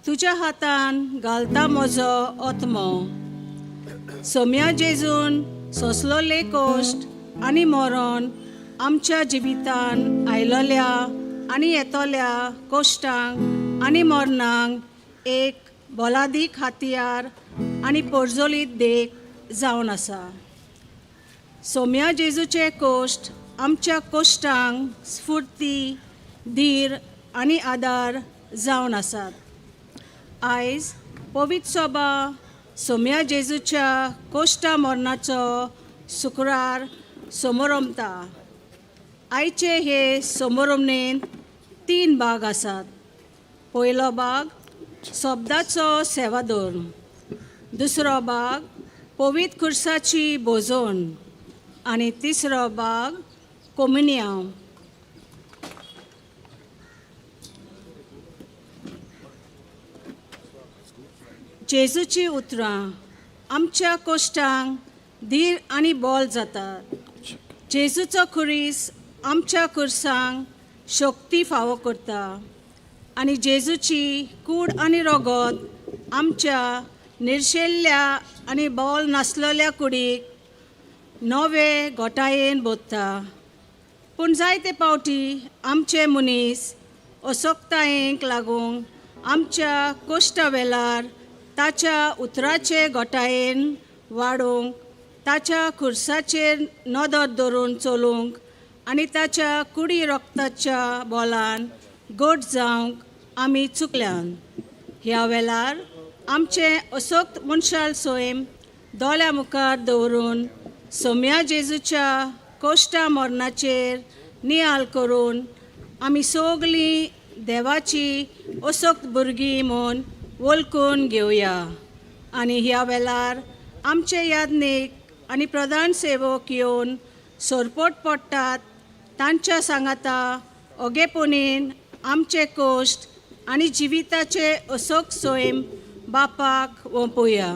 तुज्या हातान घालता म्हजो आत्मो. सोम्या जेजून सोंसलोले कोश्ट आनी मरण आमच्या जिवितान आयलोल्या आनी येतोल्या कोश्टांक आनी मरणांक एक बोलादीक हातयार आनी पोरजोलीत देख जावन आसा. सोम्या जेजूचे कोश्ट आमच्या कोश्टांक स्फुर्ती, धीर आनी आदार जावन आसात. आयज पवित्र सभा सोम्या जेजूच्या कोश्टा मरणाचो शुक्रार समोरमता. आयचे हे समोरमणेंत तीन भाग आसात. पयलो भाग शब्दाचो सेवादोर, दुसरो भाग पवित्र खुर्साची भोजन आनी तिसरो भाग कोमिनियांव. जेजूची उतरां आमच्या कोश्टांक धीर आनी बोल जातात. जेजूचो खुरीस आमच्या खुर्सांक शक्ती फावो करता आनी जेजूची कूड आनी रगत आमच्या निर्शेल्ल्या आनी बोल नासलेल्या कुडीक नवे गोटायेन बोधता. पूण जायते पावटी आमचे मनीस असक्तायेक लागून आमच्या कोश्टा वेलार ताच्या उतराचे गोटायेन वाडोवंक, ताच्या खुर्साचेर नदर दवरून चलूंक आनी ताच्या कुडी रक्ताच्या बोलान गोट जावंक आमी चुकल्यान. ह्या वेळार आमचें असक्त मनशाल सैम दोळ्या मुखार दवरून सोम्या जेजूच्या कोश्टा मरणाचेर नियाल करून आमी सगळीं देवाची असक्त भुरगीं म्हूण वळखून घेवया आनी ह्या वेळार आमचे यादनीक आनी प्रधान सेवक येवन सरपट पडटात तांच्या सांगाता ओगेपणीन आमचे कोश्ट आनी जिविताचे असोक सैम बापाक ओंपुया.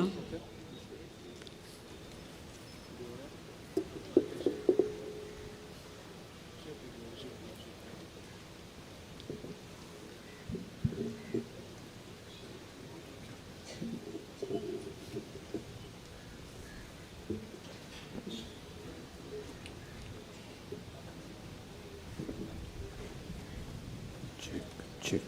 Check, check.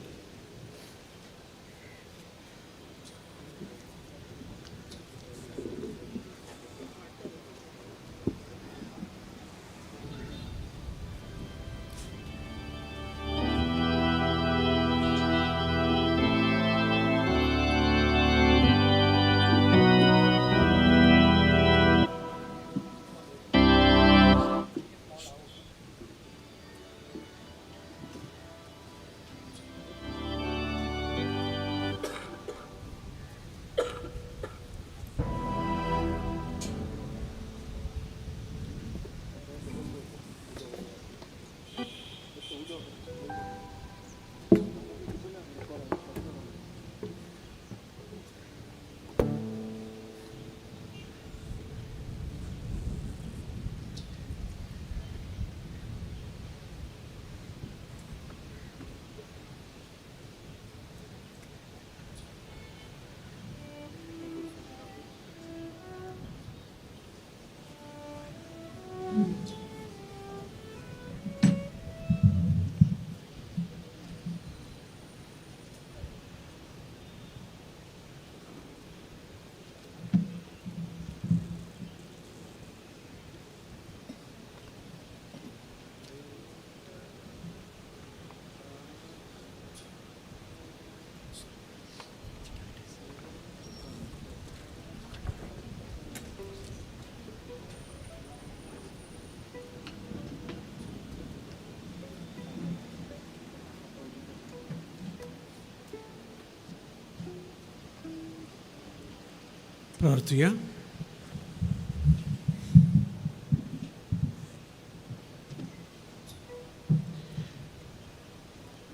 प्रार्थुया.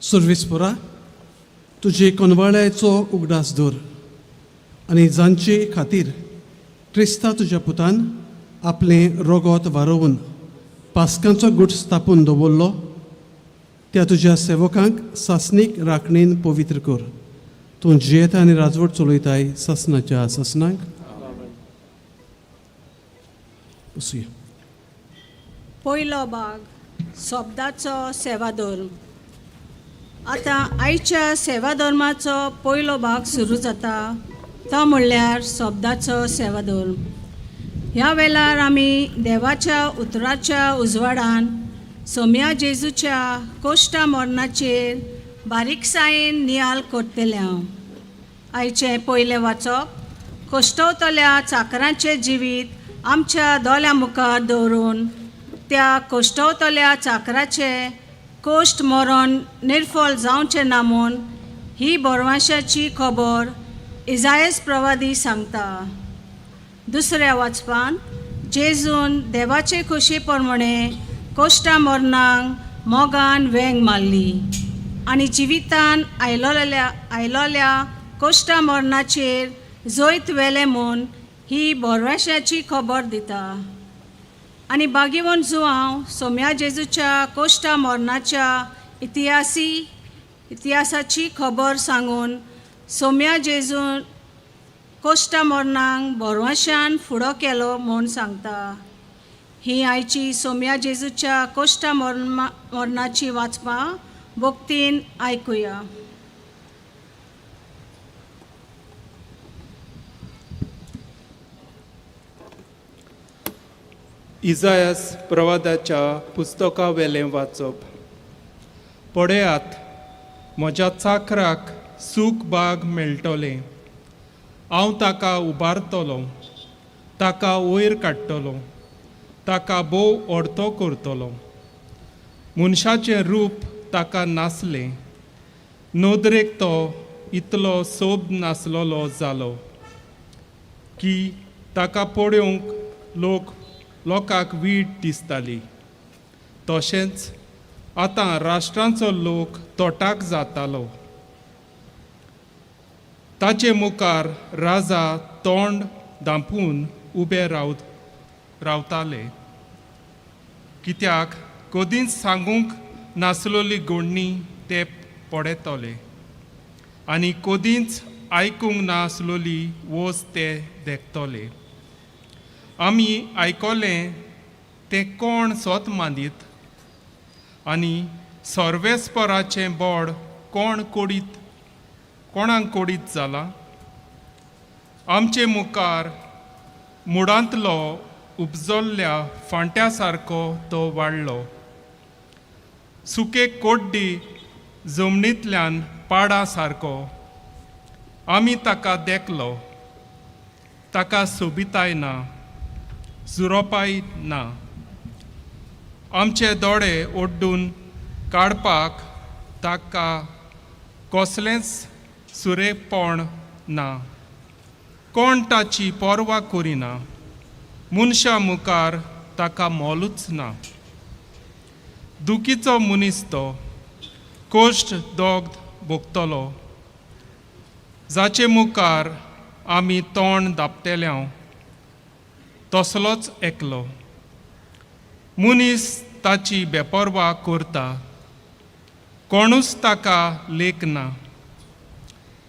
सुर्विसपुरा, तुजे कोनवाळ्याचो उगडास दवर आनी जांचे खातीर क्रिस्ता तुज्या पुतान आपलें रोगोत वारोवन पास्कांचो गूट स्थापून दवरलो त्या तुज्या सेवकांक सासणीक राखणेन पवित्र कर. तूं जियेता आनी राजवट चलयताय सासनाच्या सासनाक. बसुया. पयलो भाग, शब्दाचो सेवाधर्म. आतां आयच्या सेवाधर्माचो पयलो भाग सुरू जाता, तो म्हणल्यार शब्दाचो सेवाधर्म. ह्या वेळार आमी देवाच्या उतराच्या उजवाडान सोम्या जेजूच्या कोश्टा मरणाचेर बारीकसायेन नियाल करतले हांव. आयचें पयलें वाचप कोश्टवतल्या चाकरांचें जिवीत आमच्या दोळ्यां मुखार दवरून त्या कोश्टवतल्या चाकराचे कोश्ट मरण निर्फळ जावचें ना म्हूण ही बोरवांशाची खबर इजायस प्रवादी सांगता. दुसऱ्या वाचपान जेजून देवाचे खोशी प्रमाणे कोश्टा मरणाक मोगान वेंग मारली आनी जिवितान आयलोल्या कोश्टा मरणाचेर जैत व्हेलें म्हूण ही बोरवाशाची खबर दिता. आनी बागेवन जुवांव सोम्या जेजूच्या कोश्टा मरणाच्या इतिहासाची खबर सांगून सोम्या जेजून कोश्टा मरणाक बोरवाशान फुडो केलो म्हूण सांगता. ही आयची सोम्या जेजूच्या कोश्टा मरणाची वाचपां भक्तीन आयकुया. इजायास प्रवादाच्या पुस्तका वेलें वाचप. पळयात, म्हज्या चाकराक सूख बाग मेळटलें, हांव ताका उबारतलो, ताका वयर काडटलो, ताका भोव अर्तो करतलो. मनशाचें रूप ताका नासलें, नदरेक तो इतलो सोब नासलेलो जालो की ताका पळोवंक लोकांक वीट दिसताली. तशेंच आतां राष्ट्रांचो लोक तोटाक जातालो. ताचे मुखार राजा तोंड धांपून उबे रावताले, कित्याक कदींच सांगूंक नासलोली गोडणी ते पळयतले आनी कदींच आयकूंक नासलोली वोस ते देखतले. आमी आयकलें तें कोण सोत मांदीत आनी सर्वेस्पराचें बोड कोण कोडीत, कोणाक कोडीत जालां? आमचे मुखार मुडांतलो उपजल्ल्या फांट्या सारको तो वाडलो, सुके कोड्डी जमनींतल्यान पाडा सारको. आमी ताका देखलो, ताका सोबिताय ना, जुरोपाय ना. आमचे दोळे ओड्डून काडपाक ताका कसलेंच सुरेपण ना. कोण ताची पर्वा करिना, मनशा मुखार ताका मोलूच ना. दुखीचो मनीस तो, कोश्ट दोग भोगतलो, जाचे मुखार आमी तोंड धांपतले तसलोच एकलो. मनीस ताची बेपर्वा करता, कोणूच ताका लेख ना.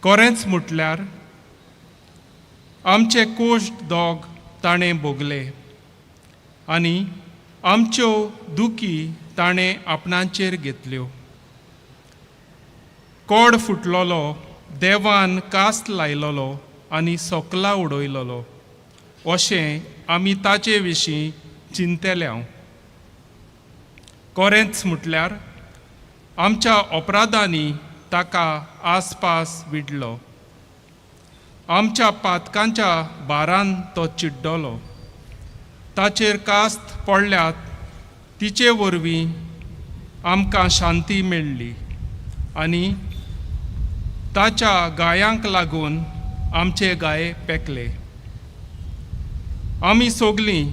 खरेंच म्हटल्यार आमचे कोश्ट दोग ताणें भोगले आनी आमच्यो दुखी ताणें आपणाचेर घेतल्यो. कोड फुटलोलो, देवान कास्त लायलोलो आनी सोकला उडयलोलो अशें आमी ताचे विशीं चिंतले. खरेंच म्हटल्यार आमच्या अपराधांनी ताका आसपास विडलो, आमच्या पातकांच्या भारान तो चिड्डलो. ताचेर कास्त पडल्यात तिचे वरवीं आमकां शांती मेळ्ळी आनी ताच्या गायांक लागून आमचे गाये पेकले. आमी सगलीं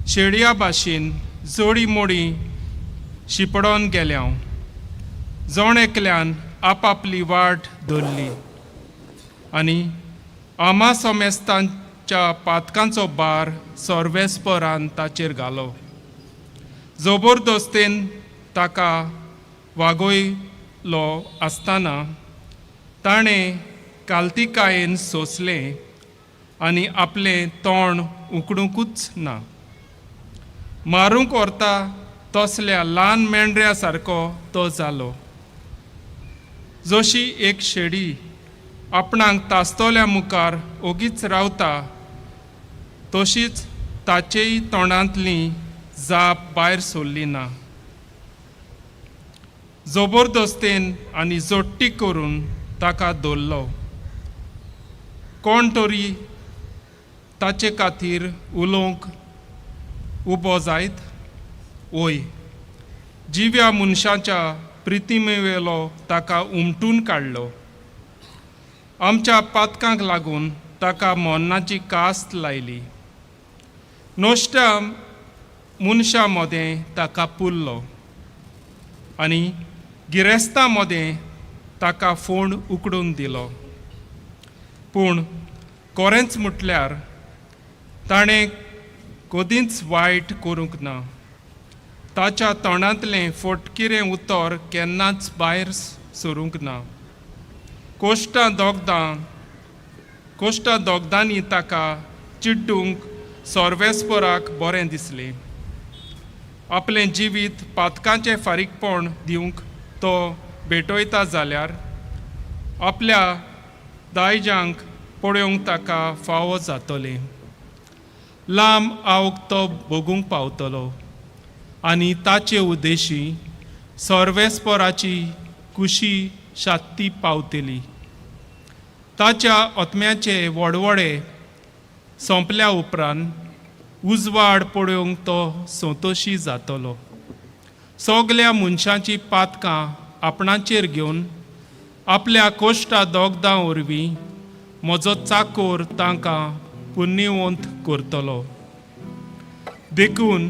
शेळया भाशेन जोडी मोडी शिपडोन गेल्या, जण एकल्यान आपापली वाट धरली आनी आमा समेस्तांच्या पातकांचो भार सर्वेस्परान ताचेर घालो. जबरदस्तेन ताका वागयलो आसतना ताणें कालतिकायेन सोंसलें आनी आपलें तोंड उकडुंकूच ना. मारूंक व्हरता तसल्या ल्हान मेंढऱ्या सारको तो जालो. जशी एक शेडी आपणाक तासतल्या मुखार ओगीच रावता तशीच ताचेय तोंडांतली जाप भायर सरली ना. जबरदस्तेन आनी जोडटी करून ताका दवरलो. कोण तरी ताचे खातीर उलोवंक उबो जायत? वय, जिव्या मनशाच्या प्रितिमेवेलो ताका उमटून काडलो. आमच्या पातकांक लागून ताका मरणाची कास्त लायली. नश्ट्या मनशां मदें ताका पुरलो आनी गिरेस्तां मदें ताका फोंड उकडून दिलो. पूण कोरेंच म्हटल्यार ताणें कदींच वायट करूंक ना. ताच्या तोंडांतलें फटकिरें उतर केन्नाच भायर सरूंक ना. कोश्टां दोगदांनी ताका चिड्डूंक सर्वेस्पराक बरें दिसलें. आपलें जिवीत पातकांचें फारीकपण दिवंक तो भेटयता जाल्यार आपल्या दायज्यांक पळोवंक ताका फावो जातलें. लांब आवक तो भोगूंक पावतलो आनी ताचे उद्देशी सर्वेस्पराची कुशी शांती पावतली. ताच्या आत्म्याचे वडवडे सोंपल्या उपरांत उजवाड पळोवंक तो संतोशी जातलो. सगल्या मनशांची पातकां आपणाचेर घेवन आपल्या कोश्टा दोगदां वरवीं म्हजो चाकोर तांकां पुण्यवंत करतलो. देखून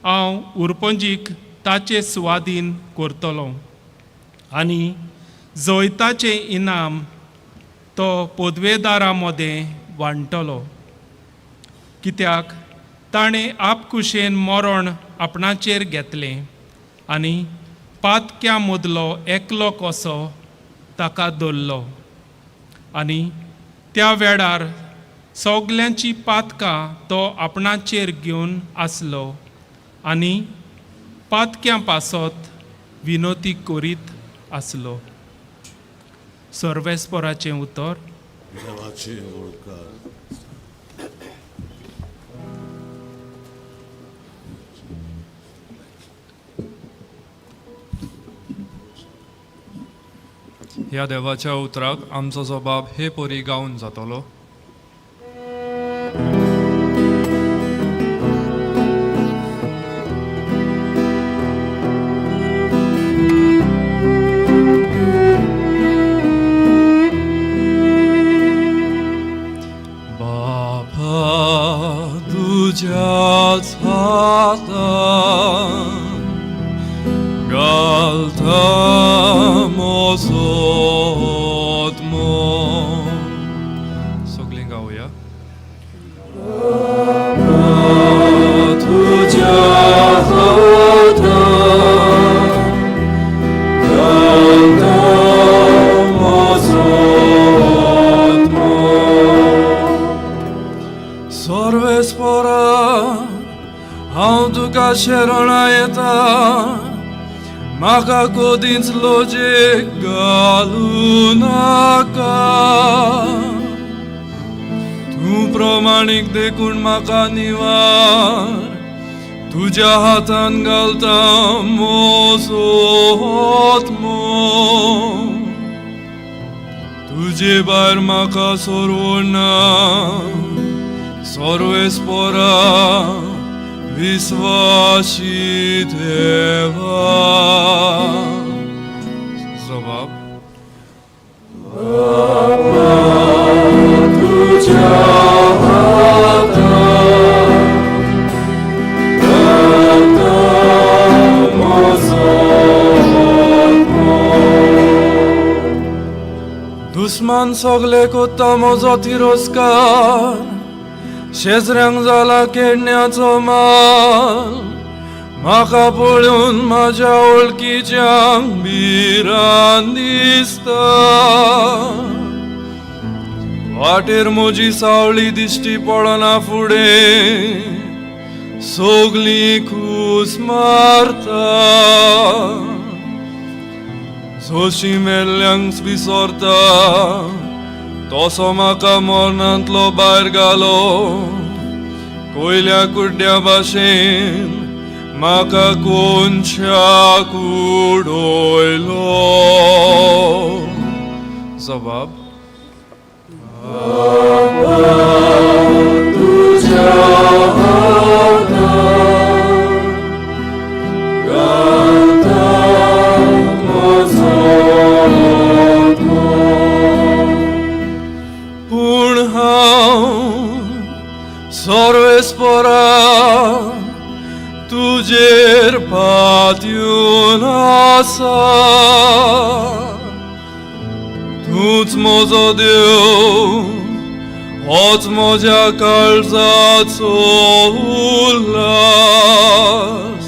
हांव उरपंजीक ताचे सुवादीन करतलो आनी जैताचें इनाम तो पदवेदारां मदें वांट्टलो. कित्याक ताणें आपकुशेन मरण आपणाचेर घेतलें आनी पातक्यां मदलो एकलो कसो ताका दवरलो आनी त्या वेळार सगल्यांची पातकां तो आपणाचेर घेवन आसलो आनी पातक्यां पासत विनोती करीत आसलो. सर्वेस्पराचें उतर. देवाचे ओळकार. ह्या देवाच्या उतराक आमचो जबाब हे परी गावन जातलो. बापा तुज्याच हातान घालता म्हजो आत्मो. सगळीं गावया. तुज्या हातान घालता म्हजो आत्मो. सर्वेस्परा हांव तुका शरणा येता, म्हाका कदींच लजेक घालूं नाका. तूं प्रमाणीक देखून म्हाका निवार, तुज्या हातान घालता म्हजो आत्मो. तुजे भायर म्हाका सोरवना, सर्वेस्परा विश्वासी देवा. जबाब. तुज्या हातान घालता म्हजो आत्मो. दुस्मान सगले कोत्ता म्हजो तिरस्कार, शेजऱ्यांक जाला खेळण्याचो माल. म्हाका पळोवन म्हाज्या वळखीच्यांक भिरांत दिसता. वाटेर म्हजी सावळी दिश्टी पडना फुडें सगलीं कूस मारता. जशी मेल्ल्यांक विसरता तसो म्हाका मरणांतलो भायर घालो. कोयल्या कुड्ड्या भाशेन म्हाका कोनशाक उडयलो. जबाब. पूण हांव सर्वेस्परा तुजेर पातयेवन आसा. तूंच म्हजो देव, होच म्हज्या काळजाचो उल्हास.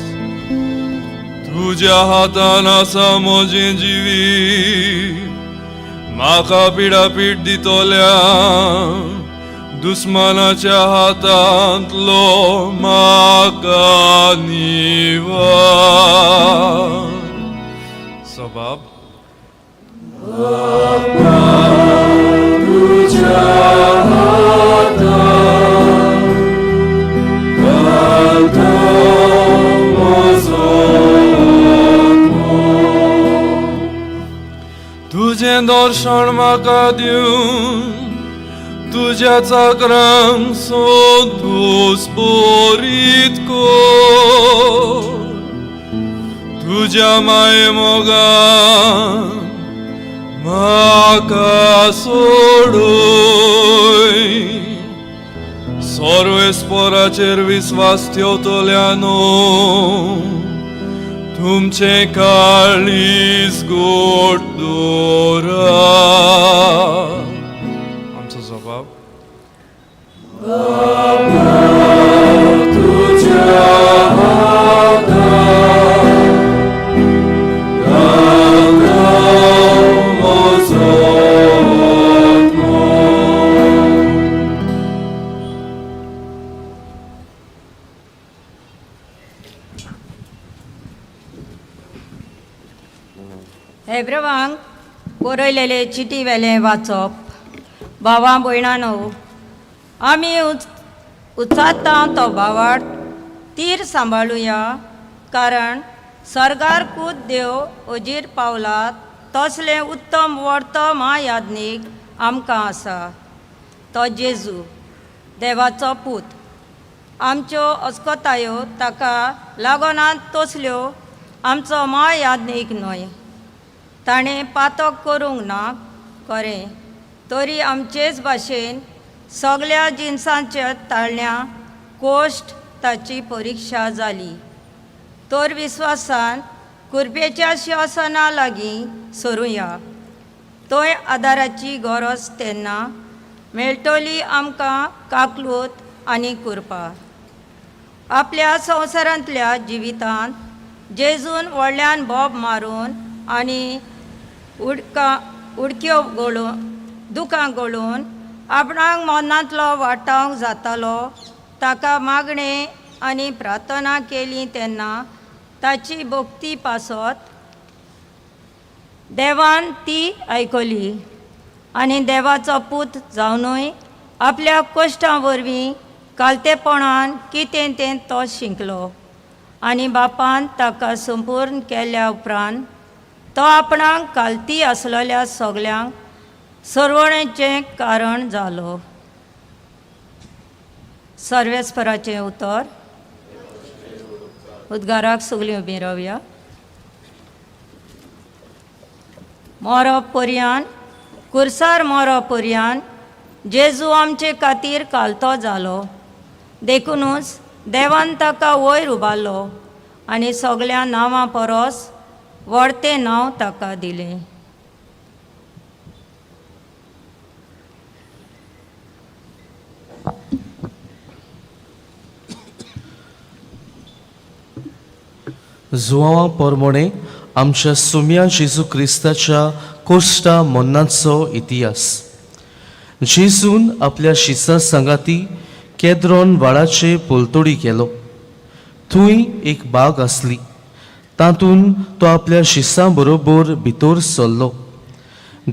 तुज्या हातान आसा म्हजें जिवीत, म्हाका पिडापीड दितल्या दुस्मानाच्या हातांतलो म्हाका निवार. जबाब. तुजें दर्शन म्हाका दिवन तुज्या चाकरांक संतोस बरीत कर. तुज्या माये मोगान म्हाका सोडय. सर्वेस्पराचेर विस्वास ठेवतल्यानो तुमचें काळीज गोड दवरात. आमचो जबाब. हेब्रवांक बरयलेले चिटी वेलें वाचप. भावां भयणानो, आमी उचाता तो भावार्थ तीर सांबाळुया, कारण सर्गार कूद देव अजीर पावला तसलें उत्तम वर्त म्हायाज्ञीक आमकां आसा, तो जेजू देवाचो पूत. आमच्यो अस्कतायो ताका लागोनात तसल्यो आमचो म्हायाज्ञीक न्हय. ताणें पातक करूंक ना खरें, तरी आमचेच भाशेन सगल्या जिनसांच्या ताळण्या कोश्ट ताची परिक्षा जाली. तर विस्वासान कुरपेच्या शिवासना लागीं सरुया, थंय आदाराची गरज तेन्ना मेळटली आमकां काकलूत आनी कुरपा. आपल्या संवसारांतल्या जिवितांत जेजून व्हडल्यान बोब मारून आनी उडक्यो गळून दुकां गळून आपणाक मनांतलो वाटावंक जातालो ताका मागणें आनी प्रार्थना केली तेन्ना ताची भक्ती पासत देवान ती आयकली आनी देवाचो पूत जावनूय आपल्या कश्टां वरवीं कालतेपणान कितें तें तो शिंकलो आनी बापान ताका संपूर्ण केल्या उपरांत तो आपणाक कालती आसलेल्या सगल्यांक सरवणेचें कारण जालो. सर्वेस्पराचें उतर. उद्गाराक सगळीं उबीं रावया. मोरो पर्यान कुर्सार मोरो पर्यान जेजू आमचे खातीर कालतो जालो, देखुनूच देवान ताका वयर उबारलो आनी सगळ्या नांवां परस व्हडतें नांव ताका दिलें. जुवांवा पोरमोणे आमच्या सुम्या जेजू क्रिस्ताच्या कोश्टा मन्नाचो इतिहास. जेजून आपल्या शिसां सांगाती केद्रोन व्हाळाचे पलतोडी केलो. थंय एक बाग आसली, तातूंत तो आपल्या शिसां बरोबर भितर सरलो.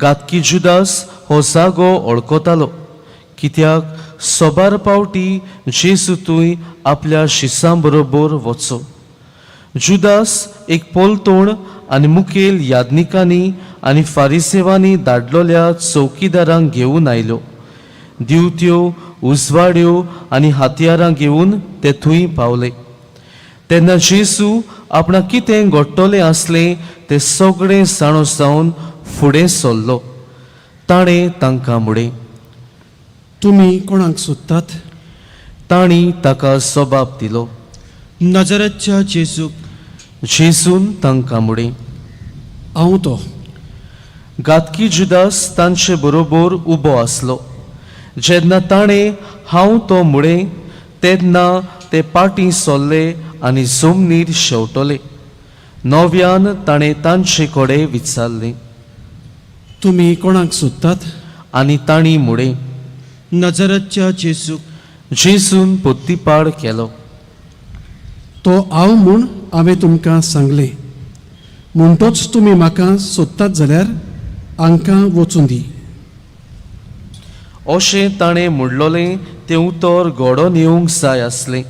गातकी जुदास हो जागो वळखतालो, कित्याक सोबार पावटी जेजू थंय आपल्या शिसां बरोबर वचो. जुदास एक पोलतोण आनी मुखेल याज्ञिकांनी आनी फारिसेवांनी धाडलोल्या चौकीदारांक घेवन आयलो. दिवत्यो, उजवाड्यो आनी हत्यारां घेवन ते थंय पावले. तेन्ना जेजू आपणाक कितें घडटलें आसलें तें सगळें जाणो जावन फुडें सरलो. ताणें तांकां म्हणलें, तुमी कोणाक सोदतात? तांणी ताका जबाब दिलो, नजरेच्या जेजूक. जेजून तांकां म्हणलें, हांव तो. गातकी जुदास तांचे बरोबर उबो आसलो. जेन्ना ताणें हांव तो म्हणलें तेन्ना ते पाटीं सरले आनी जमनीर शेंवटले. नव्यान ताणें तांचे कडेन विचारलें, तुमी कोणाक सोदतात? आनी तांणी म्हणलें, नजरेच्या जेजूक. जेजून पोत्तीपाड केलो. तो हांव म्हूण हांवें तुमकां सांगलें. म्हणटोच तुमी म्हाका सोदतात जाल्यार हांकां वचूं दी. अशें ताणें म्हणलोलें तें उतर घडोवन येवंक जाय आसलें.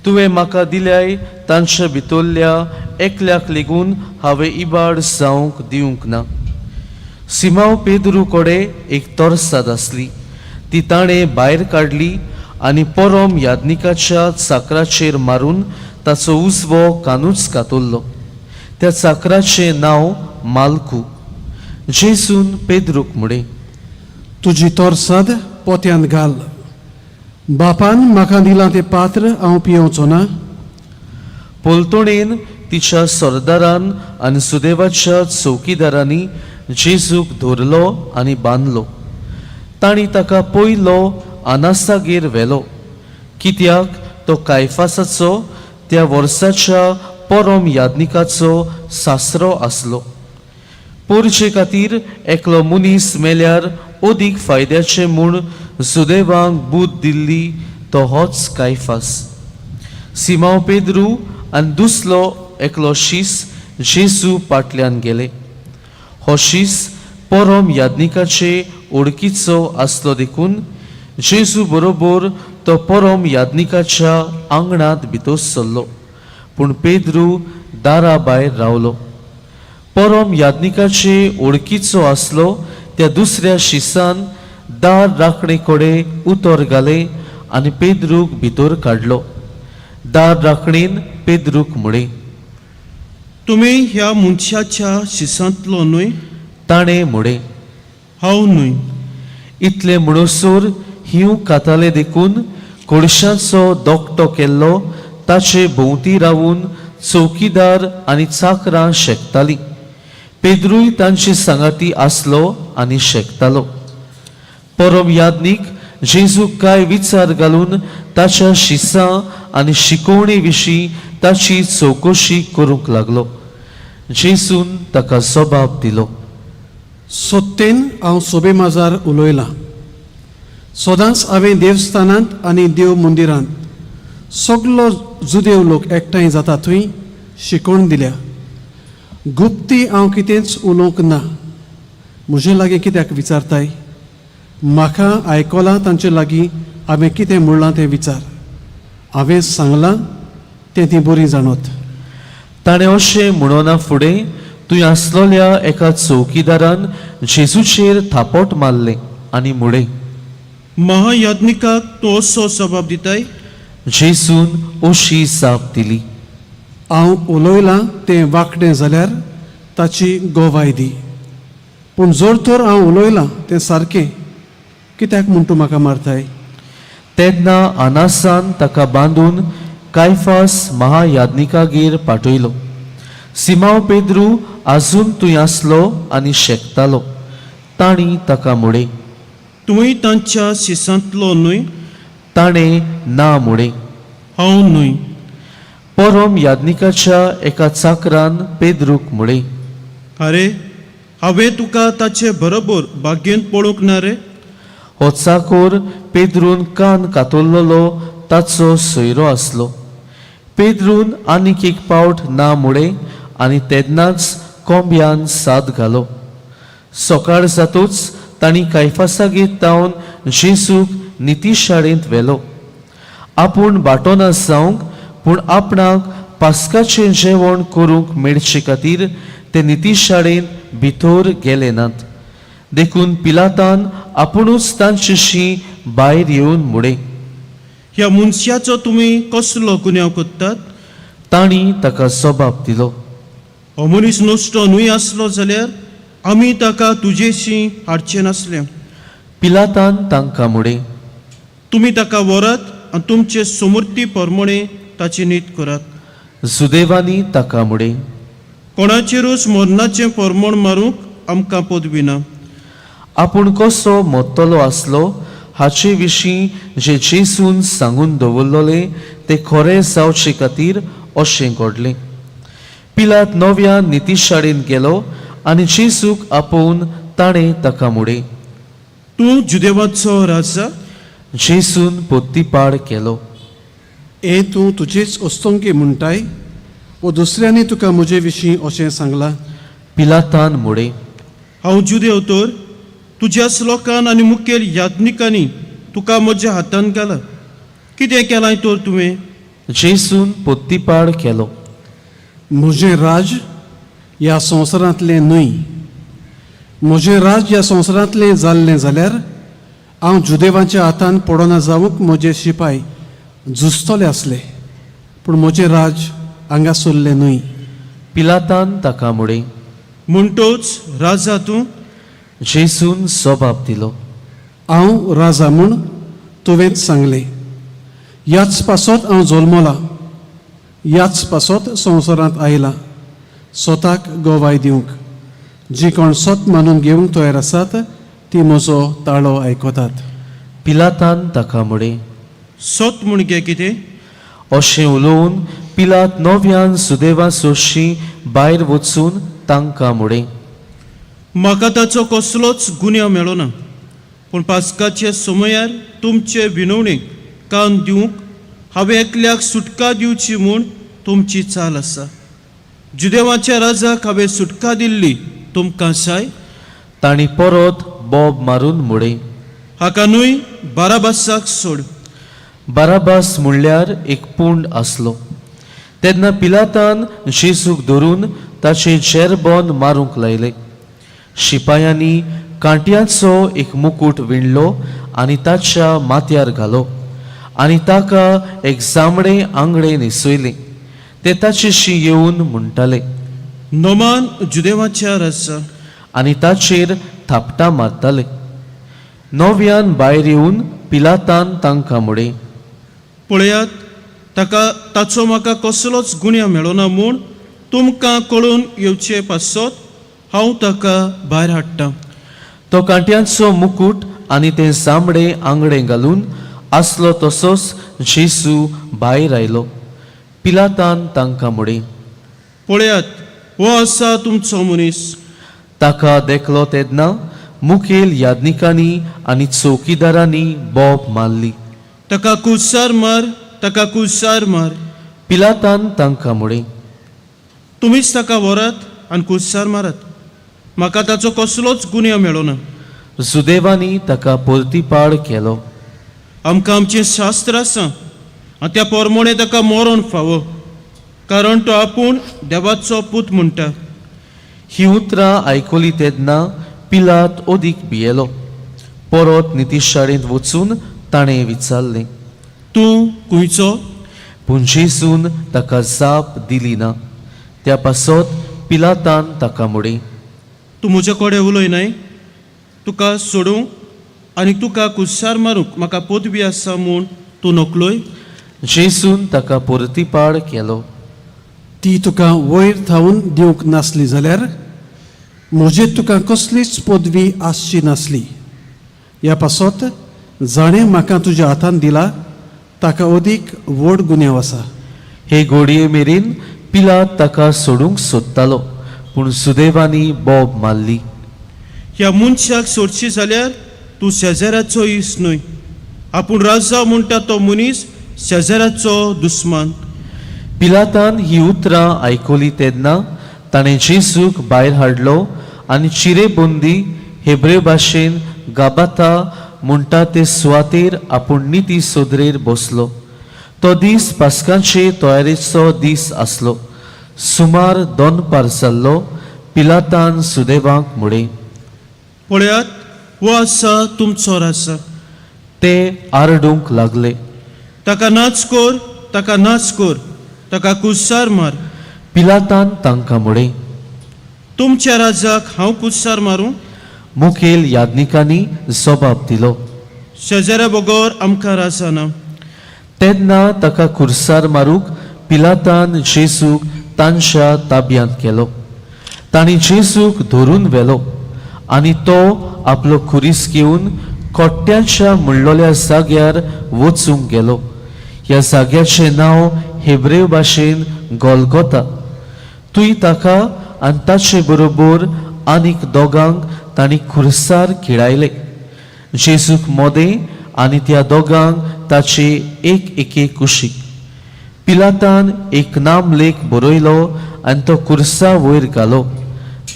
तुवें म्हाका दिल्याय तांचे भितरल्या एकल्याक लेगून हांवें इबाड जावंक दिवंक ना. सिमांव पेद्रू कडेन एक तरसाद आसली, ती ताणें भायर काडली आनी पोरोम याज्ञिकाच्या चाकराचेर मारून ताचो उजवो कानूच कातरलो. त्या चाकराचें नांव मालकू. जेजून पेद्रूक म्हणलें, तुजी तरसाद पोत्यांत घाल. बापान म्हाका दिलां तें पात्र हांव पियोवचो ना? पलतणेन तिच्या सरदारान आनी सुदेवाच्या चौकीदारांनी जेजूक धरलो आनी बांदलो. तांणी ताका पयलो अनासागेर व्हेलो, कित्याक तो कायफासाचो त्या वर्साच्या पोरोम याज्ञिकाचो सासरो आसलो. पोरचे खातीर एकलो मनीस मेल्यार अदीक फायद्याचें म्हूण सुदेवांक बूद दिल्ली तो होच कायफास. सिमांव पेद्रू आनी दुसरो एकलो शीस जेजू पाटल्यान गेले. हो शीस पोरोम याज्ञिकाचे ओळखीचो आसलो देखून जेजू बरोबर तो पोरोम याज्ञिकाच्या आंगणांत भितर सरलो, पूण पेद्रू दारा भायर रावलो. पोरोम याज्ञिकाचे ओळखीचो आसलो त्या दुसऱ्या शिसान दार राखणे कडेन उतर घालें आनी पेद्रूक भितर काडलो. दार राखणेन पेद्रूक म्हणलें, तुमी ह्या मनशाच्या शिसांतलो न्हय? ताणें म्हणलें, हांव न्हय. इतलें म्हणसर हिंव खाताले देखून कोळशांचो दोकटो केल्लो ताचे भोंवती रावून चौकीदार आनी चाकरां शेकतालीं. पेद्रूय तांचे सांगाती आसलो आनी शेकतालो. परम याज्ञीक जेजूक कांय विचार घालून ताच्या शिसां आनी शिकोवणे विशीं ताची चवकशी करूंक लागलो. जेजून ताका जबाब दिलो, सत्तेन हांव सोबे माजार उलयलां. सदांच हांवें देवस्थानांत आनी देव मंदिरांत सगलो जुदेव लोक एकठांय जाता थंय शिकोवन दिल्या. गुप्ती हांव कितेंच उलोवंक ना. म्हजे लागीं कित्याक विचारताय? म्हाका आयकलां तांचे लागीं हांवें कितें म्हणलां तें विचार. हांवें सांगलां तें तीं बरीं जाणत. ताणें अशें म्हणना फुडें थंय आसलोल्या एका चौकीदारान जेजूचेर थापट मारलें आनी म्हणलें, महायाज्ञिकाक तूं असो जबाब दिताय? जेजून अशी जाप दिली, हांव उलयलां तें वांकडें जाल्यार ताची गोवाय दी, पूण जर तर हांव उलयलां तें सारकें, कित्याक म्हूण तूं म्हाका मारताय? तेन्ना अनासान ताका बांदून कायफास महायाज्ञिकागेर पाठयलो. सिमांव पेद्रू आजून थंय आसलो आनी शेकतालो. तांणी ताका म्हणलें, तुवें तांच्या शिसांतलो न्हय? ताणें ना म्हणलें. हांव न्हय. परम याज्ञिकाच्या एका चाकरान पेद्रूक म्हणलें, आरे, हांवें तुका ताचे बरोबर बागेंत पळोवंक ना रे? हो चाकोर पेद्रून कान कातरलेलो ताचो सोयरो आसलो. पेद्रून आनीक एक पावट ना मुळे आनी तेन्नाच कोंब्यान साद घालो. सकाळ जातूच तांणी कायफासागेर तावन जेजूक नितीशाळेंत व्हेलो. आपूण बाटोना जावंक पूण आपणाक पास्काचें जेवण करूंक मेळचे खातीर ते नितीशाळेंत भितर गेले नात. देखून पिलातान आपुणूच तांचेशी भायर येवन मुडे, ह्या मनशाचो तुमी कसलो गुन्यांव करतात? तांणी ताका जबाब दिलो, हो मनीस नश्टो न्हय आसलो जाल्यार आमी ताका तुजेशी हाडचे नासले. पिलातान तांकां मुडे, तुमी ताका व्हरात आनी तुमचे समर्थी प्रमाणे ताची नीत करात. जुदेवांनी ताका मुडे, कोणाचेरूच मरणाचें परमण मारूंक आमकां पदवी ना. आपूण कसो मरतलो आसलो हाचे विशीं जे जेजून सांगून दवरलेले ते खरें जावचे खातीर अशें घडलें. पिलात नव्या नितीशाळेंत गेलो आनी जेजूक आपोवन ताणें ताका मुडे, तूं जुदेवाचो राजा? जेजून पोत्तीपाड केलो. हें तूं तुजेच अस्तंकी म्हणटाय वो दुसऱ्यांनी तुका म्हजे विशीं अशें सांगलां? पिलातान मुडे, हांव जुदेव तर? तुज्याच लोकान आनी मुखेल याज्ञिकांनी तुका म्हज्या हातान घाला. कितें केलां तर तुवें? जेजून पोत्तीपाड केलो. म्हजें राज ह्या संवसारांतलें न्हय. म्हजें राज ह्या संवसारांतलें जाल्लें जाल्यार हांव जुदेवांच्या हातान पडना जावंक म्हजे शिपाय झुजतले आसले, पूण म्हजें राज हांगासरलें न्हय. पिलातान ताका मुडे, म्हणटोच राजा तूं? जेजून जबाब दिलो, हांव राजा म्हूण तुवेंच सांगलें. ह्याच पासत हांव जल्मलां, ह्याच पासत संवसारांत आयलां, स्वताक गवाय दिवंक. जी कोण सत मानून घेवंक तयार आसात ती म्हजो ताळो आयकतात. पिलातान ताका मुडे, सत म्हूण गे कितें? अशें उलोवन पिलात नव्यान सुदेवा सोशी भायर वचून तांकां मुडे, म्हाका ताचो कसलोच गुन्यांव मेळना, पूण पास्काचे समयार तुमचे विनवणेक कान दिवंक हांवें एकल्याक सुटका दिवची म्हूण तुमची चाल आसा. जुदेवाच्या राजाक हांवें सुटका दिल्ली तुमकां जाय? तांणी परत बोब मारून मुडे, हाका न्हय, बाराबासाक सोड. बाराबास म्हणल्यार एक पूंड आसलो. तेन्ना पिलातान जेजूक धरून ताचे जेरबोन मारूंक लायले. शिपायांनी कांट्याचो एक मुकूट विणलो आनी ताच्या माथ्यार घालो आनी ताका एक जांबडें आंगडें न्हेसयलें. ते ताचेशी येवन म्हणटाले, नमान जुदेवाच्या राजा. आनी ताचेर थापटां मारताले. नव्यान भायर येवन पिलातान तांकां मुडे, पळयात ताका, ताचो म्हाका कसलोच गुन्यांव मेळना म्हूण तुमकां कळून येवचे पासत हांव ताका भायर हाडटा. तो कांट्यांचो मुकूट आनी तें जांबडें आंगडें घालून आसलो तसोच जेजू भायर आयलो. पिलातान तांकां मुडे, पळयात, हो आसा तुमचो मनीस. ताका देखलो तेन्ना मुखेल याज्ञिकांनी आनी चौकीदारांनी बोब मारली, ताका कुसार मार, ताका कुसार मार. पिलातान तांकां मुडे, तुमीच ताका व्हरात आनी कुसार मारात. म्हाका ताचो कसलोच गुन्यांव मेळना. जुदेवांनी ताका परतीपाड केलो. आमकां आमचें शास्त्र आसा आनी त्या पोरमोणे ताका मरण फावो, कारण तो आपूण देवाचो पूत म्हणटा. ही उतरां आयकली तेन्ना पिलात अदीक भियेलो. परत नितीशाळेंत वचून ताणें विचारलें, तूं खंयचो? पूण जेजून ताका जाप दिली ना. त्या पासत पिलातान ताका मुडे, तूं म्हजे कडेन उलय न्हय? तुका सोडूंक आनी तुका कुसार मारूंक म्हाका पदवी आसा म्हूण तूं नकलोय? जेजून ताका परतीपाड केलो. ती तुका वयर थावन दिवंक नासली जाल्यार म्हजेर तुका कसलीच पदवी आसची नासली. ह्या पासत जाणें म्हाका तुज्या हातान दिला ताका अदीक व्हड गुन्यांव आसा. हे घोडये मेरेन पिलात ताका सोडूंक सोदतालो, पूण सुदैवांनी बोब मारली. ह्या मनशाक सोडशी जाल्यार तूं शेजाऱ्याचो इस न्हय. आपूण राजा म्हणटा तो मनीस शेजाऱ्याचो दुस्मान. पिलातान ही उतरां आयकली तेन्ना ताणें जेजूक भायर हाडलो आनी चिरेबंदी हेब्रेव भाशेन गाबाता म्हणटा ते सुवातेर आपूण निती सोदरेर बसलो. तो दीस पास्कांचे तयारेचो दीस आसलो. सुमार दनपार जाल्लो. पिलातान सुदेवांक म्हळें, पळयात, हो आसा तुमचो राजा. ते आरडूंक लागले, ताका नाच कर, ताका नाच कर, ताका कुसार मार. पिलातान तांकां म्हळें, तुमच्या राजाक हांव कुसार मारूं? मुखेल याज्ञिकांनी जबाब दिलो, शेजाऱ्या बगर आमकां राजा ना. तेन्ना ताका खुर्सार मारूंक पिलातान जेजूक तांच्या ताब्यांत केलो. तांणी जेजूक धरून व्हेलो आनी तो आपलो खुरीस घेवन कोट्ट्याच्या म्हणलोल्या जाग्यार वचूंक गेलो. ह्या जाग्याचें नांव हेब्रेव भाशेन गोलगोता. थंय ताका आनी ताचे बरोबर आनीक दोगांक तांणी खुर्सार खिळायले, जेजूक मोदें आनी त्या दोगांक ताचे एक एके कुशीक. पिलातान एक नामलेख बरयलो आनी तो खुर्सा वयर घालो.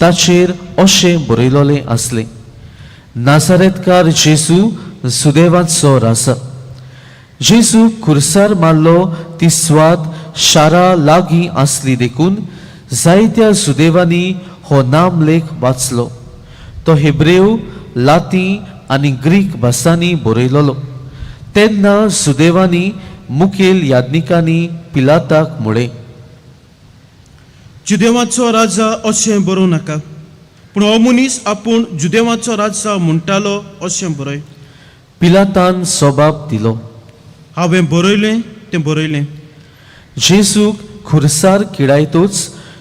ताचेर अशें बरयलोलें आसलें, नासारेतकार जेजू, सुदेवाचो राजा. जेजू खुर्सार मारलो ती स्वात शारा लागीं आसली देखून जायत्या सुदेवांनी हो नामलेख वाचलो. तो हेब्रेव, लाती आनी ग्रीक भासांनी बरयलोलो. तेन्ना सुदेवांनी मुखेल याज्ञिकांनी पिलाताक म्हळें, जुदेवाचो राजा अशें बरोवं नाका, पूण हो मनीस आपूण जुदेवाचो राजा म्हणटालो अशें बरय. पिलातान सोबाब दिलो, हांवें बरयलें तें बरयलें. जेजूक खुर्सार किडायतूच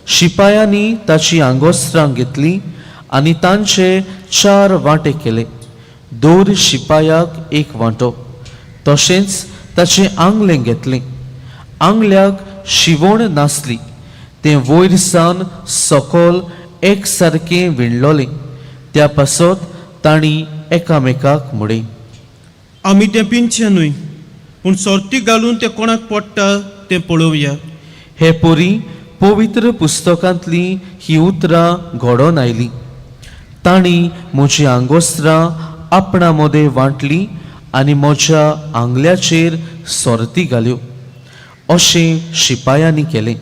शिपायांनी ताची आंगोस्त्रां घेतलीं आनी तांचे 4 वांटे केले. दर शिपायाक एक वांटो. तशेंच ताचें आंगलें घेतलें. आंगल्याक शिवण नासली, तें वयर सावन सकल एक सारकें विणलोलें. त्या पासत तांणी एकामेकाक म्हळें, आमी तें पिनचें न्हय, पूण सोर्ती घालून तें कोणाक पडटा तें पळोवया. हे परी पवित्र पुस्तकांतली ही उतरां घडोवन आयलीं. तांणी म्हजी आंगोस्त्रां आपणा मदें वांटली आनी म्हज्या आंगल्याचेर सोर्ती घाल्यो. अशें शिपायांनी केलें.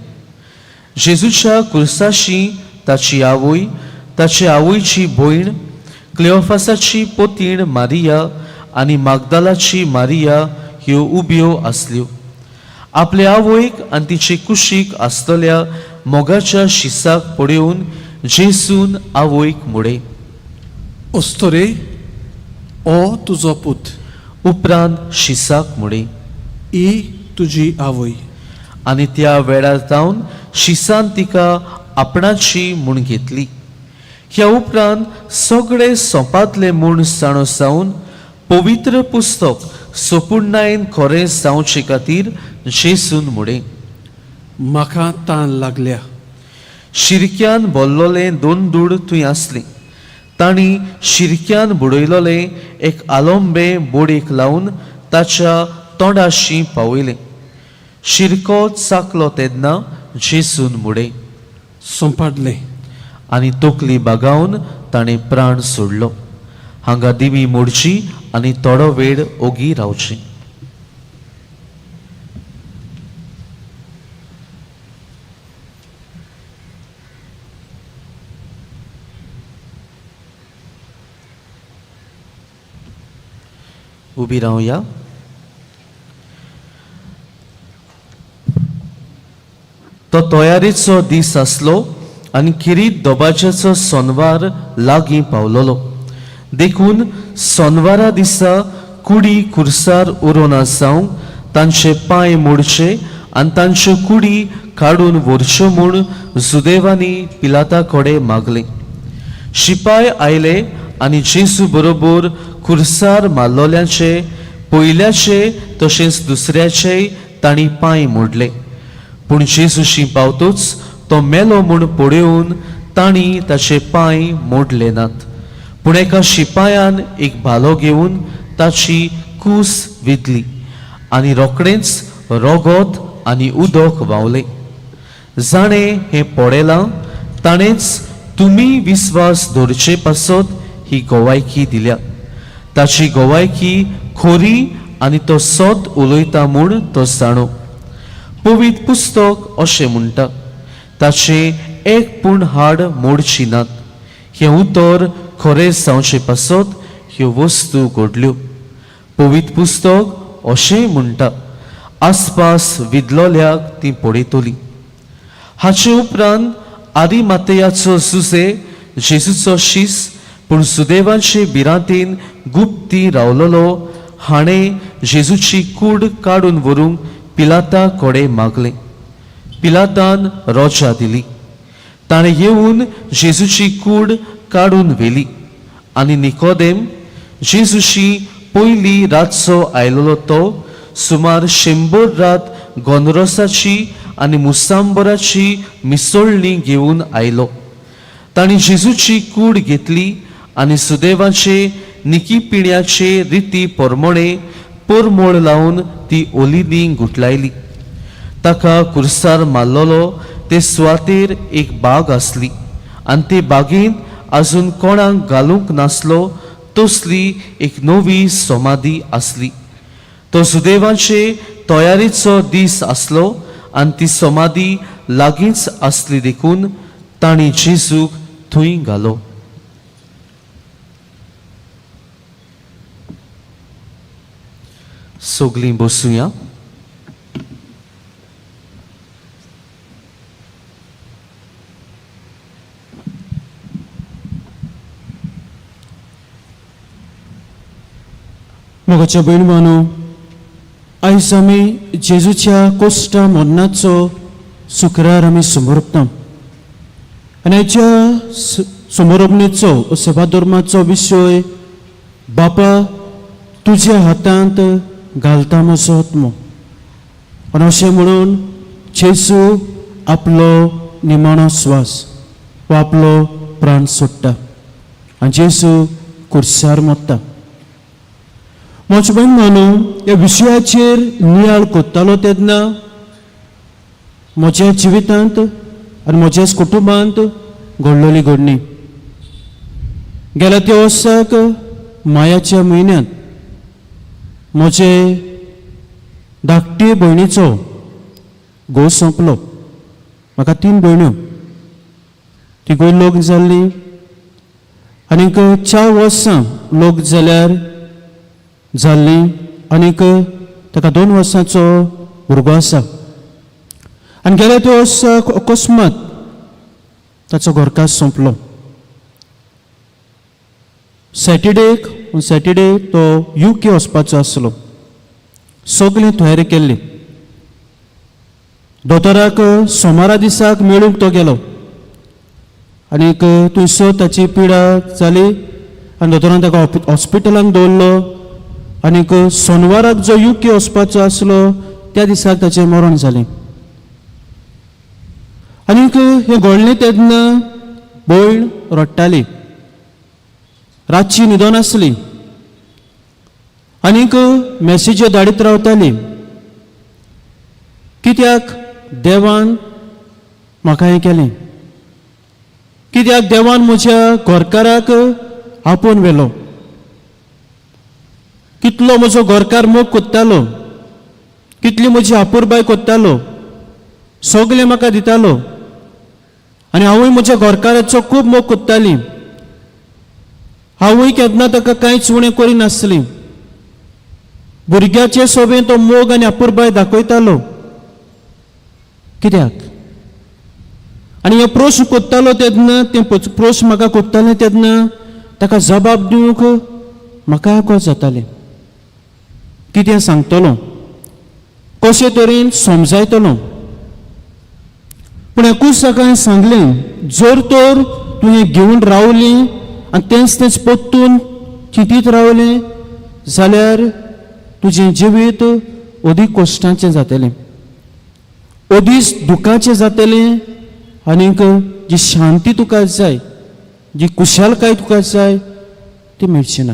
जेजूच्या कुर्साशी ताची आवय, ताचे आवयची भयण, क्लेओफासाची पोतीण मारिया आनी मागदालाची मारिया ह्यो उब्यो आसल्यो. आपले आवयक आनी तिचे कुशीक आसतल्या मोगाच्या शिसाक पळोवन जेजून आवयक म्हळें, अस्तोरे, ओ तुजो पूत. उपरांत शिसाक म्हळें, ही तुजी आवय. आनी त्या वेळार जावन शिसान तिका आपणाची म्हूण घेतली. ह्या उपरांत सगळे सोंपांतले म्हूण जाणो जावन पवित्र पुस्तक सोपुर्णायेन खरें जावचे खातीर जेजून म्हळें, म्हाका तान लागल्या. शिरक्यान भरलोलें 2 दूड थंय आसलीं. तांणी शिरक्यान बुडयलोलें एक आलोंबे बोडयेक लावन ताच्या तोंडाशी पावयलें. शिरको चाकलो तेन्ना जेजून म्हळें, सोंपाडलें. आनी तकली बागावन ताणें प्राण सोडलो. हांगा दिमी मोडची आनी थोडो वेळ ओगी रावची. उबी रावया. तो तयारीचो दीस आसलो आनी खेरीत दोबाज्याचो सोनवार लागीं पावलोलो. देखून सोनवारा दिसा कुडी खुर्सार उरोना जावंक तांचे पांय मोडचे आनी तांच्यो कुडी काडून व्हरच्यो म्हूण जुदेवांनी पिलाता कडेन मागलें. शिपाय आयले आनी जेजू बरोबर खुर्सार मारलोल्यांचे पयल्याचे तशेंच दुसऱ्याचेय तांणी पांय मोडले. पूण जेजूशी पावतूच तो मेलो म्हूण पळोवन तांणी ताचे पांय मोडले नात. पूण एका शिपायान एक भालो घेवन ताची कूस विधली आनी रोखडेंच रोगोत आनी उदक व्हांवलें. जाणें हें पळयलां ताणेंच तुमी विस्वास दवरचे पासत ही गवायकी दिल्या. ताची गवायकी खोरी आनी तो सत उलयता म्हूण तो जाणो. पवित्र पुस्तक अशें म्हणटा, ताचें एक पूण हाड मोडची नात. हें उतर खरें जावचे पासत ह्यो वस्तू घडल्यो. पवित्र पुस्तक अशेंय म्हणटा, आसपास विदलोल्याक ती पळयतली. हाचे उपरांत आदिमातेयाचो जुजे जेजूचो शीस पूण सुदेवाचे भिरांतेन गुप्ती रावलोलो हाणें जेजूची कूड काडून व्हरूंक पिलाता कडेन मागलें. पिलातान रोजा दिली. ताणें येवन जेजूची कूड काडून व्हेली आनी निकोदेम जेजूशी पयली रातचो आयलोलो तो सुमार 100 रात गोंदरोसाची आनी मुसांबराची मिसळणी घेवन आयलो. तांणी जेजूची कूड घेतली आनी सुदेवाचे निकीपिण्याचे रिती परमणे परमळ लावन ती ओलिनी गुटलायली. ताका कुर्सार मारलोलो ते सुवातेर एक बाग आसली आनी ते बागेंत आजून कोणाक घालूंक नासलो तसली एक नवी समाधी आसली. तो सुदेवाचे तयारेचो दीस आसलो आनी ती समाधी लागींच आसली देखून तांणी जेजूक थंय घालो. सगलीं बसुया. मोगाच्या भयण भावांनो, आयज आमी जेजूच्या कोश्टा मरणाचो शुक्रार आमी समर्पता आनी आयच्या समर्पणेचो सभा धर्माचो विशय बापा तुज्या हातांत घालता म्हजो आत्मो. आनी अशें म्हणून जेजू आपलो निमाणो स्वास वा आपलो प्राण सोडटा आनी जेजू कुर्सार मरता. म्हज्या भयण भावांनो, ह्या विशयाचेर नियाळ कोत्तालो तेन्ना म्हज्या जिवितांत आनी म्हज्याच कुटुंबांत घडलेली घडणी. गेल्या त्या वर्साक मायाच्या म्हयन्यांत म्हजे धाकटे भयणीचो घोव सोंपलो. म्हाका 3 भयण्यो, तिगूय लग्न जाल्लीं आनीक 4 वर्सां लग्न जाल्यार जाल्लीं आनीक ताका 2 वर्सांचो भुरगो आसा. आनी गेल्या त्या वर्साक अकस्मात ताचो घरकास सोंपलो. सॅटर्डेक सॅटर्डे तो युके वचपाचो आसलो. सगळें तयारी केल्ली. दोतोराक सोमारा दिसाक मेळूंक तो गेलो आनीक थंयसर ताची पिडा जाली आनी दोतोरान ताका हॉस्पिटलांत दवरलो आनीक सोनवाराक जो युके वचपाचो आसलो त्या दिसाक ताचें मरण जालें. आनीक हें घडलें तेन्ना भयण रडटाली, रातची न्हिदोन आसली आनीक मॅसेज्यो धाडीत रावताली, कित्याक देवान म्हाका हें केलें, कित्याक देवान म्हज्या घरकाराक आपोवन व्हेलो, कितलो म्हजो घरकार मोग कोत्तालो, कितली म्हजी आपुरबाय कोत्तालो, सगळें म्हाका दितालो आनी हांवूय म्हज्या घरकाराचो खूब मोग कोत्ताली. हांवूय केन्ना ताका कांयच उणें करिनासली. भुरग्याचे सोबेन तो मोग आनी आपुरबाय दाखयतालो. कित्याक? आनी हे प्रश्न कोत्तालो तेन्ना, ते प्रश्न म्हाका कोत्ताले तेन्ना ताका जबाब दिवंक म्हाका आकल जातालें. कितें सांगतलो, कशे तरेन समजायतलो. पूण एकूच ताका हांवें सांगलें, जर तर तूं हें घेवन रावली आनी तेंच तेंच परतून चिंतीत रावलें जाल्यार तुजें जिवीत अदीक कश्टांचें जातलें, अदीक दुखाचें जातलें आनीक जी शांती तुका जाय, जी खुशालकाय तुका जाय ती मेळची ना.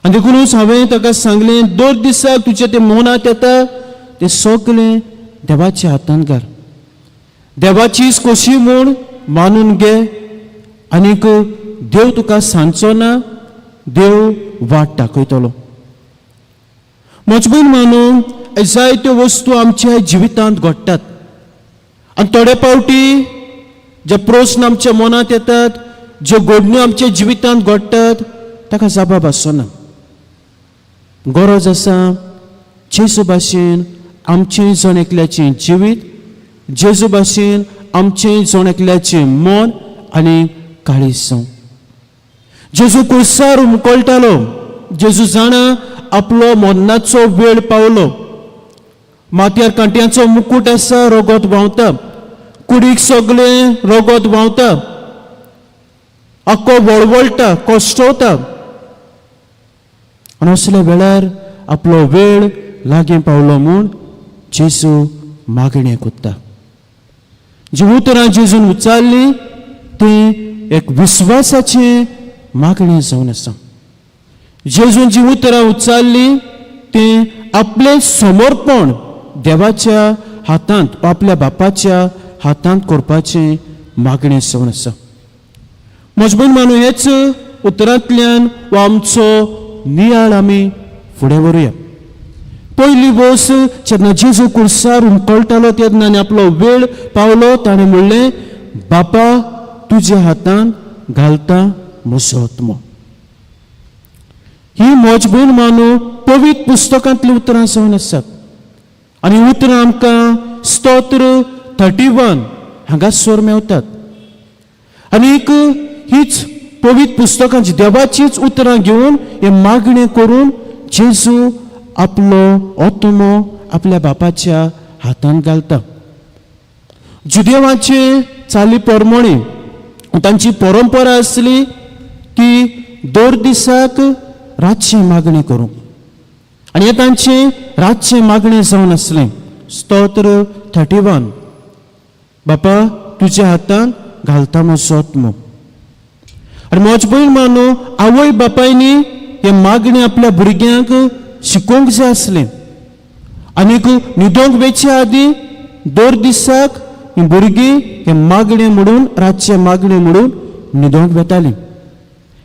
आनी देखूनच हांवें ताका सांगलें, दर दिसाक तुजें तें मनांत येता तें सगळें देवाच्या हातान घाल, देवाचीच कशी म्हूण मानून घे आनीक देव तुका सांगचो ना, देव वाट दाखयतलो. मजबून मानून जायत्यो वस्तू आमच्या जिवितांत घडटात आनी थोडे फावटी जे प्रस्न आमच्या मनांत येतात, ज्यो घडण्यो आमच्या जिवितांत घडटात ताका जबाब आसना. गरज आसा जेजू भाशेन आमचें जण एकल्याचें जिवीत, जेजू भाशेन आमचें जण एकल्याचें मन आनी काळीज जावं. जेजू कुर्सार उमकळटालो, जेजू जाणा आपलो मरणाचो वेळ पावलो, माथ्यार कांट्यांचो मुकूट आसा, रगत व्हांवता, कुडीक सगळें रगत व्हांवता, आख्खो वळवळटा, कश्टवता. आनी असल्या वेळार आपलो वेळ लागीं पावलो म्हूण जेजू मागणें कोत्ता. जी उतरां जेजून उच्चारलीं ती एक विस्वासाचें मागणें जावन आसा. जेजून जी उतरां उच्चारलीं ती आपलें समर्पण देवाच्या हातांत, आपल्या बापाच्या हातांत करपाचें मागणें जावन आसा. मजबून मानू हेच उतरांतल्यान वा आमचो नियाळ आमी फुडें व्हरुया. पयली वस जेन्ना जेजू कुर्सार उमकळटालो तेन्ना आनी आपलो वेळ पावलो, ताणें म्हणलें, बापा तुज्या हातान घालता म्हजो आत्मो. ही मजबून मानू पवित्र पुस्तकांतलीं उतरां जावन आसात आनी उतरां आमकां स्तोत्र 31 हांगासर मेवतात. आनीक हीच पवित्र पुस्तकांची देवाचीच उतरां घेवन हे मागणें करून जेजू आपलो आत्मो आपल्या बापाच्या हातांत घालता. जुदेवाचे चाली परमणी तांची परंपरा आसली की दर दिसाक रातचें मागणें करूंक, आनी हें तांचें रातचें मागणें जावन आसलें. स्तोत्र 31, बापा तुज्या हातान घालता म्हजो आत्मो. आनी म्हज भयण मानू आवय बापायनी हें मागणें आपल्या भुरग्यांक शिकोवंक जाय आसलें. आनीक न्हिदोंक वेचे आदीं दर दिसाक हीं भुरगीं हें मागणें म्हणून, रातचें मागणें म्हणून न्हिदोंक वेतालीं.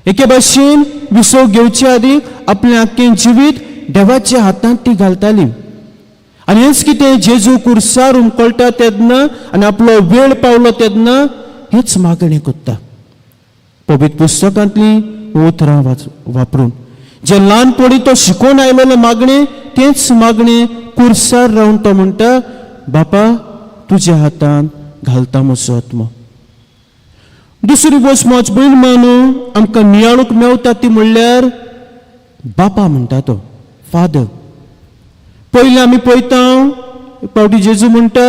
एके भाशेन विसव घेवचे आदीं आपलें आख्खें जिवीत देवाच्या हातांत ती घालताली. आनी हेंच कितें जेजू कुर्सार उमकळटा तेन्ना आनी आपलो वेळ पावलो तेन्ना हेच मागणें कोत्ता. पवित्र पुस्तकांतलीं उतरां वापरून जे ल्हानपणी तो शिकोवन आयलेलें मागणें तेंच मागणें कुर्सार रावन तो म्हणटा, बापा तुज्या हातान घालता म्हजो आत्मो. दुसरी वस्त म्हज भयण मानू आमकां नियाळूंक मेवता ती म्हणल्यार बापा म्हणटा तो, फादर. पयलीं आमी पळयता एक फावटी जेजू म्हणटा,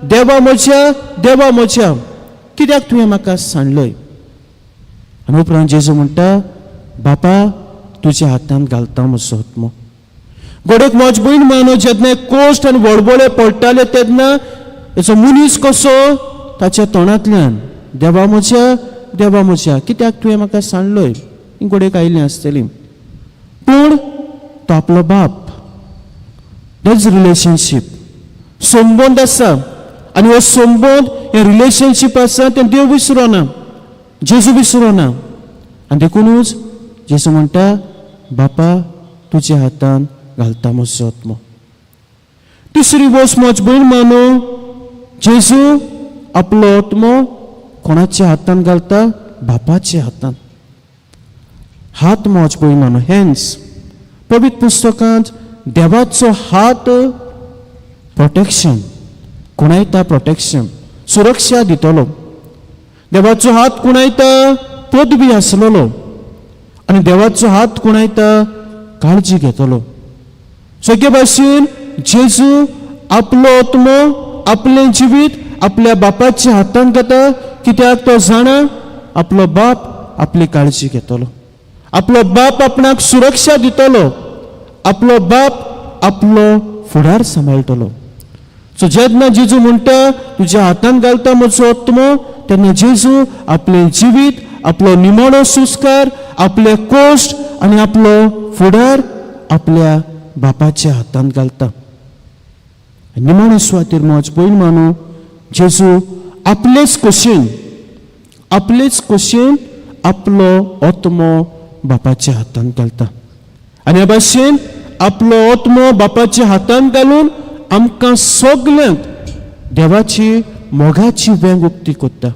देवा म्हज्या, देवा म्हज्या, कित्याक तुवें म्हाका सांडलय? आनी उपरांत जेजू म्हणटा, बापा तुज्या हातान घालता म्हजो आत्मो. घडयेक म्हज भयण मानू जेन्ना कोश्ट आनी वळवळे पडटाले तेन्ना हेचो मनीस कसो ताच्या तोंडांतल्यान देवा म्हज्या, देवा म्हज्या, कित्याक तुवें म्हाका सांडलय, ही घडयेक आयली आसतली. पूण तो आपलो बाप, that's relationship, संबंद आसा. आनी हो संबंद, हें रिलेशनशीप आसा तें देव विसरोना, जेजू विसरोना. आनी देखुनूच जेजू म्हणटा, बापा तुज्या हातान घालता म्हजो आत्मो. तिसरी वस्त म्हज भयण मानू जेजू आपलो आत्मो कोणाच्या हातान घालता? बापाच्या हातान. हात म्हज भयण मानू, हँड्स. पवित्र पुस्तकांत देवाचो हात प्रोटेक्शन, कुणायता प्रोटेक्शन, सुरक्षा दितलो. देवाचो हात कुणायता पदवी आसलेलो आनी देवाचो हात कुणायता काळजी घेतलो. सगळे भाशेन जेजू आपलो आत्मो, आपलें जिवीत आपल्या बापाच्या हातान घेता, कित्याक तो जाणा आपलो बाप आपली काळजी घेतलो, आपलो बाप आपणाक सुरक्षा दितलो, आपलो बाप आपलो फुडार सांबाळटलो. सो जेन्ना जेजू म्हणटा तुज्या हातान घालता म्हजो आत्मो, तेन्ना जेजू आपलें जिवीत आपलो निमाणो संस्कार, आपले कोश्ट आनी आपलो फुडार आपल्या बापाच्या हातांत घालता. निमाणे सुवातेर म्हज पयलीं मानू जेजू आपलेच खोशयेन, आपलेच खोशयेन आपलो आत्मो बापाच्या हातांत घालता आनी ह्या भाशेन आपलो आत्मो बापाच्या हातांत घालून आमकां सगल्यांक देवाची मोगाची वेंग उक्ती करता.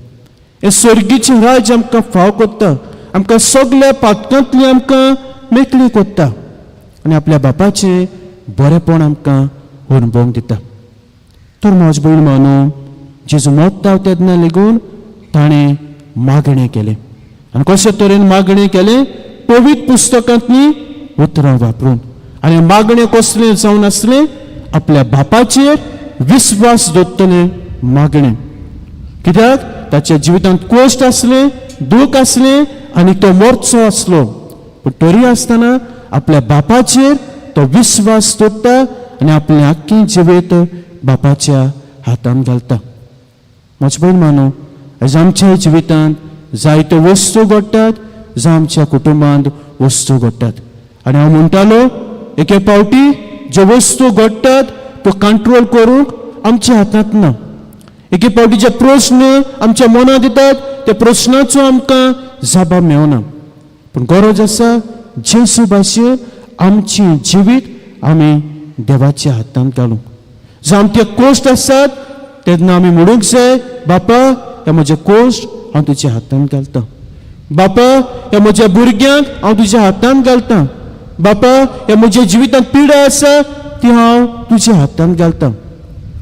हें सर्गीचें राज्य आमकां फाव करता, आमकां सगल्या पातकांतली आमकां मेकळी करता आनी आपल्या बापाचें बरेंपण आमकां अणभवंक दिता. तर म्हज भयण मानू जेजू मोत्ता तेन्ना लेगून ताणें मागणें केलें आनी कशे तरेन मागणें केलें? पवित्र पुस्तकांतलीं उतरां वापरून. आनी मागणें कसलें जावन आसलें? आपल्या बापाचेर विस्वास दवरतलें मागणें. कित्याक ताच्या जिवितांत कश्ट आसलें, दूख आसलें आनी तो मोर्चो आसलो, पूण तरी आसतना आपल्या बापाचेर तो विस्वास दवरता आनी आपलें आख्खें जिवीत बापाच्या हातांत घालता. म्हज भयण मानू आयज आमच्या जिवितांत जायत्यो वस्तू घडटात, जावं आमच्या कुटुंबांत वस्तू घडटात आनी हांव म्हणटालो एके फावटी ज्यो वस्तू घडटात त्यो कंट्रोल करूंक आमच्या हातांत ना. एके फावटी जे प्रस्न आमच्या मनांत येतात त्या प्रस्नाचो आमकां जबाब मेळना, पूण गरज आसा जेजू भाशेन आमचें जिवीत आमी देवाच्या हातांत घालूंक. जावं आमचे कश्ट आसात तेन्ना आमी म्हणूंक जाय, बापा हे म्हजे कश्ट हांव तुज्या हातांत घालतां, बापा ह्या म्हज्या भुरग्यांक हांव तुज्या हातांत घालतां, बापा ह्या म्हज्या जिवितांत पिडा आसा ती हांव तुज्या हातांत घालतां.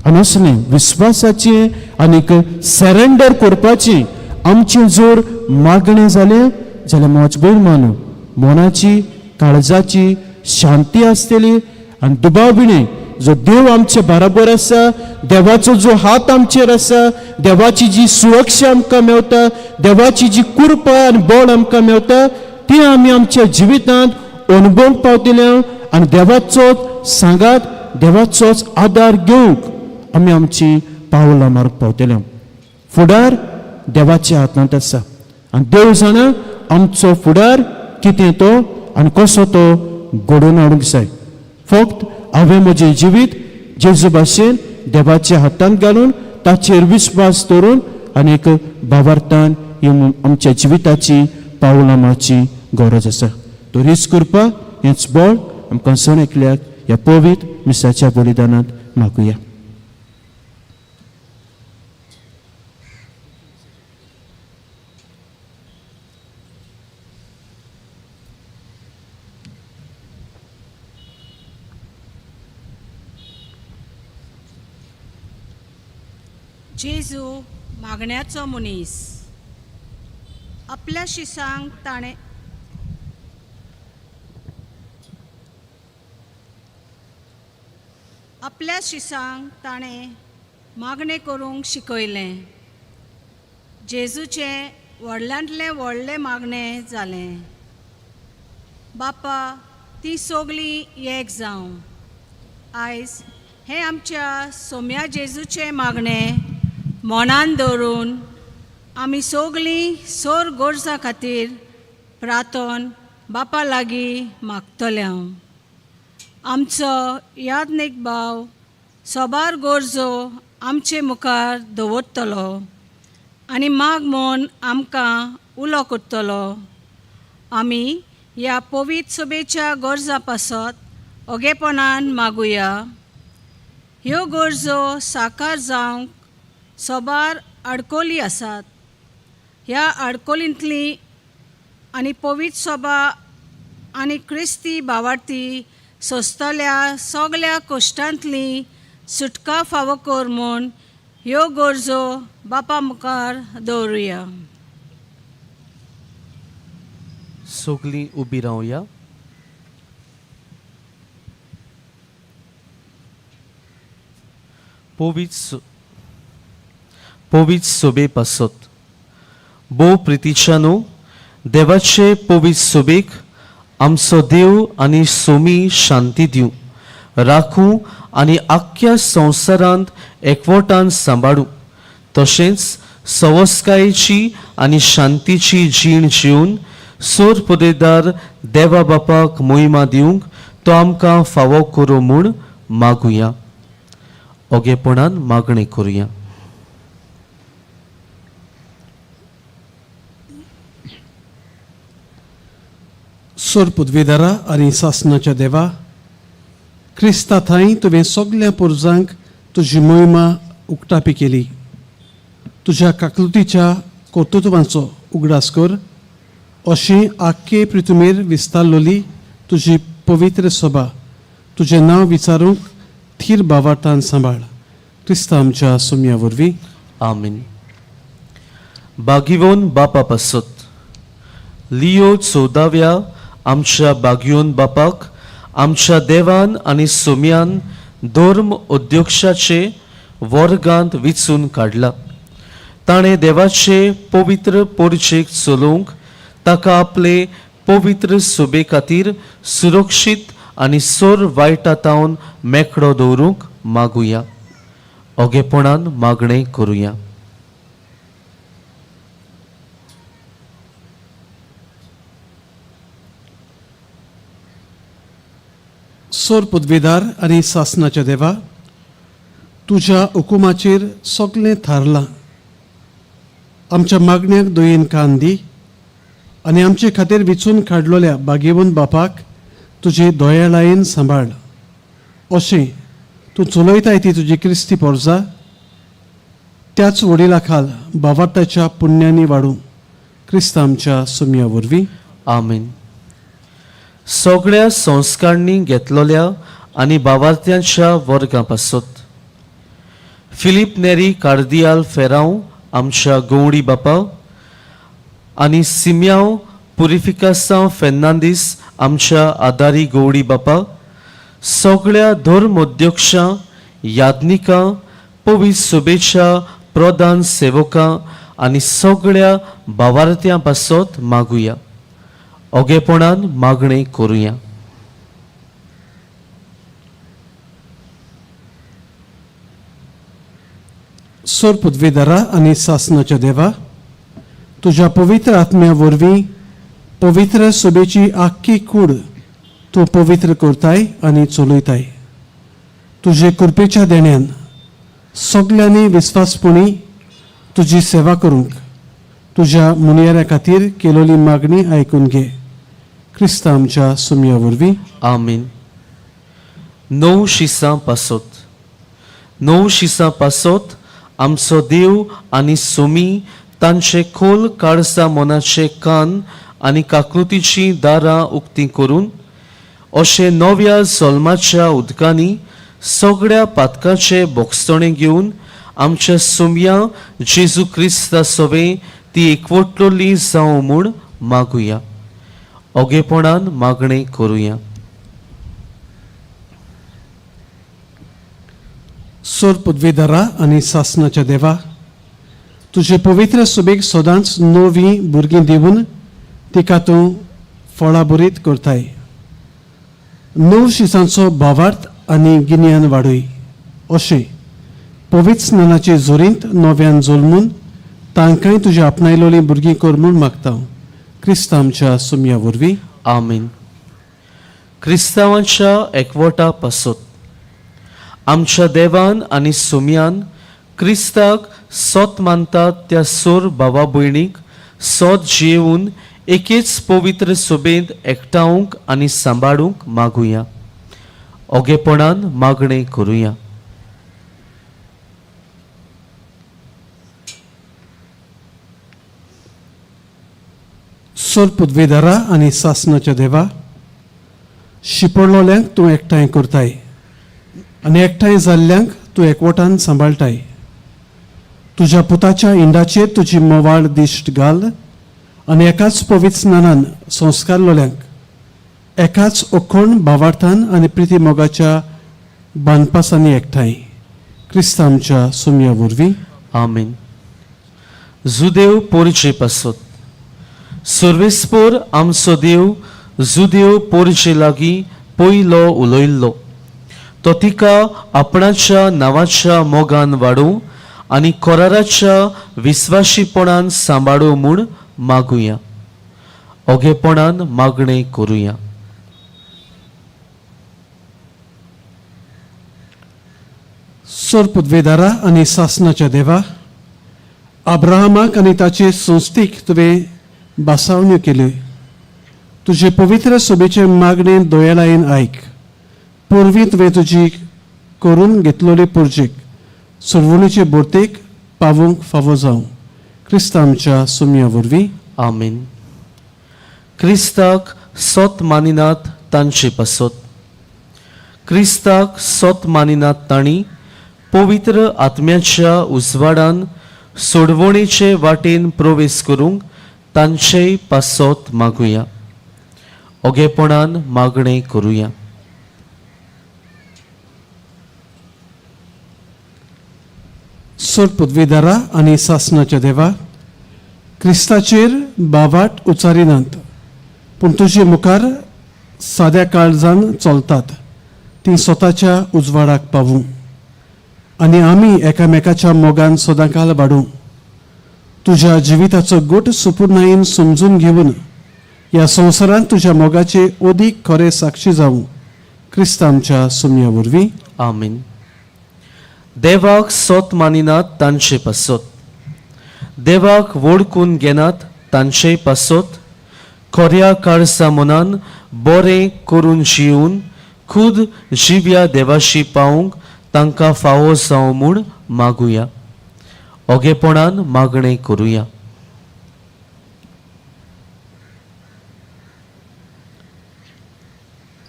आनी असलें विस्वासाचें आनीक सरेंडर करपाचें आमचें जर मागणें जालें जाल्यार म्हज भयण मानू मनाची काळजाची शांती आसतली आनी दुबाव बिणें जो देव आमचे बराबर आसा, देवाचो जो हात आमचेर आसा, देवाची जी सुरक्षा आमकां मेवता, देवाची जी कृपा आनी बळ आमकां मेवता ती आमी आमच्या जिवितांत अणभवंक पावतले आनी देवाचोच सांगात, देवाचोच आदार घेवंक आमी आमची पावलां मारूंक पावतले. फुडार देवाच्या हातांत आसा आनी देव जाणा आमचो फुडार कितें तो आनी कसो तो घडोवन हाडूंक जाय. फक्त हांवें म्हजें जिवीत जेजू भाशेन देवाच्या हातांत घालून ताचेर विस्वास दवरून आनी एक भावार्थान ही आमच्या जिविताची पावलां मारची गरज आसा. तर हीच कृपा, हेंच बळ आमकां सण एकल्याक ह्या पवित्र मिसाच्या बलिदानांत मागुया. जेजू मागण्याचो मनीस. आपल्या शिसांक ताणें आपल्या शिसांक ताणें मागणें करूंक शिकयलें. जेजूचें व्हडल्यांतलें व्हडलें मागणें जालें, बापा ती सगळीं एक जावं. आयज हें आमच्या सोम्या जेजूचें मागणें मनान दवरून आमी सगळीं सोर गरजां खातीर प्रार्थन बापा लागीं मागतले. हांव आमचो यादनीक भाव सोबार गरजो आमचे मुखार दवरतलो आनी माग म्हूण आमकां उलो करतलो. आमी ह्या पवित्र सभेच्या गरजां पासत ओगेपणान मागुया. ह्यो गरजो साकार जावंक सोबार आडकोली आसात. ह्या आडकोलींतली आनी पवित्र सभा आनी क्रिस्ती भावार्थी सोंसतल्या सगल्या कश्टांतली सुटका फावो कर म्हूण ह्यो गरजो बापा मुखार दवरुया. सगलीं उबी रावया. पवित्र सोबे पासत भोव प्रितीच्यानू देवाचे पवित्र सोबेक आमचो देव आनी सोमी शांती दिवं, राखूं आनी आख्ख्या संवसारांत एकवटान सांबाळूं. तशेंच सवस्कायेची आनी शांतीची जीण जिवन सोर पुदेदार देवा बापाक मोहिमा दिवंक तो आमकां फावो करूं म्हूण मागुया. ओगेपणान मागणी करुया. सोर पदवीदारा आनी सासनाच्या देवा, क्रिस्ता थंय तुवें सगल्या पुरजांक तुजी मोहिमा उक्तापी केली. तुज्या काकलुतीच्या कर्तृत्वांचो उगडास कर, अशी आख्खे पृथ्वीर विस्तारलोली तुजी पवित्र सभा तुजें नांव विचारूंक थीर भावार्थान सांबाळ. क्रिस्ता आमच्या सोम्या वरवीं. आमीन. बागिवोन बापा पासत लियो 14व्या आमच्या बागियोन बापाक आमच्या देवान आनी सोम्यान धर्म उद्योक्षाचे वर्गांत विचून काडला. ताणें देवाचे पवित्र पोरचेक चलोवंक ताका आपले पवित्र सोबे खातीर सुरक्षीत आनी सोर वायटा तावन मेकळो दवरूंक मागुया. ओगेपणान मागणें करुया. सोर पदवीदार आनी सासनाच्या देवा, तुज्या हुकुमाचेर सगलें थारलां. आमच्या मागण्याक दयेन कान दी आनी आमचे खातीर विचून काडलोल्या बागेवन बापाक तुजे दयाळायेन सांबाळ. अशें तूं चलयताय ती तुजी क्रिस्ती पोरजा त्याच वडिला खाल बावार्थाच्या पुण्यानी वाडूं. क्रिस्त आमच्या सोम्या वरवीं. आमीन. सगळ्या संस्कारांनी घेतलेल्या आनी बावार्थ्यांच्या वर्गां पासत फिलीप नेरी कार्दियाल फेरांव आमच्या गवडी बापा आनी सिम्यांव पुरिफिकासांव फेर्नांदीस आमच्या आदारी गवडी बापा, सगळ्या धर्मोध्यक्षां, याज्ञिकां, पवित्र सभेच्या प्रधान सेवकां आनी सगळ्या बावार्थ्यां पासत मागुया. ओगेपणान मागणें करुया. सोर पदवीदारा आनी सासनाच्या देवा, तुज्या पवित्र आत्म्या वरवीं पवित्र सभेची आख्खी कूड तूं पवित्र करताय आनी चलयताय. तुजे कृपेच्या देण्यान सगल्यांनी विस्वासपणी तुजी सेवा करूंक तुज्या मुनियाऱ्या खातीर केलोली मागणी आयकून घे. क्रिस्त आमच्या सुमया वरवीं. आमीन. 9 शिसां पासत 9 शिसां पासत आमचो देव आनी सोमी तांचे खोल काळसा मनाचे कान आनी काकृतीचीं दारां उक्तीं करून अशें नव्या जल्माच्या उदकांनी सगळ्या पातकाचे बोगसणे घेवन आमच्या सोम्या जेजू क्रिस्ता सवें ती एकवटलोली जावं म्हूण मागुया. ओगेपणान मागणें करुया. सोर पदवीदारा आनी सासनाच्या देवा, तुजे पवित्र सभेक सदांच नवीं भुरगीं दिवन तिका तूं फळाबरीत करताय. 9 शिसांचो भावार्थ आनी गिन्यान वाडय. अशें पवित्र स्नानाचे जोरींत नव्यान जल्मून तांकांय तुज्या आपणायलोलीं भुरगीं कर म्हूण मागता. क्रिस्त आमच्या सुमया वरवीं. आमीन. क्रिस्तांवांच्या एकवटा पासत आमच्या देवान आनी सोम्यान क्रिस्ताक सोत मानतात त्या सोर भावा भयणीक सोत जियेवन एकेच पवित्र सभेंत एकठावंक आनी सांबाळूंक मागुया. ओगेपणान मागणें करुया. सोर पदवीदारा आनी सासनाच्या देवा, शिपडलोल्यांक तूं एकठांय करताय आनी एकठांय जाल्ल्यांक तूं एकवटान सांबाळटाय. तुज्या पुताच्या इंडाचेर तुजी मोवाळ दिश्ट घाल आनी एकाच पवित्र स्नानान संस्कारलोल्यांक एकाच ओखण भावार्थान आनी प्रिती मोगाच्या बांदपासांनी एकठांय. क्रिस्त आमच्या सुमया वरवीं. आमीन. जुदेव पोरचे पासत सर्वेस्पोर आमचो देव जुदेव पोरचे लागीं पयलो उलयल्लो. तो तिका आपणाच्या नांवाच्या मोगान वाडोवं आनी कोराराच्या विस्वाशीपणान सांबाळू म्हूण मागुया. ओगेपणान मागणें करुया. सोर पदवेदारा आनी सासनाच्या देवा, अब्राहमाक आनी ताचे संस्थेक तुवें बासावण्यो केल्यो. तुजे पवित्र सभेचे मागणें दोयालायन आयक. पुर्वी तुवें तुजी करून घेतलेली पुर्जेक सोडवणेचे भरतेक पावोवंक फावो जावं. क्रिस्त आमच्या सुमया वरवीं. आमेन. क्रिस्ताक सोत मानिनात तांचे पासत, क्रिस्ताक सोत मानिनात तांणी पवित्र आत्म्याच्या उजवाडान सोडवणेचे वाटेन प्रवेश करूंक तांचेय पासत मागुया. ओगेपणान मागणें करुया. सोर पदवेदारा आनी सासनाच्या देवा, क्रिस्ताचेर बावाट उचारिनात पूण तुजे मुखार साद्या काळजान चलतात ती स्वताच्या उजवाडाक पावूं आनी आमी एकामेकाच्या मोगान सदांकाल वाडूं. तुज्या जिविताचो गूट सुपुर्णायेन समजून घेवन ह्या संवसारांत तुज्या मोगाचे अदीक खरे साक्षी जावं. क्रिस्त आमच्या सुमया वरवीं. आमेन. देवाक सोत मानिनात तांचे पासत, देवाक वळखून घेनात तांचे पासत, खोऱ्या काळसा मनान बरें करून जिवन खूद जिव्या देवाशी पावूंक तांकां फावो जावं म्हूण मागुया. ओगेपणान मागणें करुया.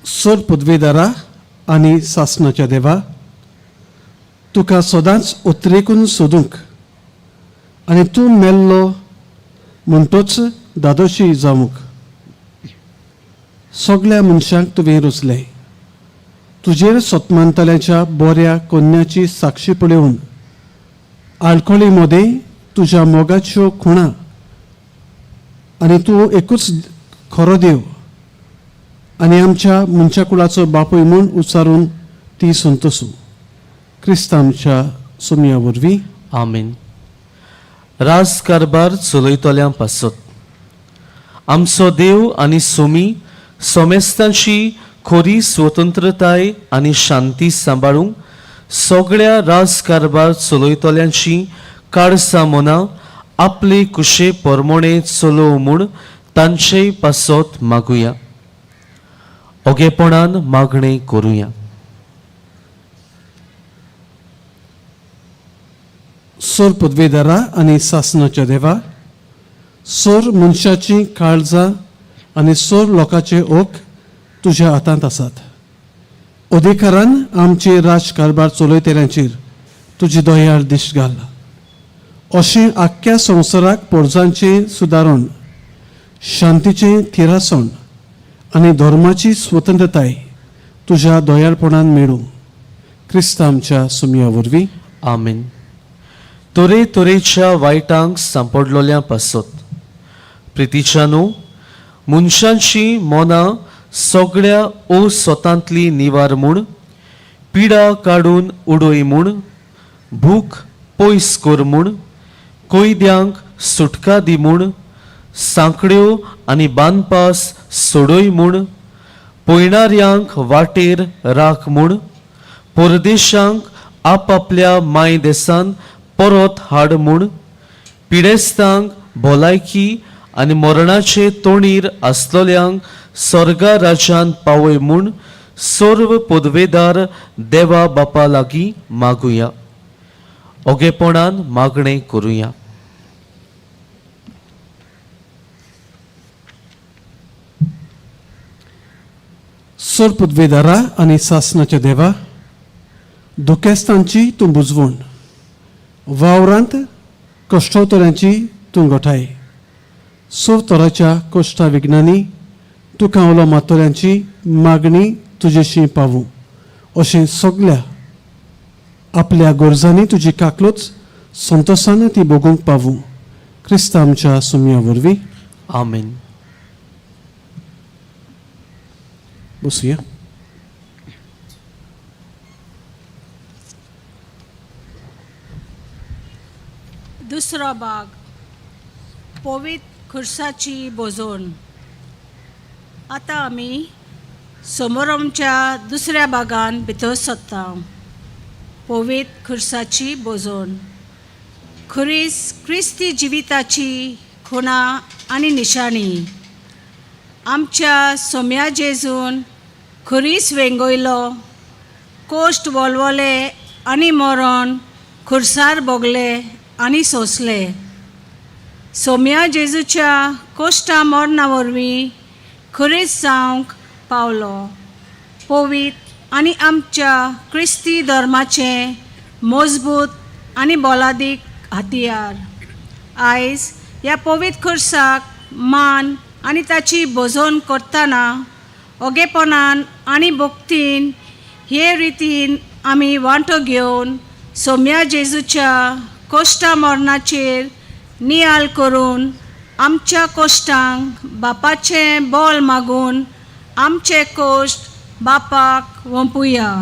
सोर पदवेदारा आनी सासनाच्या देवा, तुका सदांच उतरेकून सोदूंक आनी तूं मेल्लो म्हणटोच दादोशी जावंक सगळ्या मनशांक तुवें रुचलें. तुजेर सोतमानतल्याच्या बऱ्या कोन्याची साक्षी पळोवन आलकोळी मदें तुज्या मोगाच्यो खुणा आनी तूं एकूच खरो देव आनी आमच्या मनशा कुळाचो बापूय म्हूण उच्चारून ती संतोसूं. क्रिस्त आमच्या सुमया वरवीं. आमेन. राज कारभार चलयतल्यां पासत आमचो देव आनी सोमी सोमेस्तांची खोरी स्वतंत्रताय आनी शांती सांबाळूंक सगळ्या राज कारभार चलयतल्यांची काळसां मनां आपले कुशे परमोणे चलोवं म्हूण तांचेय पासत मागुया. ओगेपणान मागणें करुया. सोर पदवेदारा आनी सासनाच्या देवा, सोर मनशाची काळजां आनी सोर लोकांचे ओक तुज्या हातांत आसात. अधिकारान आमचे राज कारभार चलयतल्यांचेर तुजी दयाळ दिश्ट घाल. अशें आख्ख्या संवसाराक पोरजांचें सुदारण, शांतीचें थिरासण आनी धर्माची स्वतंत्रताय तुज्या दयाळपणान मेळूं. क्रिस्त आमच्या सुमया वरवीं. आमेन. तरे तरेच्या वायटांक सांपडलोल्या पासत प्रितीच्यानू मनशांची मनां सगळ्या असोतांतली निवार म्हूण, पिडा काडून उडय म्हूण, भूक पयस कर म्हूण, कैद्यांक सुटका दी म्हूण, सांकड्यो आनी बांदपास सोडय म्हूण, पयणाऱ्यांक वाटेर राख म्हूण, परदेशांक आपापल्या माय देसान परत हाड म्हूण, पिडेस्तांक भलायकी आनी मरणाचे तोणीर आसलोल्यांक स्वर्गा राज्यांत पावय म्हूण सर्व पदवेदार देवा बापा लागीं मागुया. ओगेपणान मागणें करुया. सोर पदवेदारा आनी सासनाच्या देवा, दुखेस्तांची तूं बुजवण, वावरांत कश्टोतऱ्यांची तूं गोठाय. सोव तराच्या कश्टा विज्ञानी तुका उलो मातोल्यांची मागणी तुजेशी पावूं. अशें सगल्या आपल्या गरजांनी तुजी काकलोच संतोशान ती भोगूंक पावूं. क्रिस्त आमच्या सुमया वरवीं. आमेन. बसुया. दुसरो भाग पवित्र खुर्साची भोजन. आतां आमी समोरमच्या दुसऱ्या भागान भितर सरता. पवित्र खुर्साची भोजन. खुरीस क्रिस्ती जिविताची खुणा आनी निशाणी. आमच्या सोम्या जेजून खुरीस वेंगयलो, कोश्ट वोलवले आनी मरण खुर्सार भोगले आनी सोंसले. सोम्या जेजूच्या कोश्टा मरणा वरवीं खुरीस जावंक पावलो. पवित्र आनी आमच्या क्रिस्ती धर्माचें मजबूत आनी बोलादीक हतियार. आयज ह्या पवित्र खुर्साक मान आनी ताची भोजन करतना ओगेपणान आनी भक्तीन हे रितीन आमी वांटो घेवन सोम्या जेजूच्या कोश्टा मरणाचेर नियाळ करून आमच्या कोश्टांक बापाचें बोल मागून आमचे कोश्ट बापाक वंपुया.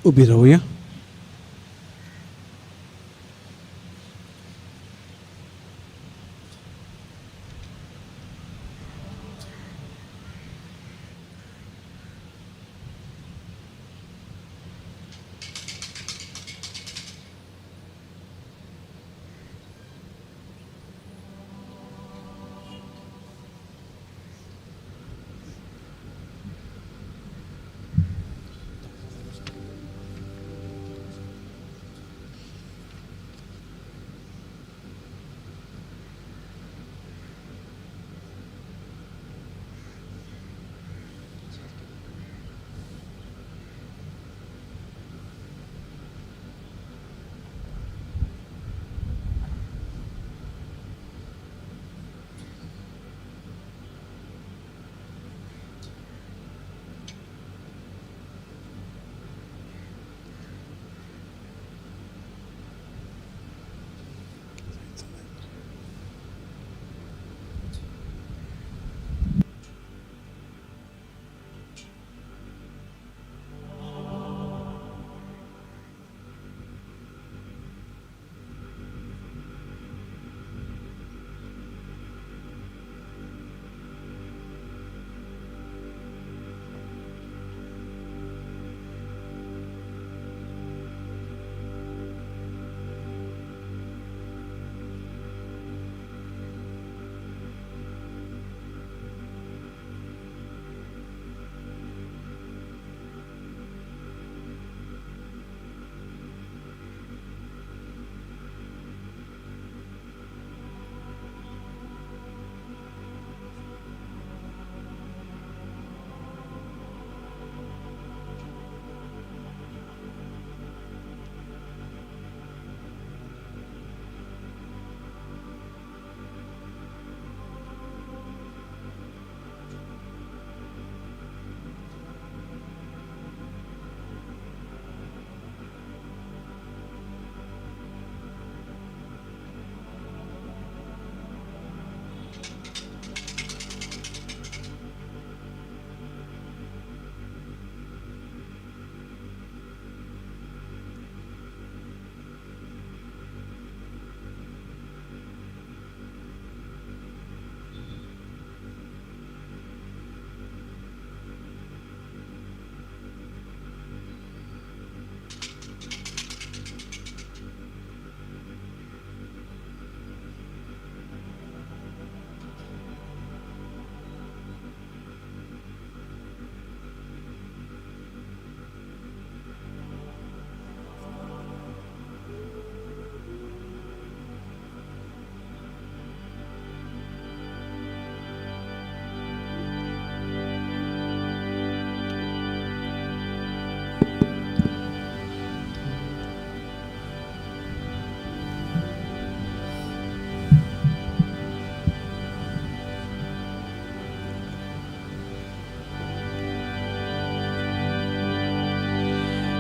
उबी रावया.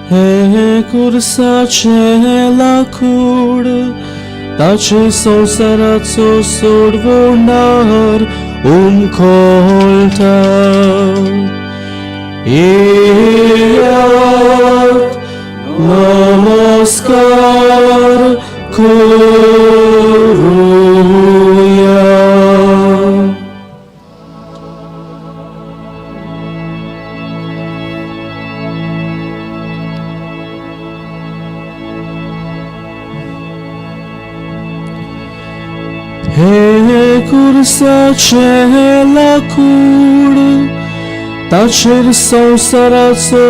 हे कुर्साचें लाकूड ताचे संवसाराचो सोडवणार उमखोळटा. येयात नमस्कार करुया. हे कुर्साचें लाकूड ताचेर संवसाराचो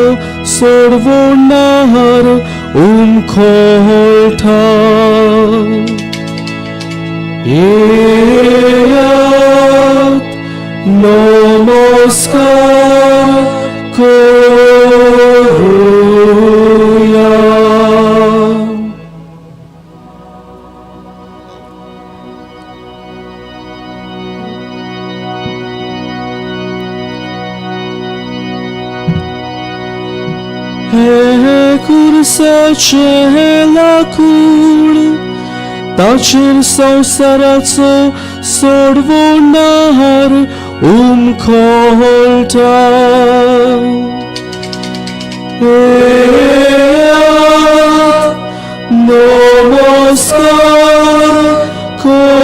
सोडवणार उमखोळटा. येयात नमस्कार करुया. हे कुर्साचें लाकूड ताचेर संवसाराचो सोडवणार उमखोळटा. नमस्कार करुया.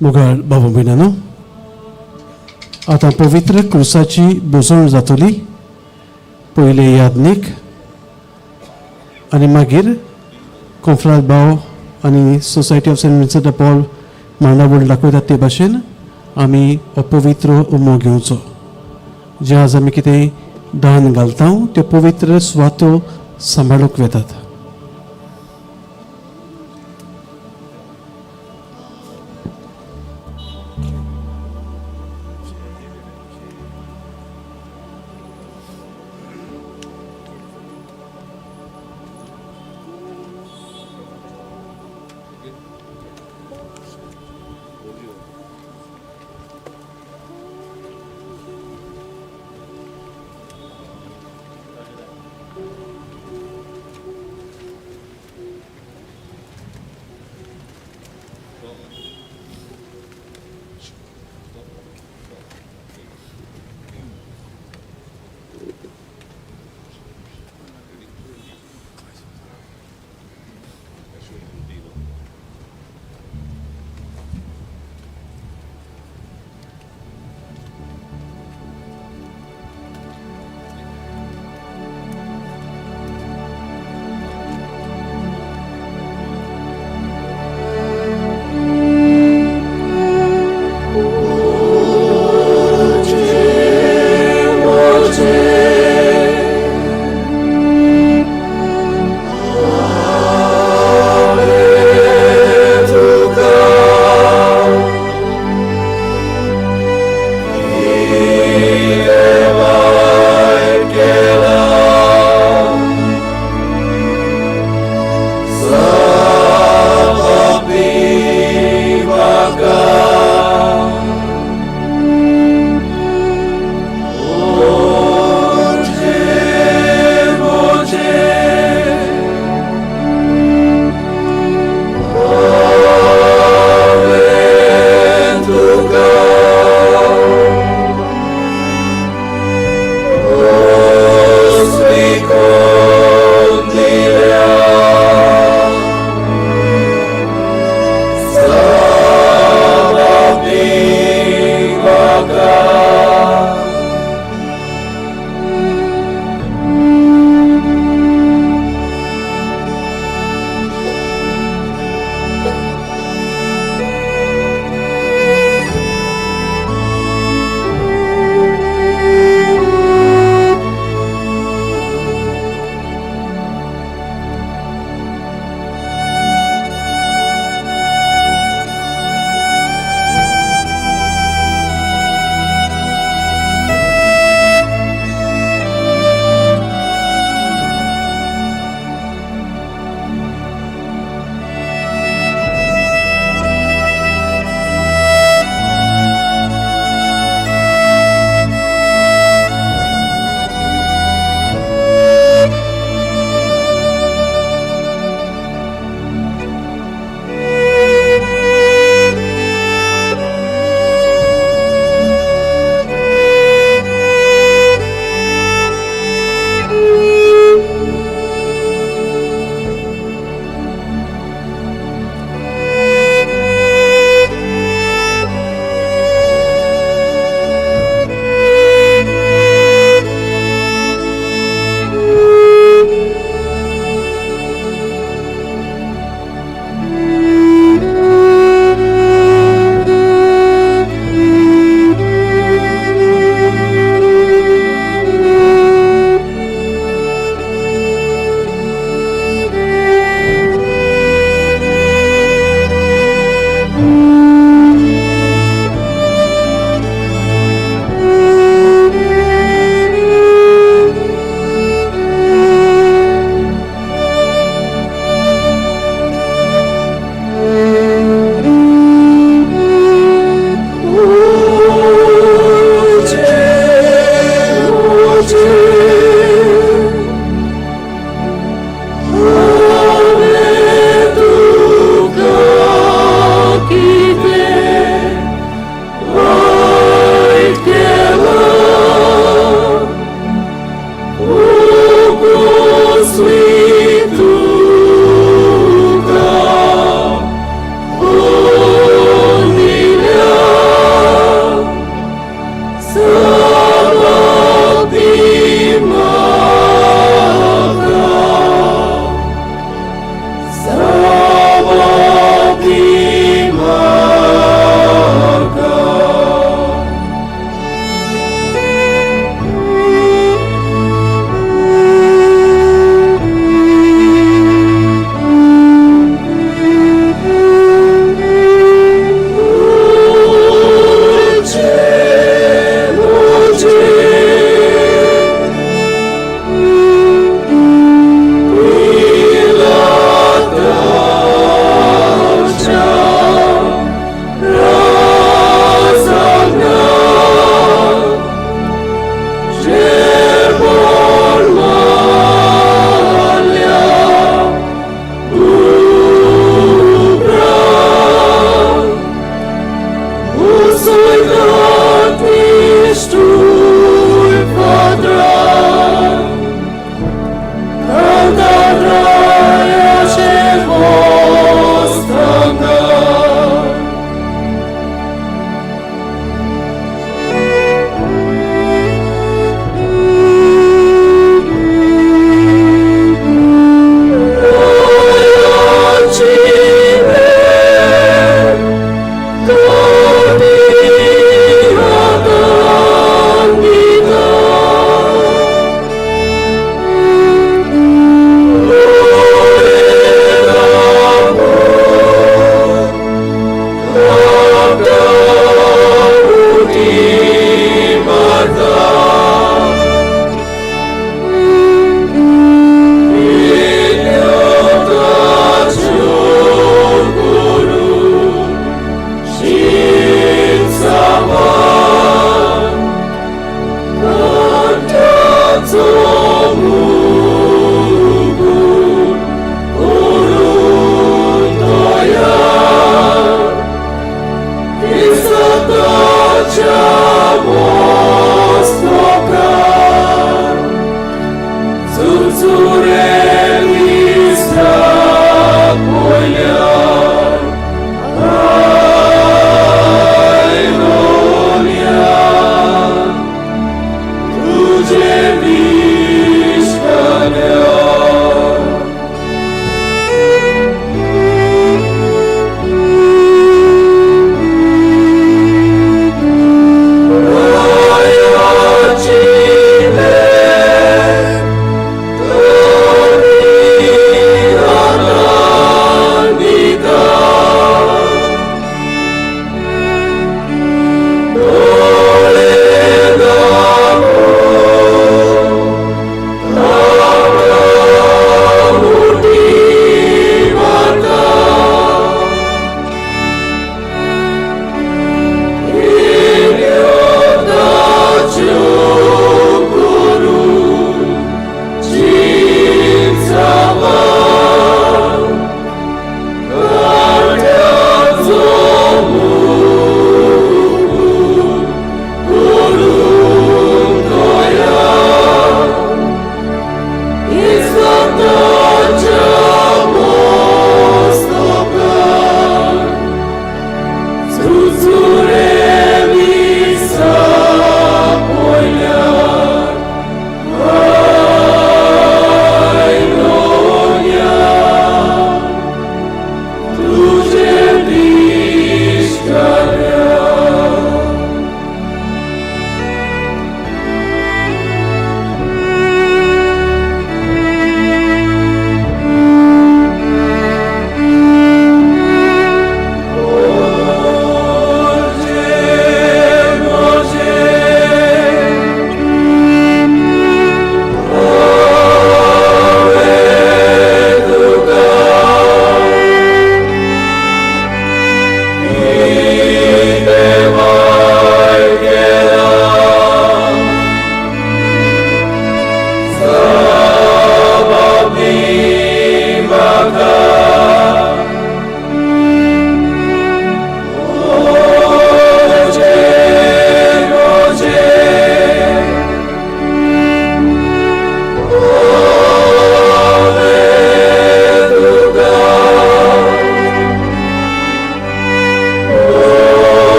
मुगाळ बाबू भयणांनो, आतां पवित्र क्रुसाची भोजवण जातली. पयले यादनीक आनी मागीर कोंफ्राद भाव आनी society of Saint Vincent de Paul मांडावळ दाखयतात ते भाशेन आमी हो पवित्र उमो घेवचो. जे आज आमी कितें दान घालता त्यो पवित्र सुवातो सांबाळूंक वेतात.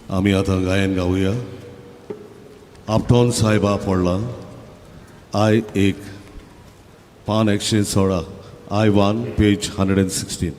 आमी आतां गायन गावया. आपटोन सायबा पडला I एक, पान 116, I 1, page 116.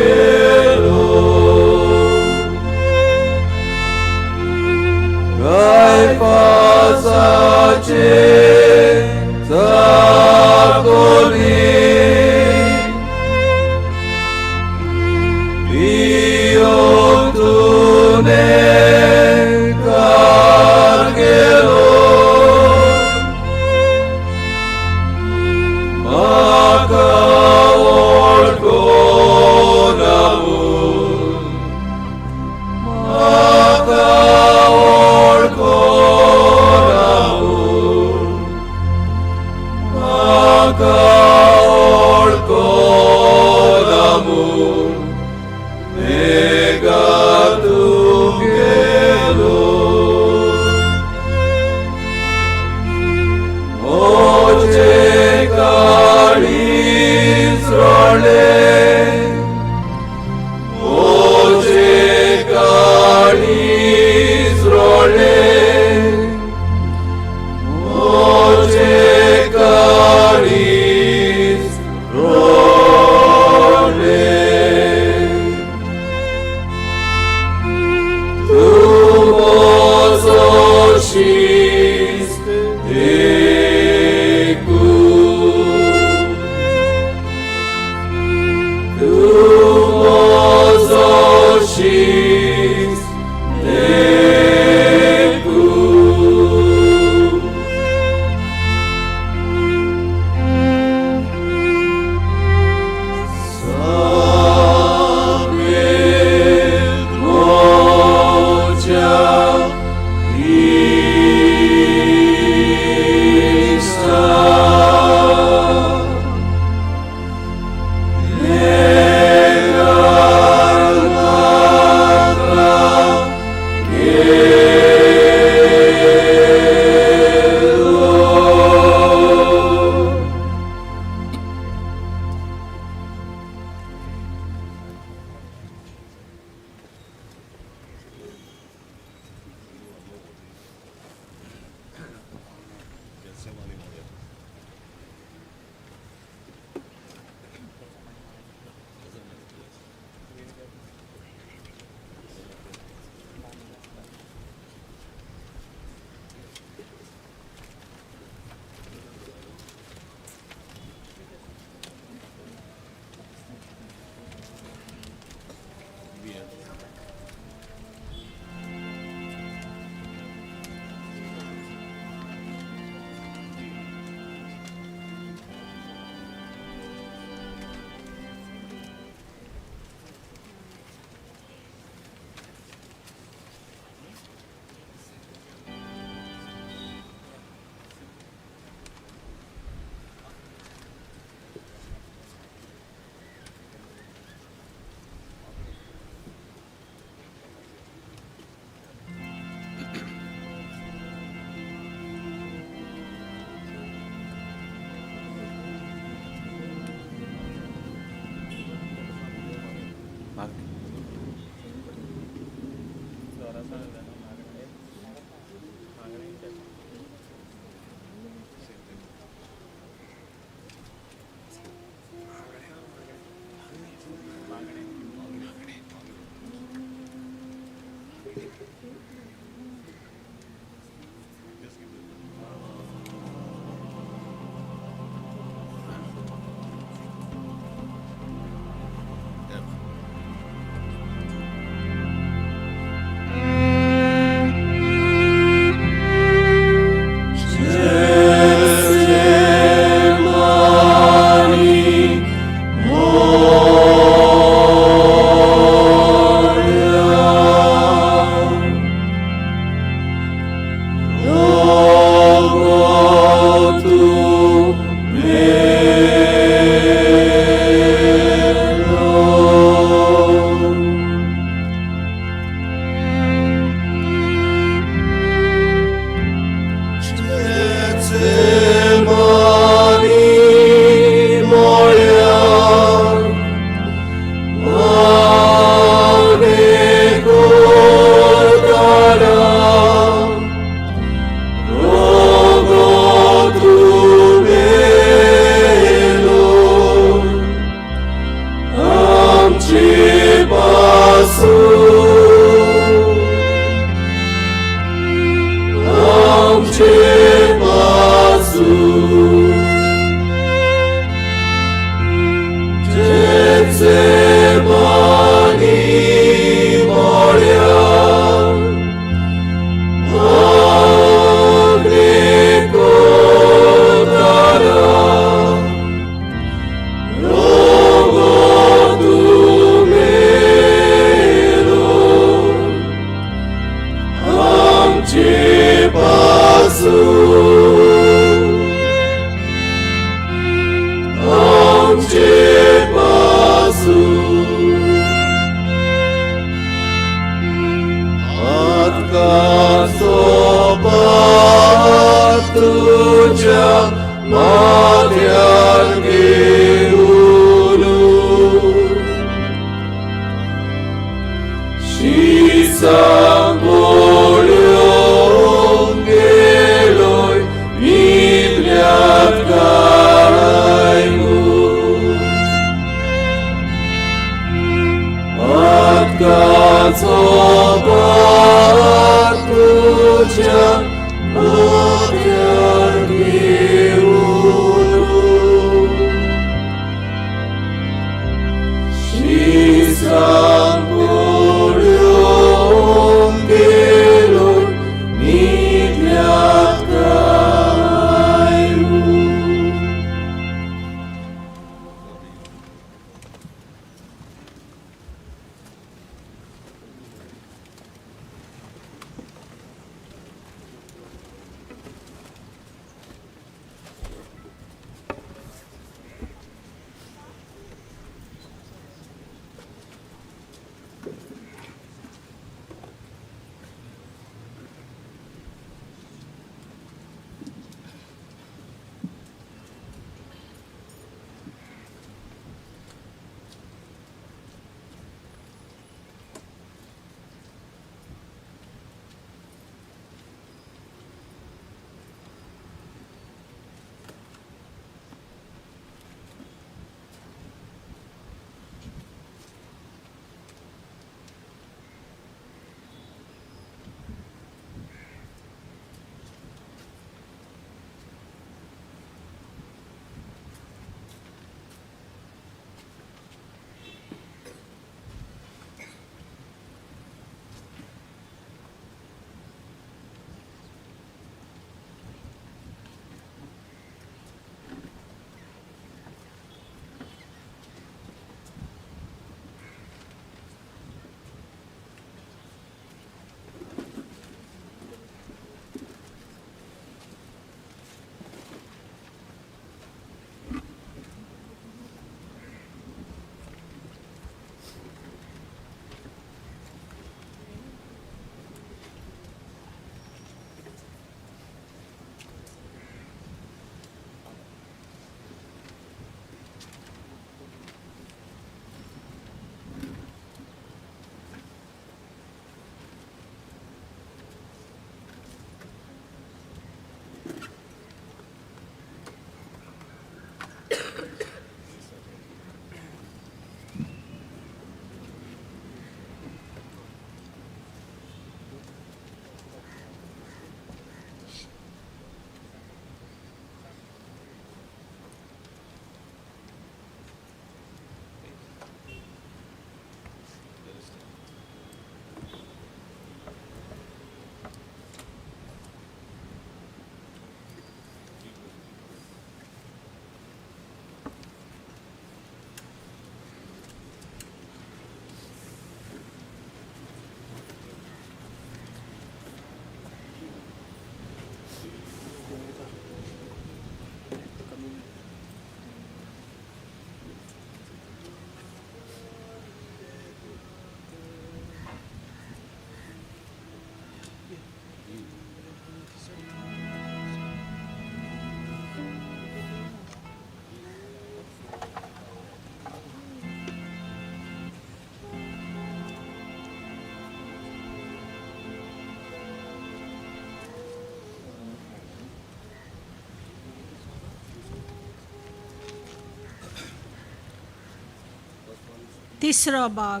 तिसरो भाग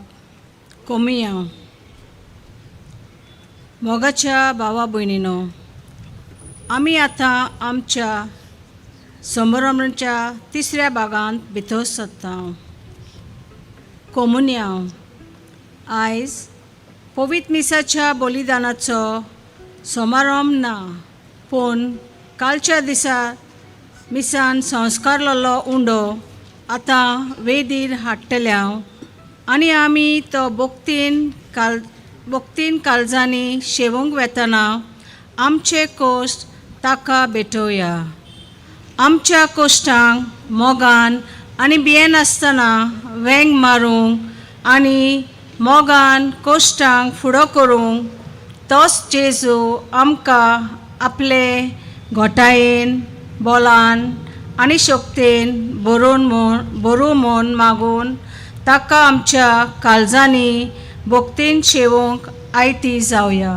कोमिया. मोगाच्या भावा भयणीनो, आमी आतां आमच्या समारंभाच्या तिसऱ्या भागांत भितर सरता. कोमुन्यांव. आयज पवित्र मिसाच्या बलिदानाचो समारंभ ना, पूण कालच्या दिसा मिसान संस्कारलेलो उंडो आतां वेदीर हाडटले आनी आमी तो भक्तीन काळजांनी शेवंक वेतना आमचे कोश्ट ताका भेटोवया. आमच्या कोश्टांक मोगान आनी भियेनासतना वेंग मारूंक आनी मोगान कोश्टांक फुडो करूंक तोच जेजू आमकां आपले घोटायेन, बोलान आनी शक्तेन बरोवन म्हूण बरो म्हूण मागून ताका आमच्या काळजांनी भक्तीन शेवंक आयती जावया.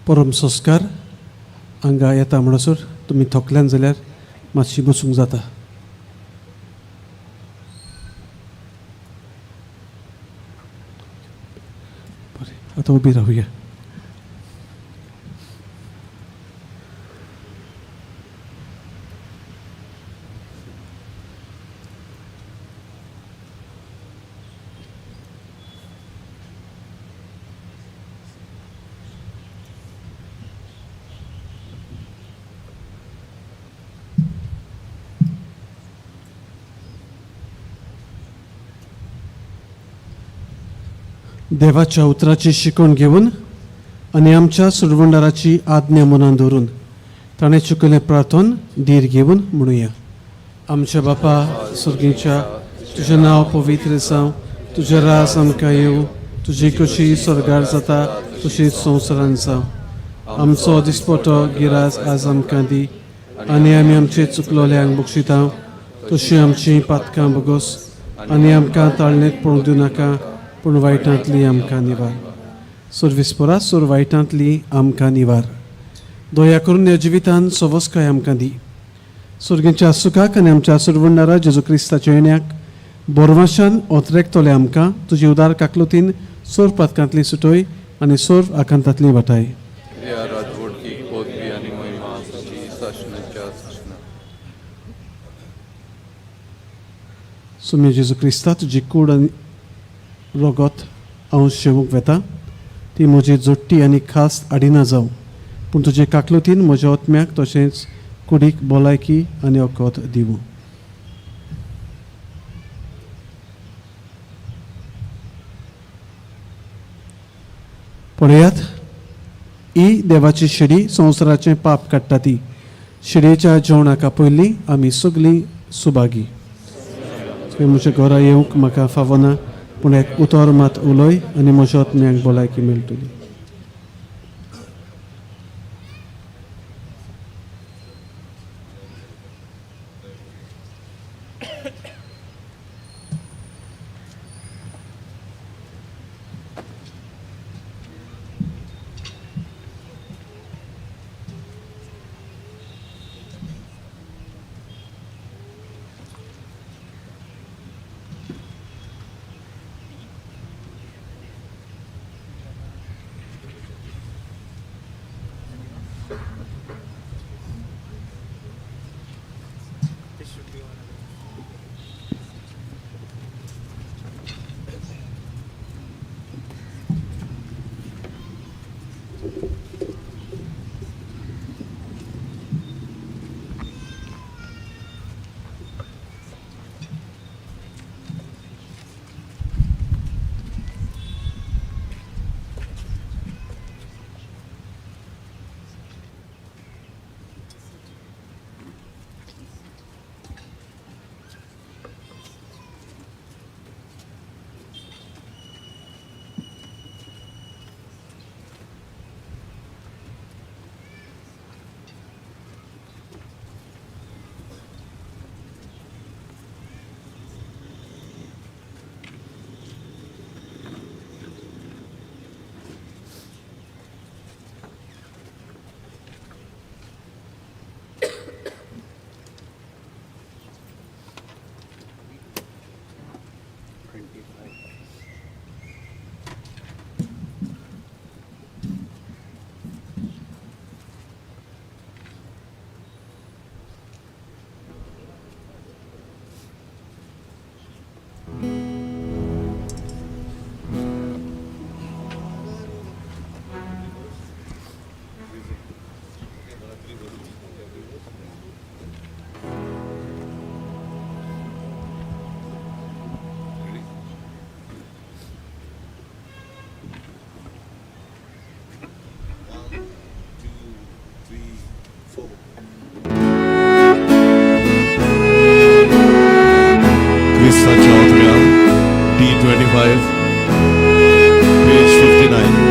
परम संस्कार हांगा येता म्हणसर तुमी थकल्यान जाल्यार मातशी बसूंक जाता. बरें, आतां उबी रावया. देवाच्या उतराची शिकवण घेवन आनी आमच्या सुरवंडाराची आज्ञा मनान दवरून ताणें चुकयलें प्रार्थन धीर घेवन म्हणुया. आमच्या बापा सर्गीच्या, तुजें नांव पवित्र जावं, तुजें राज आमकां येवं, तुजी कशी स्वर्गार जाता तशीच संवसारान जावं. आमचो दिसपटो गिराज आज आमकां दी आनी आमी आमचे चुकलोल्यांक बक्षिता तशी आमची पातकां बगोस आनी आमकां ताळणेक पळोवंक दिवं नाका, पूण वायटांतली आमकां निवार. सोर विस्परा सोर वायटांतली आमकां निवार. दया करून ह्या जिवितान सवस्काय आमकां दी. सर्गीच्या सुखाक आनी आमच्या सुरवंडारा जेजू क्रिस्ताच्या येण्याक बोरवाशान ओतरेकतले आमकां तुजी उदार काकलुतीन सोर पातकांतली सुटोय आनी सोर आकांतांतली वाटाय. सुम्या जेजू क्रिस्ता, तुजी कूड आनी रगत हांव शेवूंक वेता ती म्हजी जोडटी आनी खास आडिना जावं, पूण तुजे काकलुतीन म्हज्या आत्म्याक तशेंच कुडीक भलायकी आनी वखद दिवं. पळयात, ही देवाची शेडी संवसाराचें पाप काडटा. ती शेडयेच्या जेवणाक पयलीं आमी सगळीं सुभागी. तुवें म्हज्या घरा येवंक म्हाका फावना, पूण एक उतर मात उलय आनी म्हज्या आत्म्याक भलायकी मेळटली. Page 59.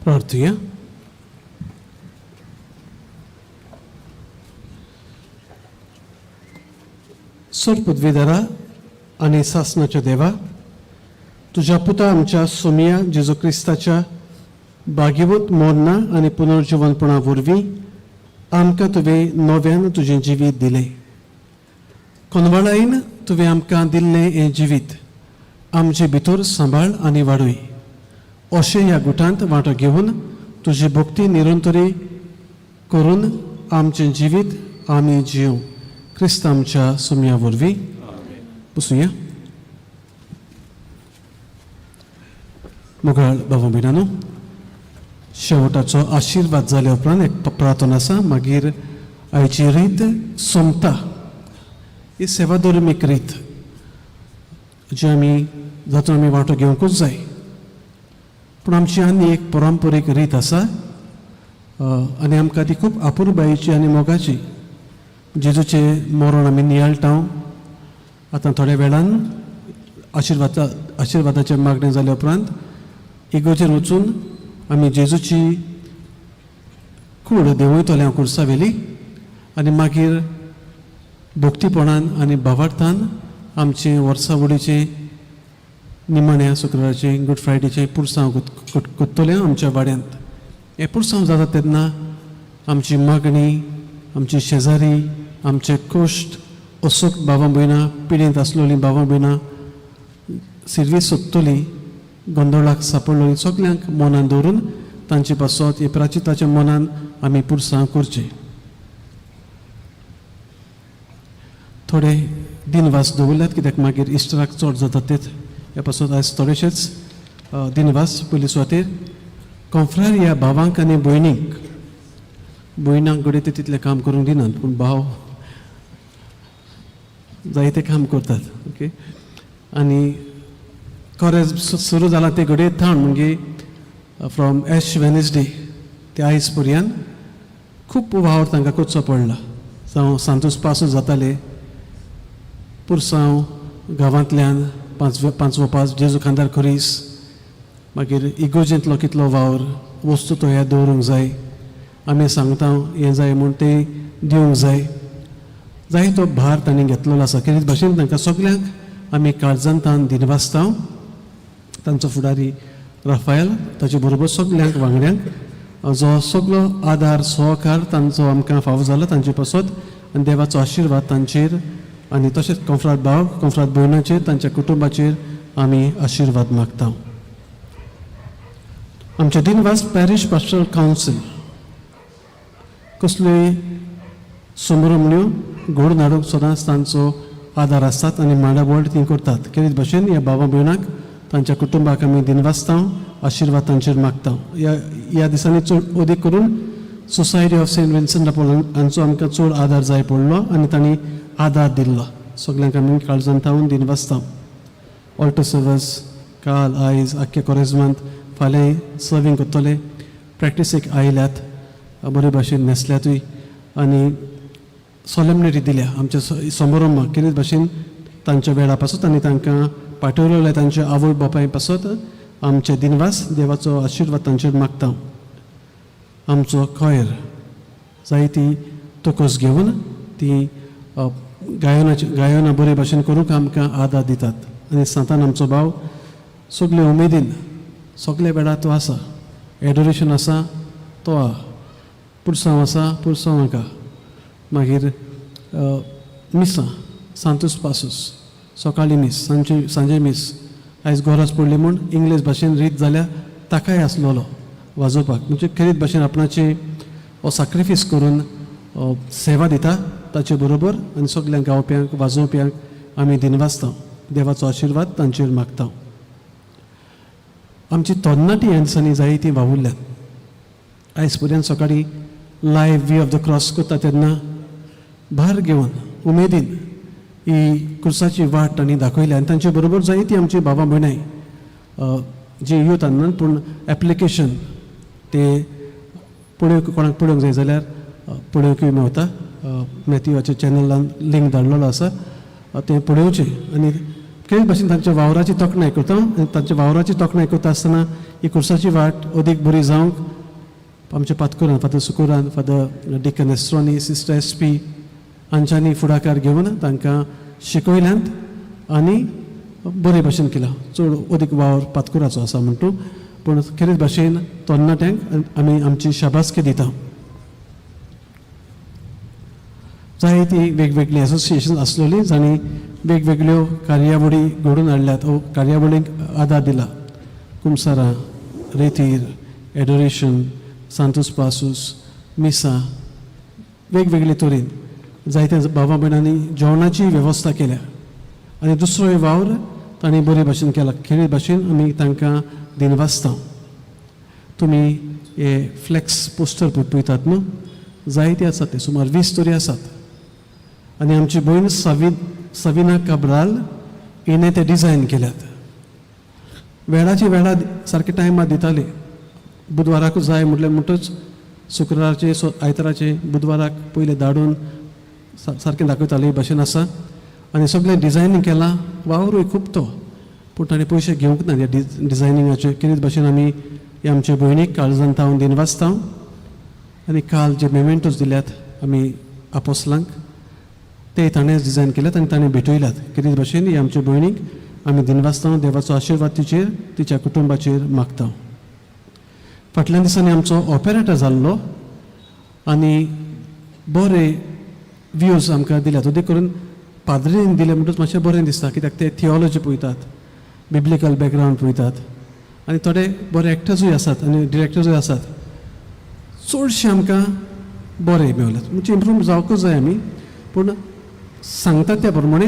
प्रार्थुया. सोर पदवीदारा आनी सासनाच्या देवा, तुज्या पुता आमच्या सोमिया जेजू क्रिस्ताच्या भाग्यवंत मोरना आनी पुनर्जिवनपणा वरवीं आमकां तुवें नव्यान तुजें जिवीत दिलें. कोनवाळायन तुवें आमकां दिल्लें हें जिवीत आमचे भितर सांबाळ आनी वाडय. अशें ह्या गुटांत वांटो घेवन तुजी भक्ती निरंतरी करून आमचें जिवीत आमी जिव क्रिस्त आमच्या सुमया वरवीं. बसुया. मोगाळ बाबा भयणानो, शेवटाचो आशिर्वाद जाल्या उपरांत एक प्रार्थना आसा, मागीर आयची रीत सोंपता. ही सेवाधर्मीक रीत जी आमी जातूंत आमी वांटो घेवंकूच जाय, पूण आमची आनी एक परंपरीक रीत आसा आनी आमकां ती खूब आपुरबायेची आनी मोगाची. जेजूचें मरण आमी नियाळटा. आतां थोड्या वेळान आशिर्वादाचें मागणें जाल्या उपरांत इगोजेर वचून आमी जेजूची कूड देंवयतले कुर्सावेली आनी मागीर भक्तीपणान आनी भावार्थान आमचें वर्सावडीचें निमाण्या शुक्राराचें गुड फ्रायडेचें पुरसांव कोत्तलें आमच्या वाड्यांत. हें पुरसांव जाता तेन्ना आमची मागणी, आमची शेजारी, आमचे कोश्ट असोक बाबा भयणां, पिडेंत आसलोलीं बाबा भयणां, सिर्वीस सोदतली, गोंदळाक सापडलोलीं सगल्यांक मनान दवरून तांचे पासत हे प्राचिताच्या मनान आमी पुरसांव करचें. थोडे दिनवास दवरल्यात कित्याक मागीर इश्टराक चड जाता तेच ह्या पासत आयज थोडेशेच दिनवास. पयली सुवातेर कोंफ्रार ह्या भावांक आनी भयणींक, भयणांक घडये ते तितलें काम करूंक दिनात पूण भाव जायते काम करतात. ओके, आनी कोरेज सुरू जाला ते घडये थावन म्हणजे फ्रॉम एश वेनसडे ते आयज पर्यंत खूब वावर तांकां करचो पडला. जावं सांतूस पासूस जाताले पुरसांव गांवांतल्यान पांचवो पास जेजू खांदार खुरीस, मागीर इगोजेंतलो कितलो वावर, वस्तू तो ह्या दवरूंक जाय, आमी सांगता हें जाय म्हूण तें दिवंक जाय, जाय तो भार तांणी घेतलेलो आसा. खेरीत भाशेन तांकां सगल्यांक आमी काळजांतान दिनवासता. तांचो फुडारी राफायल, ताचे बरोबर सगल्यांक वांगड्यांक जो सगलो आदार सहकार तांचो आमकां फावो जाला तांचे पासत आनी देवाचो आशिर्वाद तांचेर आनी तशेंच कोंफ्राद भाव कोंफ्राद भयणाचेर तांच्या कुटुंबाचेर आमी आशिर्वाद मागता. आमचे दिनवास पॅरीश पास्टरल कावन्सील कसल्योय समरमण्यो घडोवन हाडूंक सदांच तांचो आदार आसतात आनी मांडावळ ती करतात. खेरीत भाशेन ह्या बाबा भयणाक तांच्या कुटुंबाक आमी दिनवासता, आशिर्वाद तांचेर मागता. ह्या दिसांनी चड अदीक करून society of Saint Vincent de Paul हांचो आमकां चड आदार जाय पडलो आनी तांणी आदार दिल्लो. सगल्यांक आमी काळजान थावन दिनवासता. ऑल्टो सर्वस काल आयज आख्खे कोरेजमांत फाल्यां सर्वींग करतले, प्रॅक्टिसीक आयल्यात बरे भाशेन न्हेसल्यातूय आनी सोलेमनिटी दिल्या आमच्या समारंभाक. खेरीत भाशेन तांच्या वेळा पासत आनी तांकां पाठवलेल्या तांच्या आवय बापाय पासत आमचे दिनवास, देवाचो आशिर्वाद तांचेर मागता. आमचो खयर जायती तकस घेवन ती गायनाची गायनां बरे भाशेन करूंक आमकां आदार दितात आनी सांतान आमचो भाव सगळे उमेदीन सगळे वेळार तो आसा. एडोरेशन आसा तो आहा, पुरसांव आसा पुरसांव हाका, मागीर मिसां सांतूस पासूस सकाळीं मीस सांजे मीस. आयज गरज पडली म्हूण इंग्लीश भाशेन रीत जाल्यार ताकाय आसलेलो वाजोवपाक, म्हणजे खेरीत भाशेन आपणाचे हो साक्रिफीस करून सेवा दिता ताचे बरोबर आनी सगल्यांक गावप्यांक वाजोवप्यांक आमी दिनवासता, देवाचो आशिर्वाद तांचेर मागता. आमची तरणाटी ह्या दिसांनी जायतीं वावुरल्यात. आयज पर्यंत सकाळीं live way of the cross करता तेन्ना भार घेवन उमेदीन ही कुर्साची वाट तांणी दाखयली आनी तांचे बरोबर जायती आमची बाबा भयणाय जी यूथ आन्नात पूण एप्लिकेशन ते पळोवंक कोणाक पळोवंक जाय जाल्यार पळोवंकूय मेवता. मॅथ्यूच्या चॅनलान लिंक धाडलेलो आसा, तें पळोवचें आनी खेरीत भाशेन तांच्या वावराची तोखणाय करता आनी तांच्या वावराची तोखणाय करता आसतना ही कुर्साची वाट अदीक बरी जावंक आमच्या पातकुरान, फादर सुकुरान, फादर डिकन एस्ट्रोनी, सिस्टर एस पी हांच्यांनी फुडाकार घेवन तांकां शिकयल्यांत आनी बरे भाशेन केलां. चड अदीक वावर पातकुराचो आसा म्हणटू, पूण खेरीत भाशेन तरणाट्यांक आमी आमची शाबासकी दिता. जायतीं वेगवेगळीं एसोसिएशन आसलेलीं जांणी वेगवेगळ्यो कार्यावळी घडोवन हाडल्यात ओ कार्यावळींक आदार दिला. कुमसारां, रेतीर, एडोरेशन, सांतोस पासूस, मिसां वेगवेगळे तरेन जायत्या भावा भयणांनी जेवणाची वेवस्था केल्या आनी दुसरोय वावर तांणी बरे भाशेन केला. खेरीत भाशेन आमी तांकां दिनवासता. तुमी हे फ्लॅक्स पोस्टर पळयतात न्हू, जायते आसात ते, सुमार 20 तरी आसात. आनी आमची भयण सविना काब्राल हिणें ते डिजायन केल्यात. वेळाची वेळा सारके टायमार दिताली. बुधवाराकूच जाय म्हटलें म्हणटच शुक्राराचे, आयताराचे, बुधवाराक पयलें धाडून सारकें दाखयताले हे भाशेन आसा. आनी सगळें डिजायनींग केलां, वावरूय खूब तो, पूण ताणें पयशे घेवंक ना ह्या डिजायनिंगाचे. खेरीत भाशेन आमी हे आमचे भयणीक काळजान तावन दिनवासता. आनी काल जे मेमेंटोज दिल्यात आमी आपोसलांक, ते ताणें डिजायन केल्यात आनी ताणें भेटयल्यात. खेरीत भाशेन ही आमचे भयणीक आमी दिनवासता. देवाचो आशिर्वाद तिचेर, तिच्या कुटुंबाचेर मागता. फाटल्या दिसांनी आमचो ऑपरेटर जाल्लो आनी बरे व्यूज आमकां दिल्यात. अदीक करून पाद्रीन दिले म्हणटच मातशें बरें दिसता, कित्याक ते थियोलॉजी पळयतात, बिब्लिकल बॅकग्रावंड पळयतात आनी थोडे बरे एक्टर्सूय आसात आनी डिरेक्टर्सूय आसात. चडशे आमकां बरे मेवल्यात, म्हणजे इम्प्रूव जावंकूच जाय आमी, पूण सांगतात त्या प्रमाणे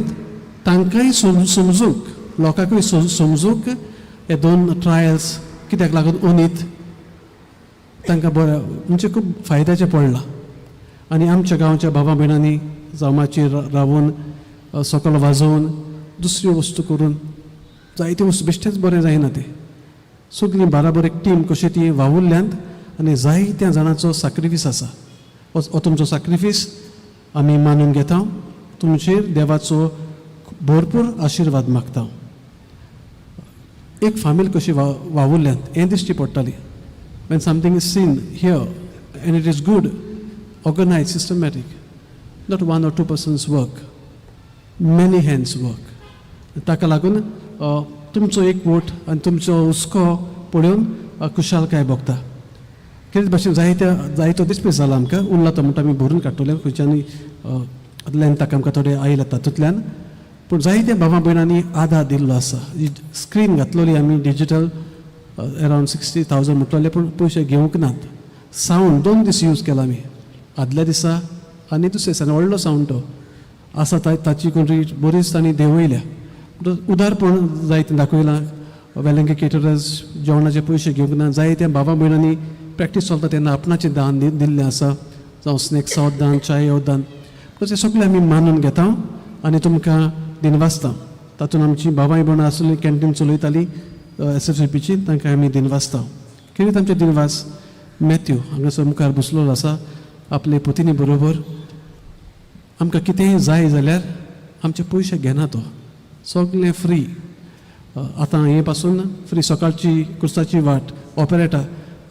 तांकांय समजूंक, लोकांकूय समजूंक हे दोन ट्रायल्स कित्याक लागून ओनीत तांकां बरें म्हणजे खूब फायद्याचें पडलां. आनी आमच्या गांवच्या बाबा भयणांनी जावं माचयेर रावून, सकल वाजोवन, दुसऱ्यो वस्तू करून, जायत्यो वस्तू बेश्टेंच बरें जायना तें. सगळीं बाराबर एक टीम कशी ती वावुरल्यांत आनी जायत्या जाणांचो साक्रिफीस आसा. हो हो तुमचो साक्रिफीस आमी मानून घेता. तुमचेर देवाचो भरपूर आशिर्वाद मागता. एक फामील कशी वावुरल्यांत हें दिश्टी पडटाली. When something is seen here and it is good, organized, systematic, not one or two persons work, many hands work. ताका लागून तुमचो एक वोट आनी तुमचो हुस्को पळोवन खुशालकाय भोगता. कितें भाशेन जायत्या जायतो दिसपीस जाला आमकां, उरला तो म्हणटा आमी भरून काडटले खंयच्यानूय लेंथाक आमकां थोडे आयले तातूंतल्यान. पूण जायत्या भावा भयणांनी आदार दिल्लो आसा. स्क्रीन घातलेली आमी डिजीटल, अरावंड 60,000 म्हटलेले, पूण पयशे घेवंक नात. सावंड 2 दीस यूज केला आमी, आदल्या दिसा आनी दुसऱ्या दिसा. व्हडलो सावंड तो आसा, ताची कोण बरीच तांणी देंवयल्या. उदारपण जायतें दाखयलां. वेलंगे केटरर्स जेवणाचे पयशे घेवंक ना. जायत्या बाबा भयणांनी प्रॅक्टीस चलता तेन्ना आपणाचें दान दिल्लें आसा, जावं स्नॅक्स दान, चाय दान, तें सगळें आमी मानून घेता आनी तुमकां दिनवासता. तातूंत आमची बाबाय भयणां आसली, कॅन्टीन चलयताली एस एफ सी पीची, तांकां आमी दिनवासता. कितें आमचे दिनवास, मॅथ्यू हांगासर मुखार बसलेलो आसा आपले पुतिनी बरोबर. आमकां कितेंय जाय जाल्यार आमचे पयशे घेना तो, सगळें फ्री. आतां हें पासून फ्री. सकाळची कुर्साची वाट, ऑपरेटा,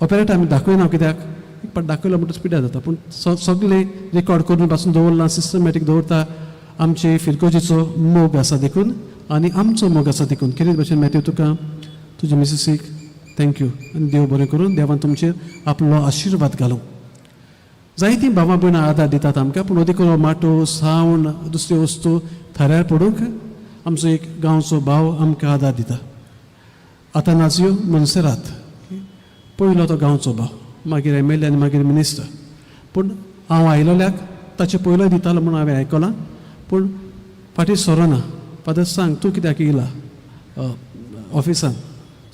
ऑपरेटा आमी दाखयना, कित्याक एक पाट दाखयलो म्हणटच पिड्यार जाता. पूण सगळें रेकॉर्ड करून पासून दवरलां, सिस्टमॅटीक दवरता. आमचे फिरगोजेचो मोग आसा देखून आनी आमचो मोग आसा देखून. कितें भशेन मॅथ्यू, तुका, तुजे मिसिसीक thank you आनी देव बरें करून, देवान तुमचेर आपलो आशिर्वाद घालूं. जायतीं बाबा भयणां आदार दितात आमकां, पूण अदीक माटो, सावंड, दुसऱ्यो वस्तू थाऱ्यार पडूंक आमचो एक गांवचो भाव आमकां आदार दिता, आतां नाजियो मोन्सेरात. पयलो तो गांवचो भाव, मागीर एम एल ए आनी मागीर मिनिस्टर. पूण हांव आयलोल्याक ताचे पयलो दितालो म्हूण हांवें आयकलां, पूण फाटीं सरोना. फादर सांग, तूं कित्याक येयला ऑफिसान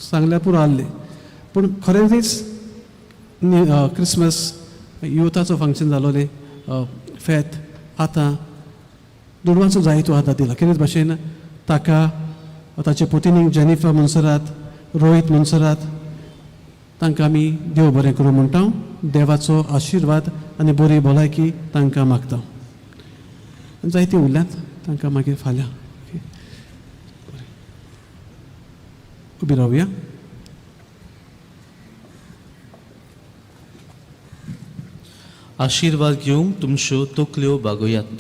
सांगल्यार पुरो आहलें. पूण खरेंच क्रिसमस युथाचो फंक्शन जालोलें, फेत, आतां दुडवांचो जायतो आदार दिला. कितें भाशेन ताका, ताचे पुतिनीक जेनिफर मोन्सेरात, रोहीत मोन्सेरात, तांकां आमी देव बरें करूं म्हणटा. देवाचो आशिर्वाद आनी बरी भलायकी तांकां मागता. जायतीं उरल्यात, तांकां मागीर फाल्यां. ओके. उबी रावया. आशिर्वाद घेवंक तुमच्यो तकल्यो बागोयात.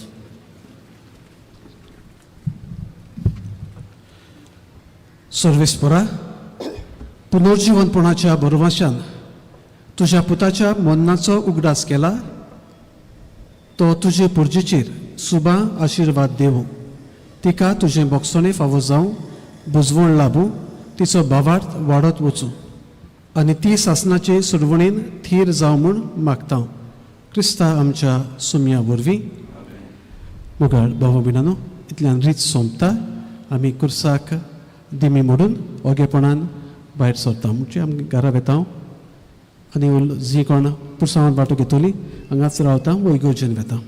सर्वेस्परा, पुनर्जिवनपणाच्या भरवशान तुज्या पुताच्या मन्नाचो उगडास केला, तो तुजे पुर्जेचेर सुबा आशिर्वाद देवूं, तिका तुजें बोगसणें फावो जावं, बुजवण लाबूं, तिचो भावार्थ वाडत वचूं आनी ती सासनाचे सुरवणेन थीर जावं म्हूण मागता, क्रिस्ता आमच्या सुमया वरवीं. मुगाळ भाव भयणांनो, इतल्यान रीत सोंपता. आमी कुर्साक दिमी मोडून ओगेपणान भायर सरता, म्हणजे आमी घरा वेता आनी जी कोण पुरसांवान वांटो घेतली हांगाच रावता वो इगोर्जेन वेता.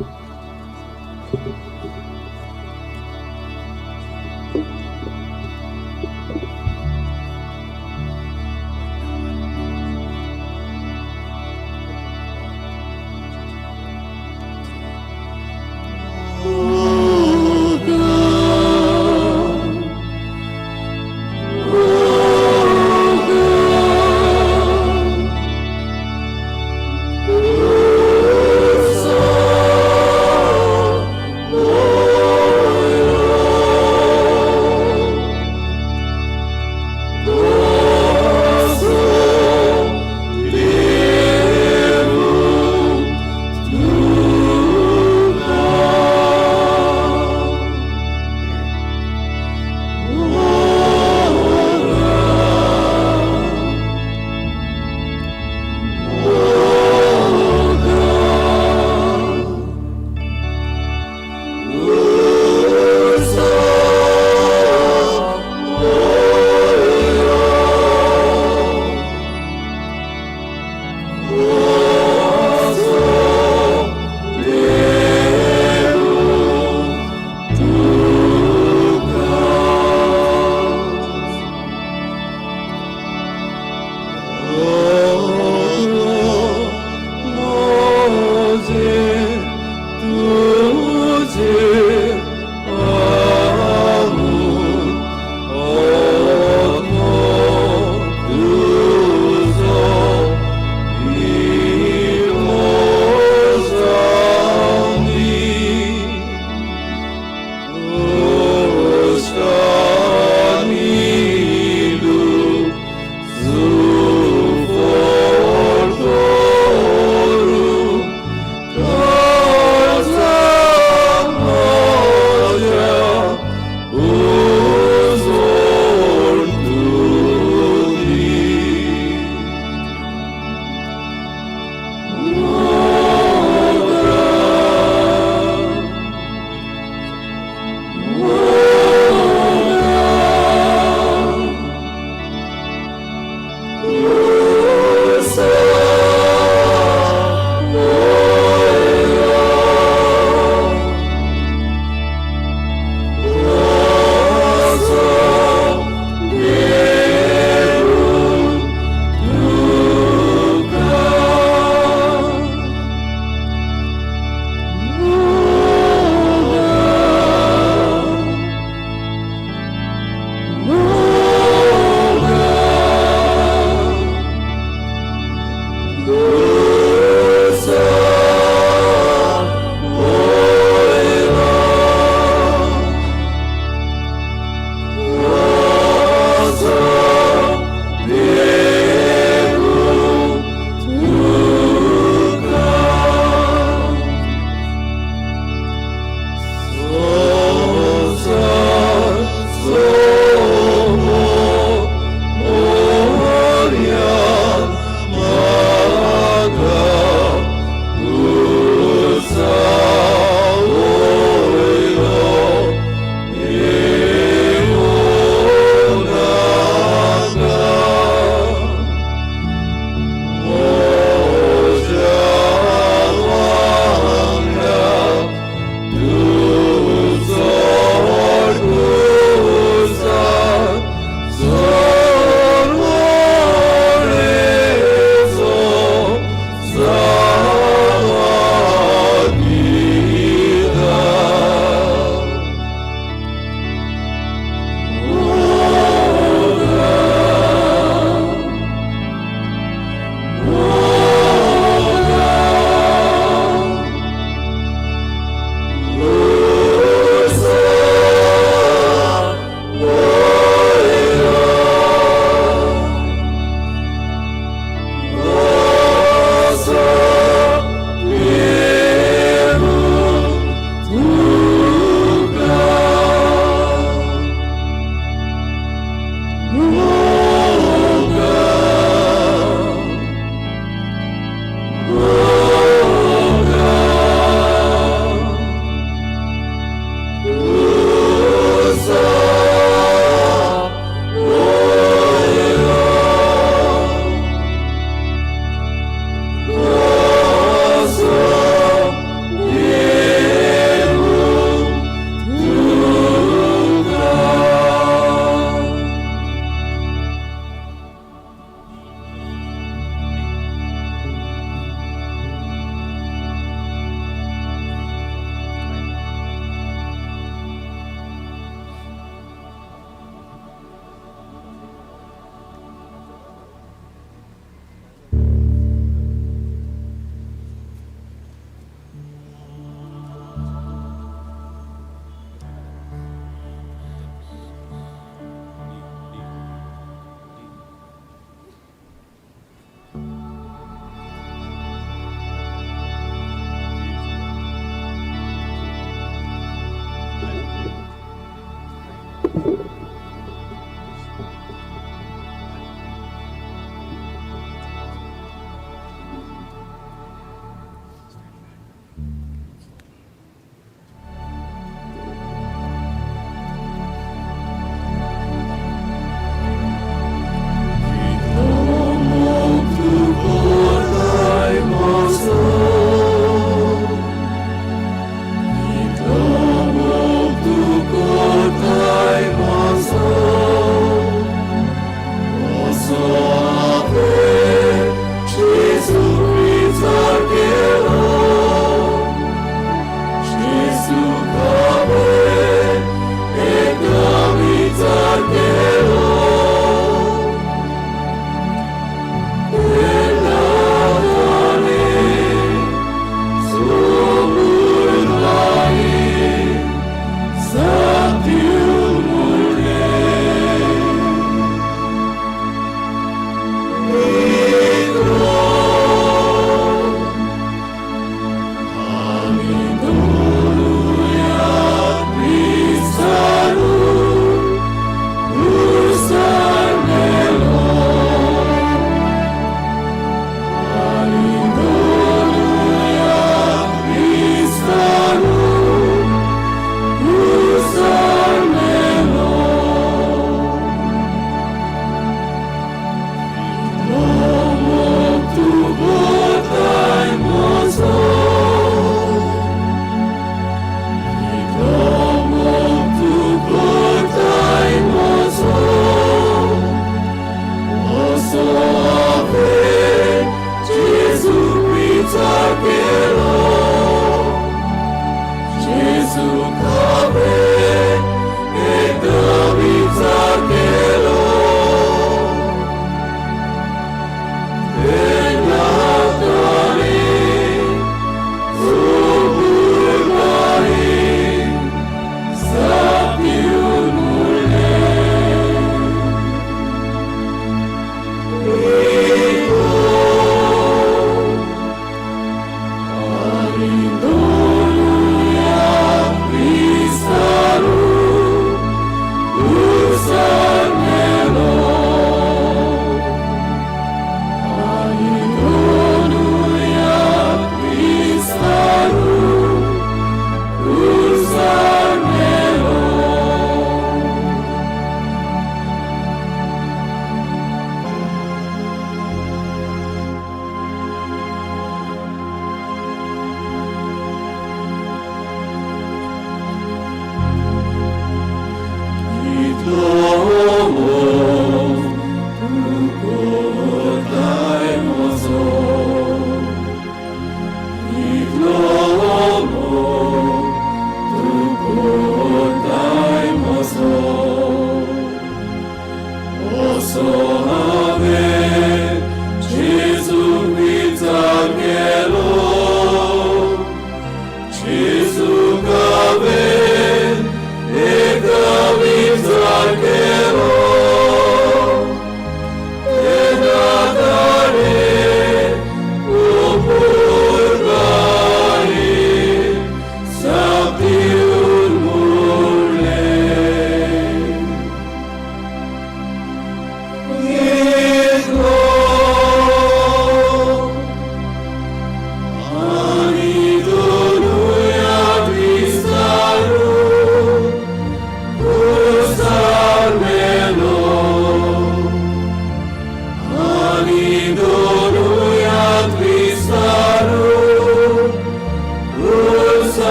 Oh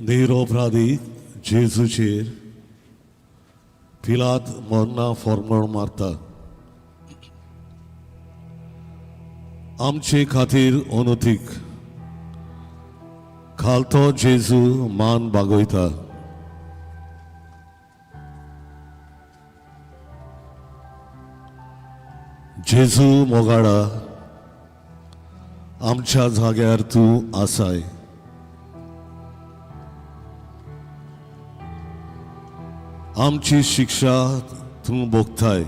निरोपराधी जेजूचेर पिलात मरना फॉर्मण मारता. आमचे खातीर अनुतीक खालतो जेजू मान बागयता. जेजू मोगाडा, आमच्या जाग्यार तूं आसाय. आमची शिक्षा तूं भोगताय,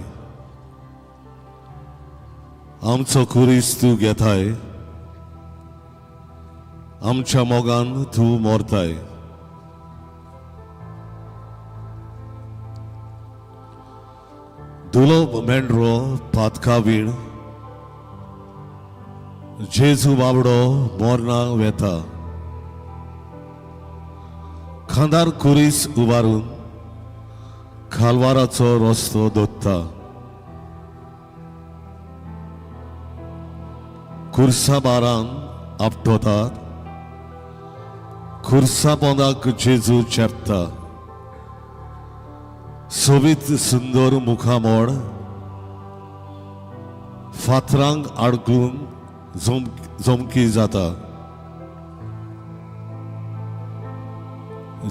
आमचो खुरीस तूं घेताय, आमच्या मोगान तूं मोरताय. दुलो मेंढरो पातका वीण जेजू बाबडो मोरना वेता. खांदार खुरीस उबारून खालवाराचो रस्तो दोत्ता. खुर्सा बारान आपटोतात, खुर्सा पोंदाक जेजू चेपता. सोबीत सुंदर मुखामोड फातरांक आडकून जोमकी जाता.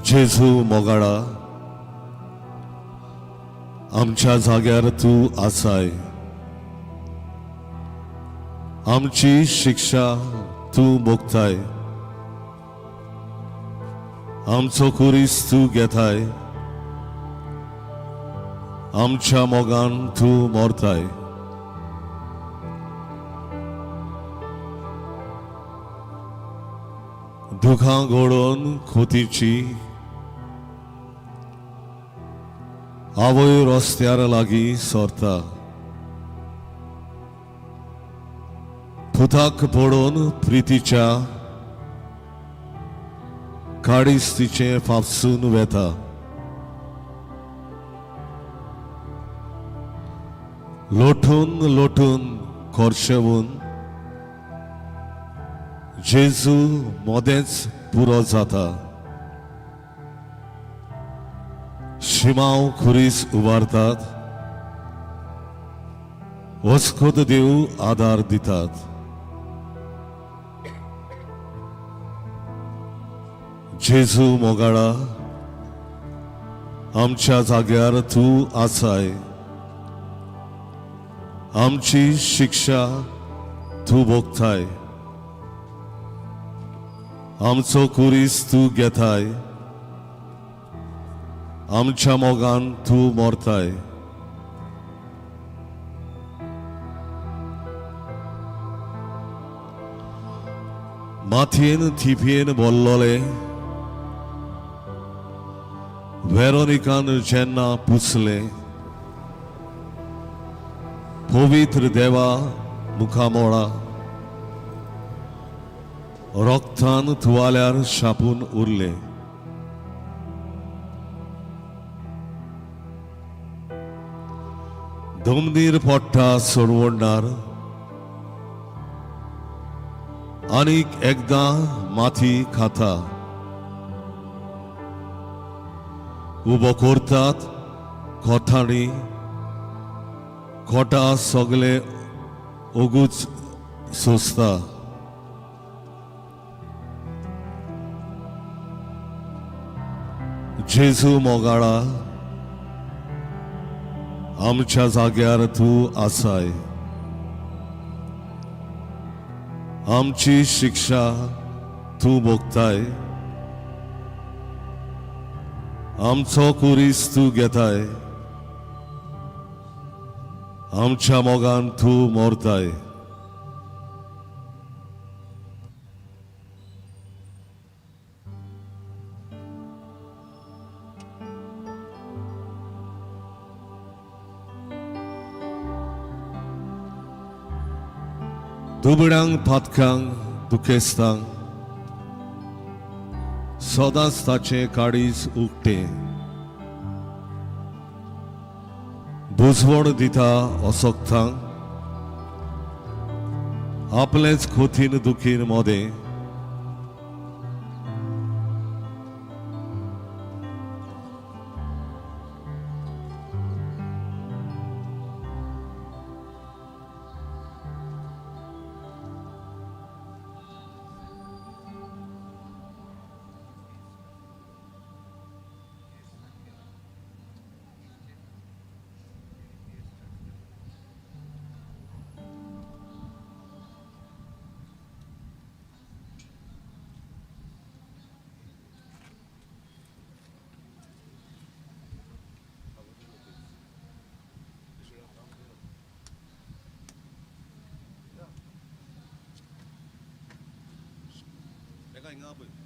जेजू मोगाडा, आमच्या जाग्यार तूं आसाय. आमची शिक्षा तूं भोगताय, आमचो खुरीस तूं घेताय, आमच्या मोगान तूं मोरताय. दुखां घडोवन खोतीची आवय रस्त्यार लागीं सरता. पुताक पळोवन प्रितीच्या काडीस तिचें फाफसून वेता. लोटून लोटून खर्शेवन जेजू मोदेंच पुरो जाता. शिमाव खुरीस उबारतात, वस्कोत देव आदार दितात. जेजू मोगाळा, आमच्या जाग्यार तूं आसाय. आमची शिक्षा तूं भोगताय, आमचो खुरीस तूं घेताय, आमच्या मोगान तूं मोरताय. मातयेन थिपयेन बोल्लोले वेरोनिकान जेन्ना पुसलें, पवित्र देवा मुखामोळा रोगतान तुवाल्यार शापून उरलें. दमनीर पडटा सोडवणदार आनीक एकदां माती खाता. उबो करतात कोठांनी कोटा सगळे ओगूच सोंसता. जेजू मोगाळा, आमच्या जाग्यार तूं आसाय. आमची शिक्षा तूं भोगताय, आमचो खुरीस तूं घेताय, आमच्या मोगान तूं मोरताय. दुबळ्यांक पातक्यांक दुखेस्तांक सदांच ताचें काळीज उक्तें. बुजवण दिता असक्तांक आपलेंच खोतीन दुखीन मोदें. एका हिंगा आपय.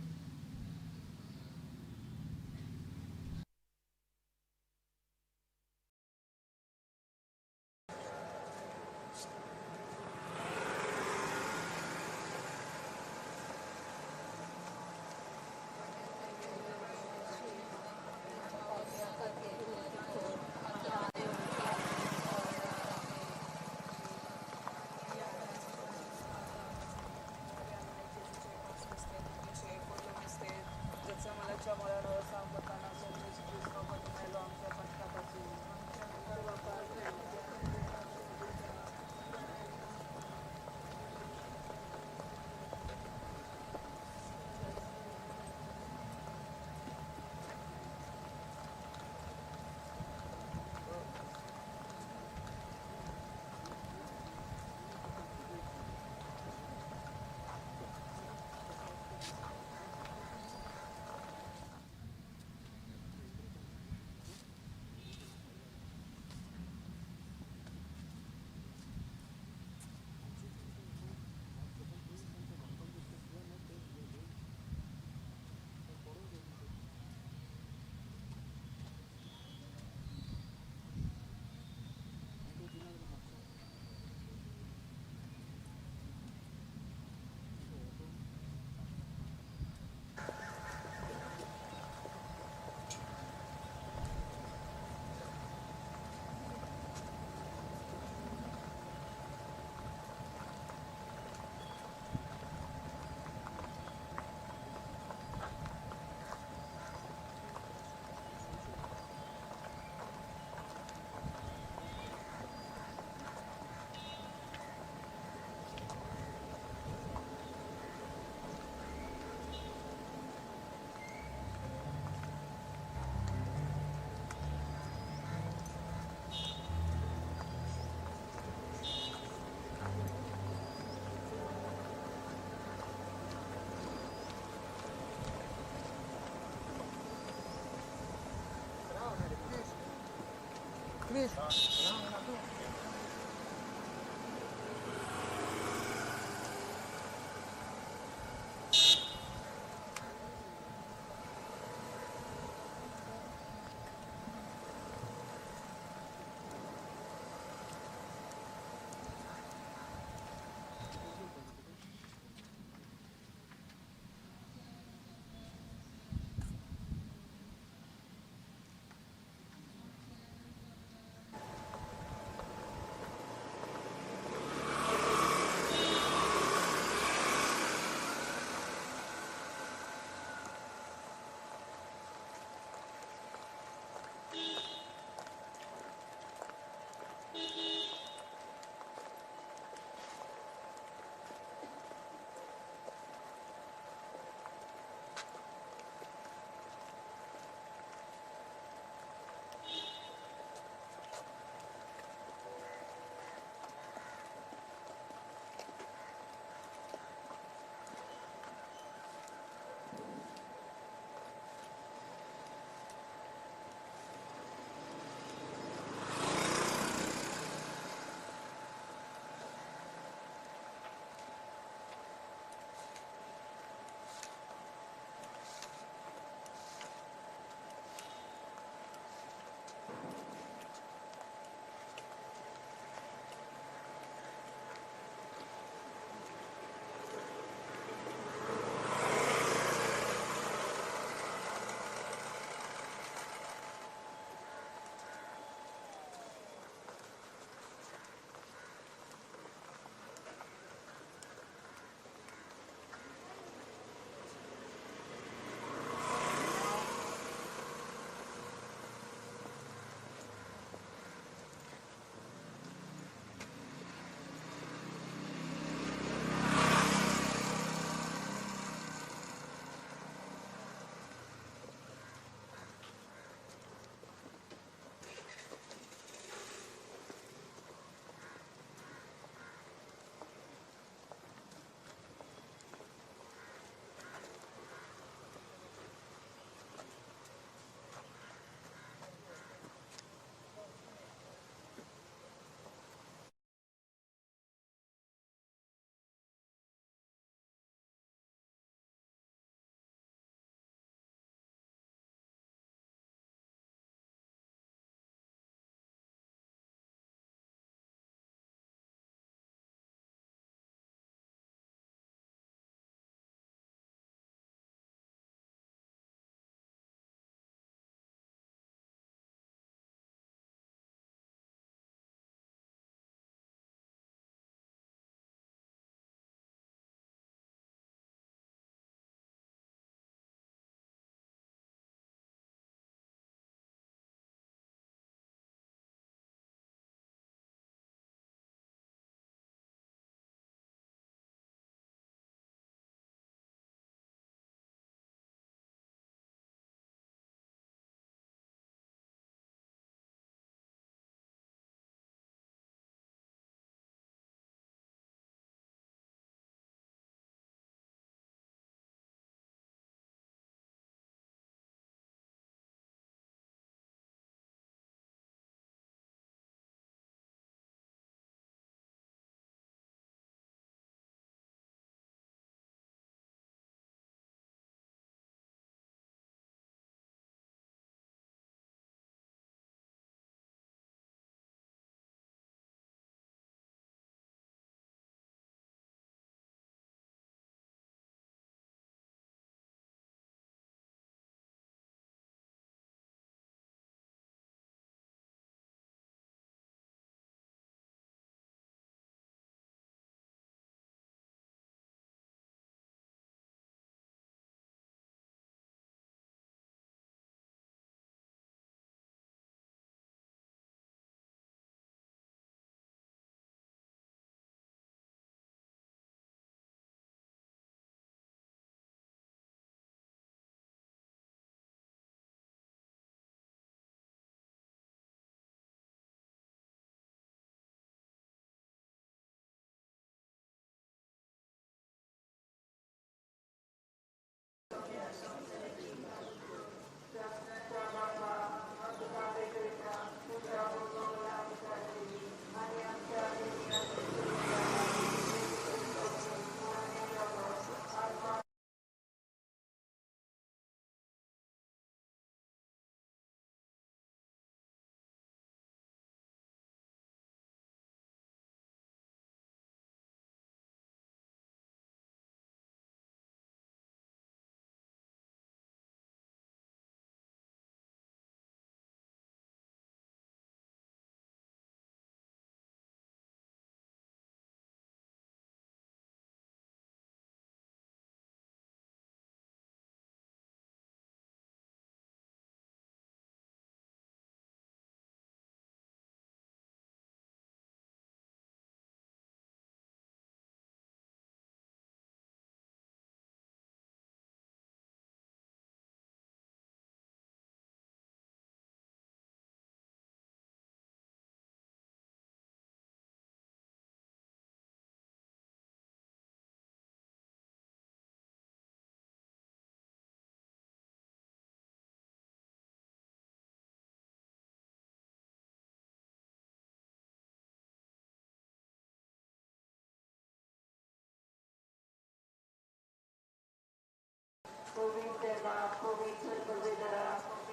पवित्र देवा, पवित्र पवित्रा,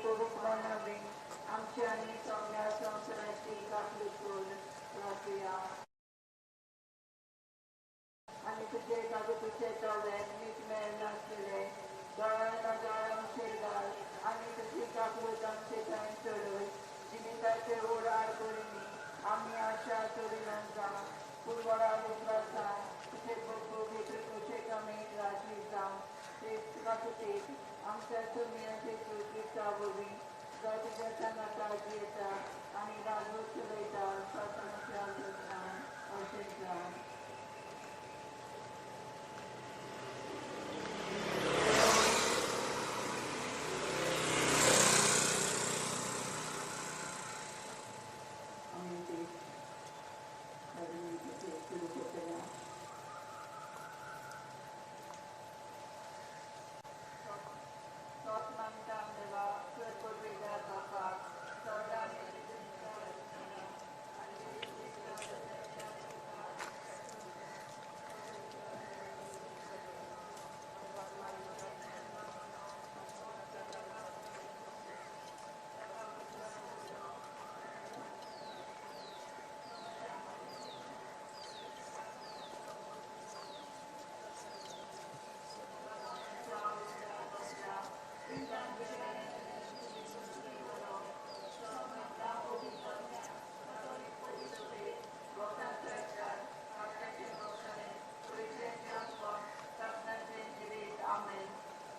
पवित्र मानवी, आमच्या आनी सगळ्या संवसाराची काकलूट कर राखुया. आनी तुजे काकुतीचे तोवे नीट मेळनासले दोळ्या नदर आमचेर घाल आनी तुजी काकूट आमचे थंय चडय. जिविताचे ओड आडखळींनी आमी आशा सोडिनासता, पूण व्हडा विस्वासान तुजे पवित्र तुजे कमी राजी जावं. ते काकुतीक आमच्या सुम्या जेजू क्रिस्ता वरवीं, जो तुज्या सांगाता जियेता आनी राजू चलयता सदांच्या सदां. अशें जावं. आमी ते सुरू करतले. तोच मानता देवा, चड पवित्र बापाक, स्वर्गांत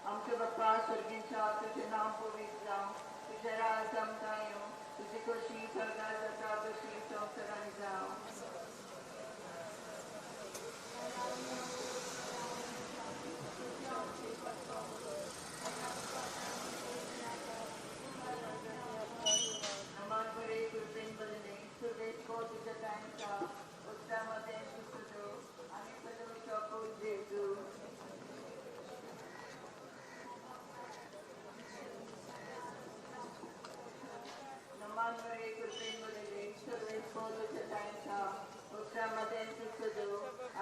आमच्या बाप्पा स्वर्गीच्या, तुजें नांव पवित्र जावं, तुजें राज आमकां येवं, तुजी खोशी स्वर्गार जाता तशी संवसारांत जावं. नमान बरे कृपेन भरले, सुरवेत को तुज्या तांच्या उत्साह मदें तूं सदो आनी सदो पूत जेजू. नमान बरे कृपेन भरले, सुरवेत को तुज्या तांच्या उत्साह मदें तूं सदो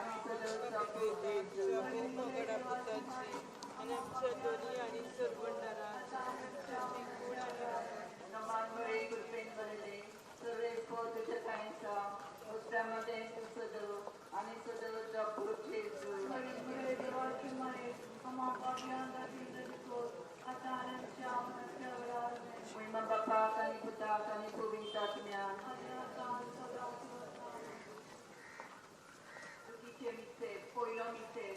आनी सदो पूत जेजू. नमान बरे कृपेन भरले, सुरवेत को तुज्या तांच्या उत्साह मदें तूं सदो आनी सदो पूत जेजू. महिमा बापाक आनी पुताक आनी पवित्र आत्म्याक. चुकीचे मिस्तेर, पयलो मिस्तेर,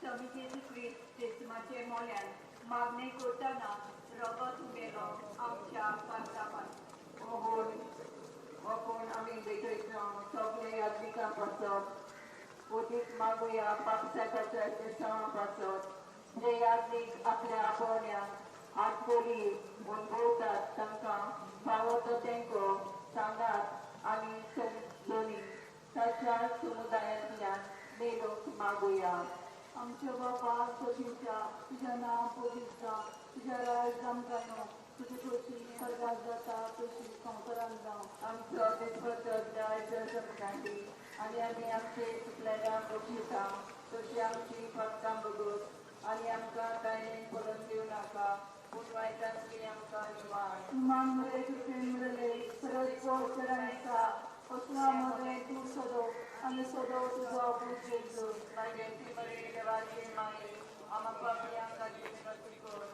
स्वामी जेजू क्रिस्त जेजमाचे मोल्यान मागणें करतना रगत उमेलो आमच्या पात्रापान. हो कोण आमी भेटयता सगळे यात्रिकां पासत ओदीक मागुया पापसाकाच्या देसां पासत, जे यात्रीक आपल्या आपोवण्याक आटपोली अणभवतात तांकां फावो तो तेंको सांगात आनी समजणी ताच्या समुदायांतल्यान मेळूंक मागुया. आमच्या बापा सोशीच्या, तुज्या नांव पवित्र जावं, तुज्या राज आमकां येवं, तुजी खोशी स्वर्गार जाता तशी संवसारांत जावं. आमचो दिसपट्टो दायज जमनाटी आनी आमी आमचे चुकलेल्या बक्षिता तशी आमची पापतां बगत आनी आमकां कांय पडून दिवं नाका, पूण वायटांतली आमकां निवार. मान मरे कृपेन भरले, सरळ चडायता असला मदें तूं सदो आनी सदो तुजो पूत जेजू. मागीर मरे देवाचे माये, आमा पापयां खातीर विनंती कर,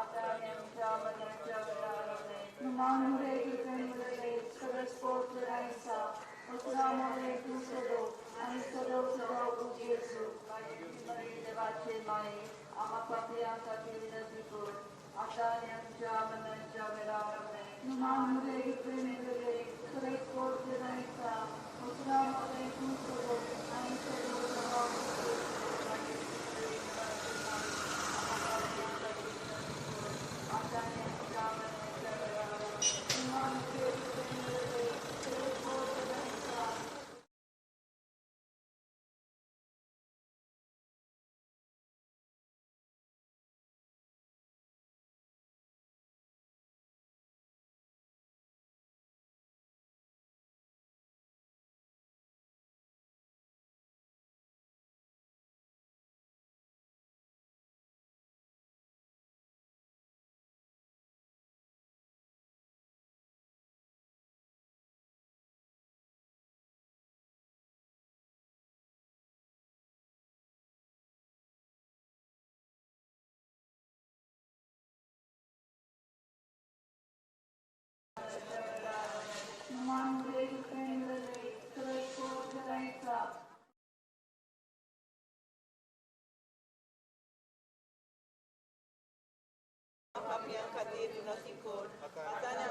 आतां आनी आमच्या मरणाच्या वेळार. आमेन. मान मरे कृपेन भरले, सरळ चडायता असला मदें तूं सदो आनी सदो तुजो पूत जेजू. मागीर मरे देवाचे माये, आमा पापयां खातीर विनंती कर, आतां आनी आमच्या मरणाच्या वेळार. आमेन. मान मरे कृपेन भरले, सरळ चडायता असला मदें तूं सदो आनी सदो तुजो पूत जेजू. आतां आनी आमच्या मरणाच्या वेळार. आमेन. मान मरे कृपेन भरले, सरळ चडायता पापयां खातीर विनवती कर, आतां आनी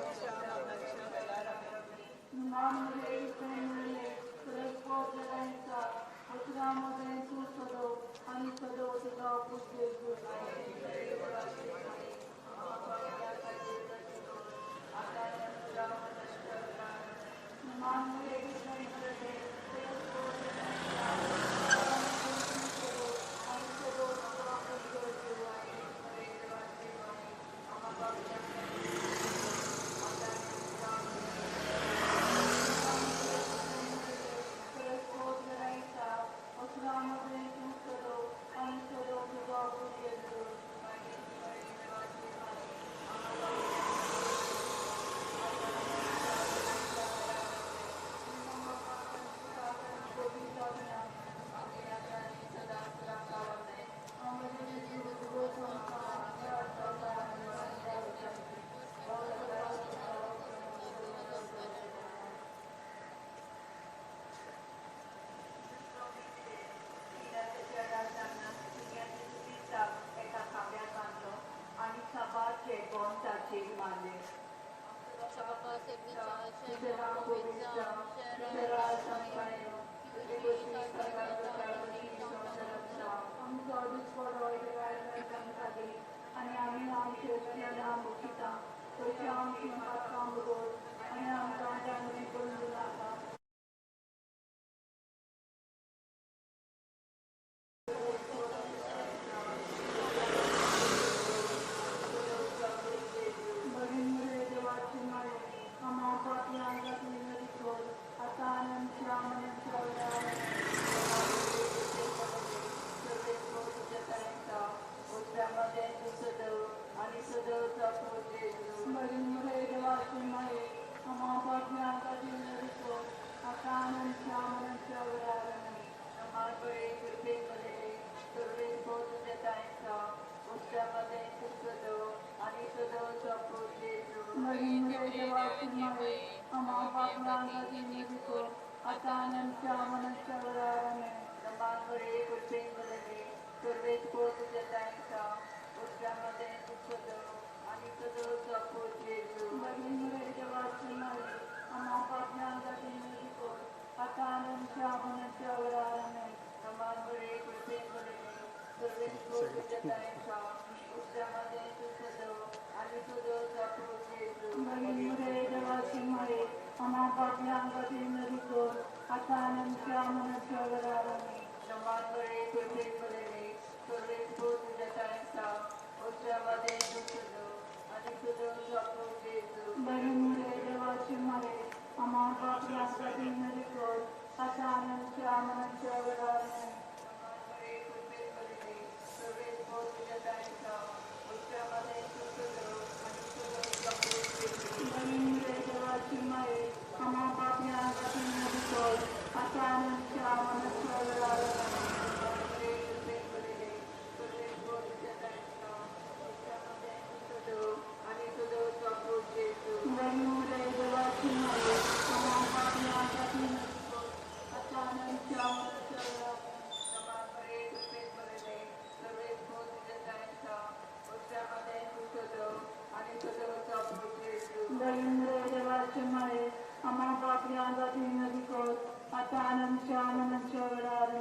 आमच्या मरणाच्या वेळार.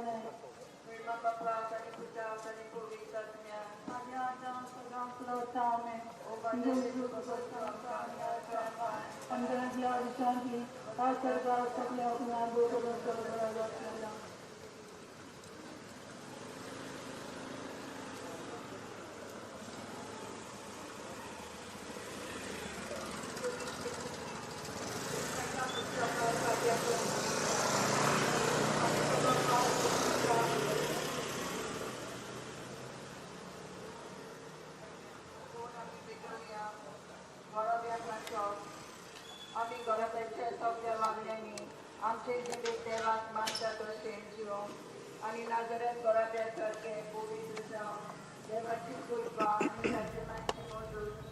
आमचे जिवीत देवाक मानता तशें जिवोवंक आनी नाजरेत घराब्या सारकें पवित्र जावन देवाची कृपा आनी ताचे मदत.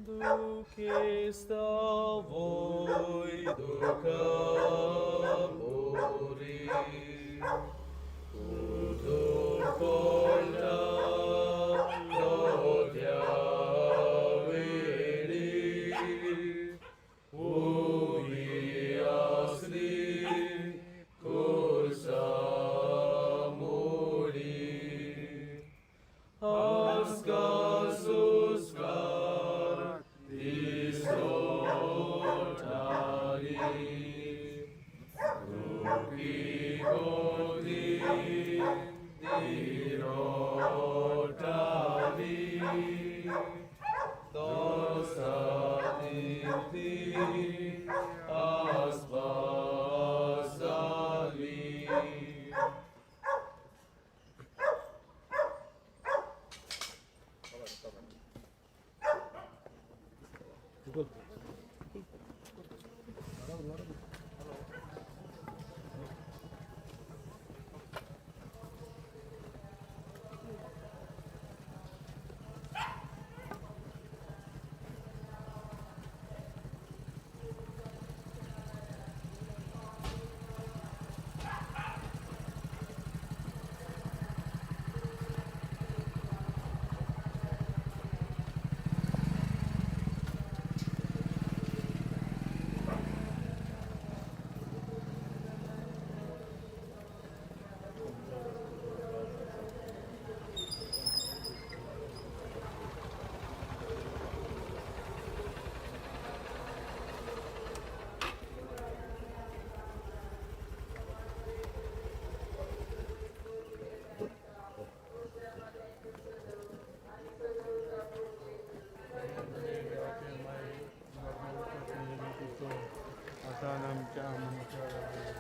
दुखेस्ता वय दुखा बोरी उदूर पडला लोद्या वेळी उबी आसली कुर्सा मोडी आस्का सुस्कार दिसोटाली दुखी गोदी दिरोटाली दोसा ती आसपास जाली. आतां आमच्या मरणाच्या वेळार.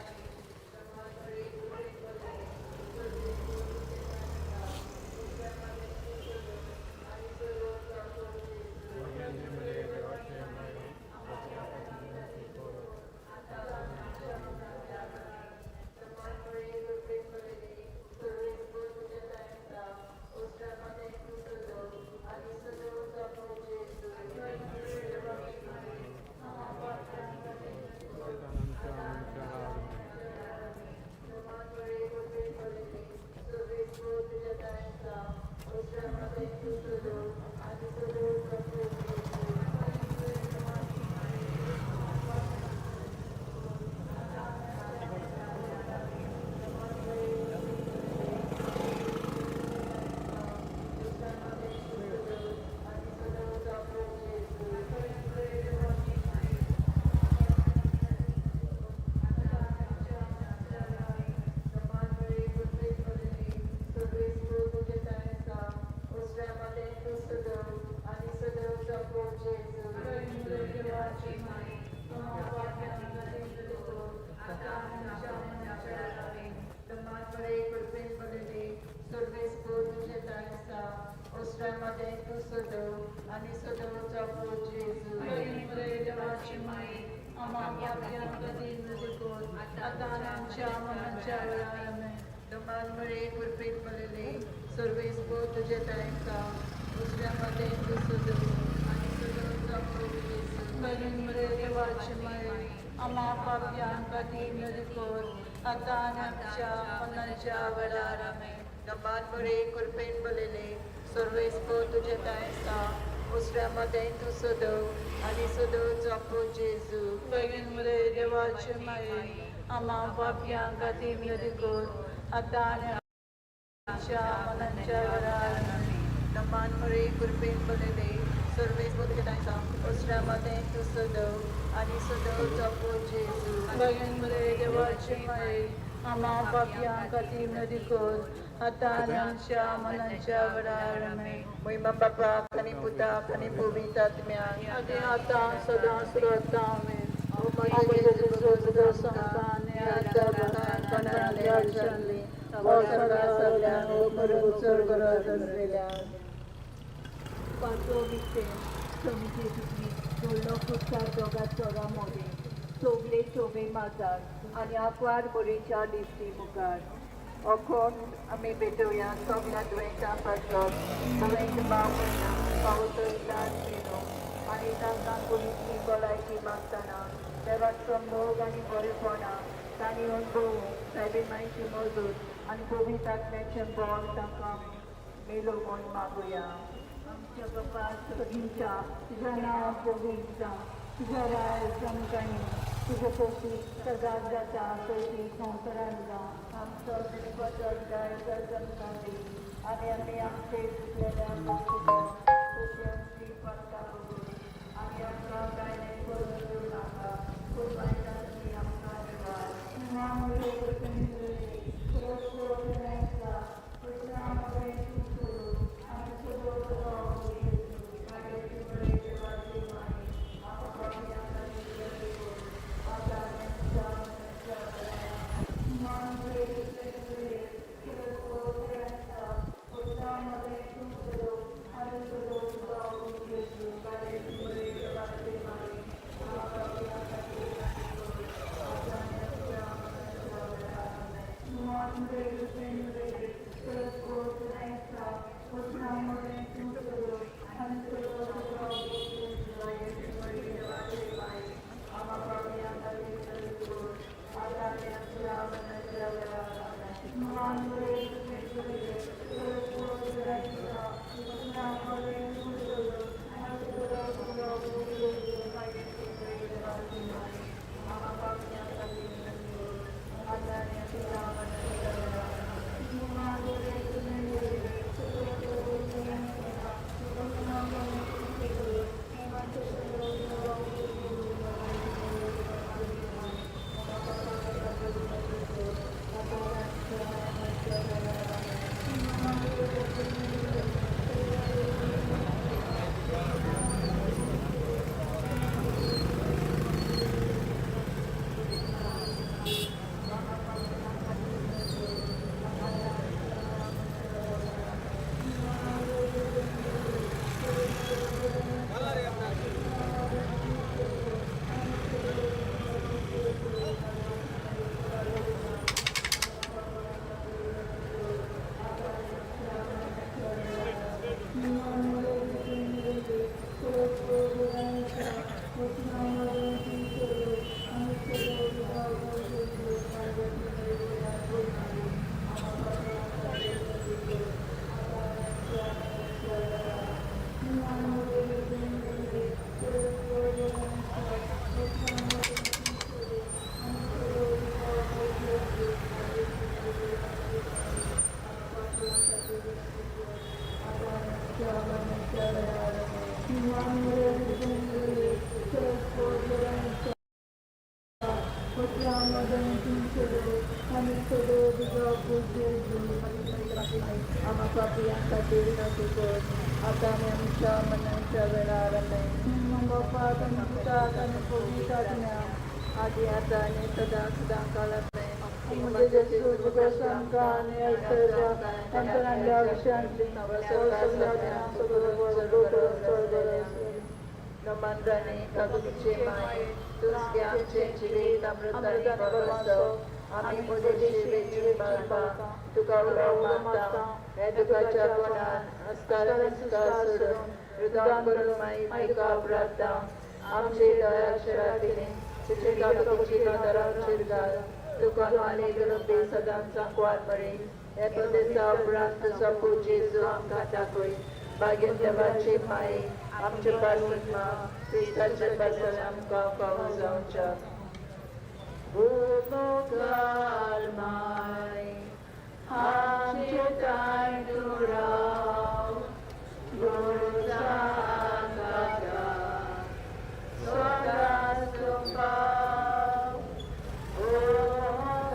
पांचवो विस्तेर समिती जोडलो कुर्सार दोगा चोरा मोदें सोगले शोभे माजार आनी आंकवार बोरेच्या दिसती मुखार ओकोन आमी भेटोवया सगळ्या दुयेंता पासत दुयेंत भाव भयणां पावस इलाज मेळो. आनी तांकां कुडीची भलायकी मागतना देवाचो मोग आनी बरेपणां तांणी अणभवूंक सायबीण मायची मजूत आनी पवित्र आत्म्याचें बळ तांकां मेलो म्हूण मागुया. आमच्या बापा सगळींच्या तुझ्या नांव पवित्र जावं, तुझ्या राज आमकां येवं, तुजें खोशी सर्गात जाता तशी संवसारांत जावं. आमचो दिसपटो दायज आमकां दी आनी आमी आमचे चुकलेल्यांक तशी आमची पातकां कबूल आनी आमकां कांय करून दिवं नाका पूण वायटांतली आमकां निवार. आमा पापयां खातीर विनंती कर आतां आनी आमच्या मरणाच्या वेळार. आमेन. बापाक आनी पुताक आनी पवित्र आत्म्याक आदी आतां आनी सदां सदां काळ. आमेन. म्हजे जेजू तुका आमकां आनी अंतरांच्या विशयांतली सगळ्या सगळो करून चड बरो. नमनराणी काकुतीचे माये, तूंच गे आमचें जिवीत अमृत आनी भरवंसो. आमी पदेशी वेची बाळपा तुका उलो मागता. हे दुखाच्या गुणान अस्कार संस्कार सोडून हृदय करून माई तुका अपराधता. आमचे दया दिली तुजे काकुतीची नदर आमचेर घाल. तुका आनी गणपती सदांच सांकवार मरे. हे पदेसा उपरांत तुजो पूत जेजू आमकां दाखय. भाग्य देवाची माई आमचे पासून मा क्रिस्ताचे पासून आमकां फावो जावच्या. मोगाळ माय आमचे ताय दुराव सदांच तुमकां. मोगाळ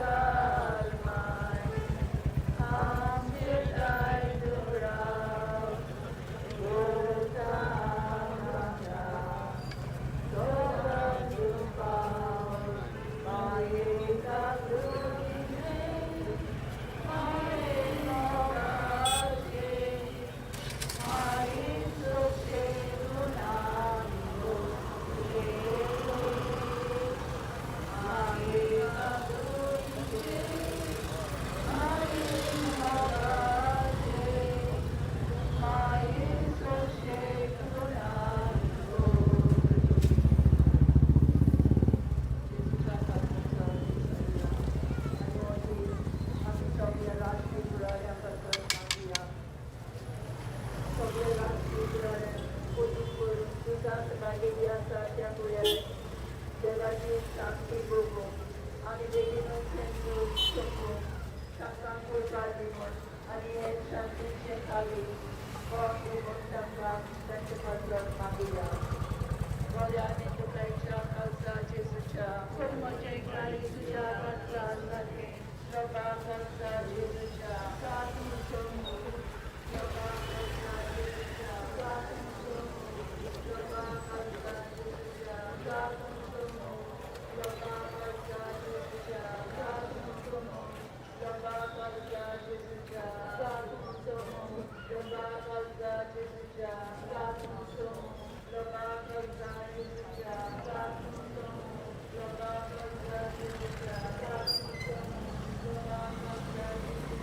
माय आमचे ताय दुराव जाल्लेली आसा त्या भुरग्याक देवाची शांती भोगूंक आनी बेगीनूच हें झूज सोंपूंक तांकां कृपा दी म्हूण आनी हे शांतीचें खाली कोण दी म्हूण तांकां तांचे पासत मागुया. बऱ्या आनी तुकायच्या खालसा जेजूच्या म्हजें काळीज तुज्या काळजान घातलें. लोका खालसा जेजूच्या लोका खालसा जेजूच्या लोका खालसा जेजूच्या लोका खालसा जेजूच्या लोका खालसा जेजूच्या लोका खालसा जेजूच्या लोका खालसा जेजूच्या लोका खालसा जेजूच्या लोका खालसा जेजूच्या लोका खालसा जेजूच्या लोका खालसा जेजूच्या.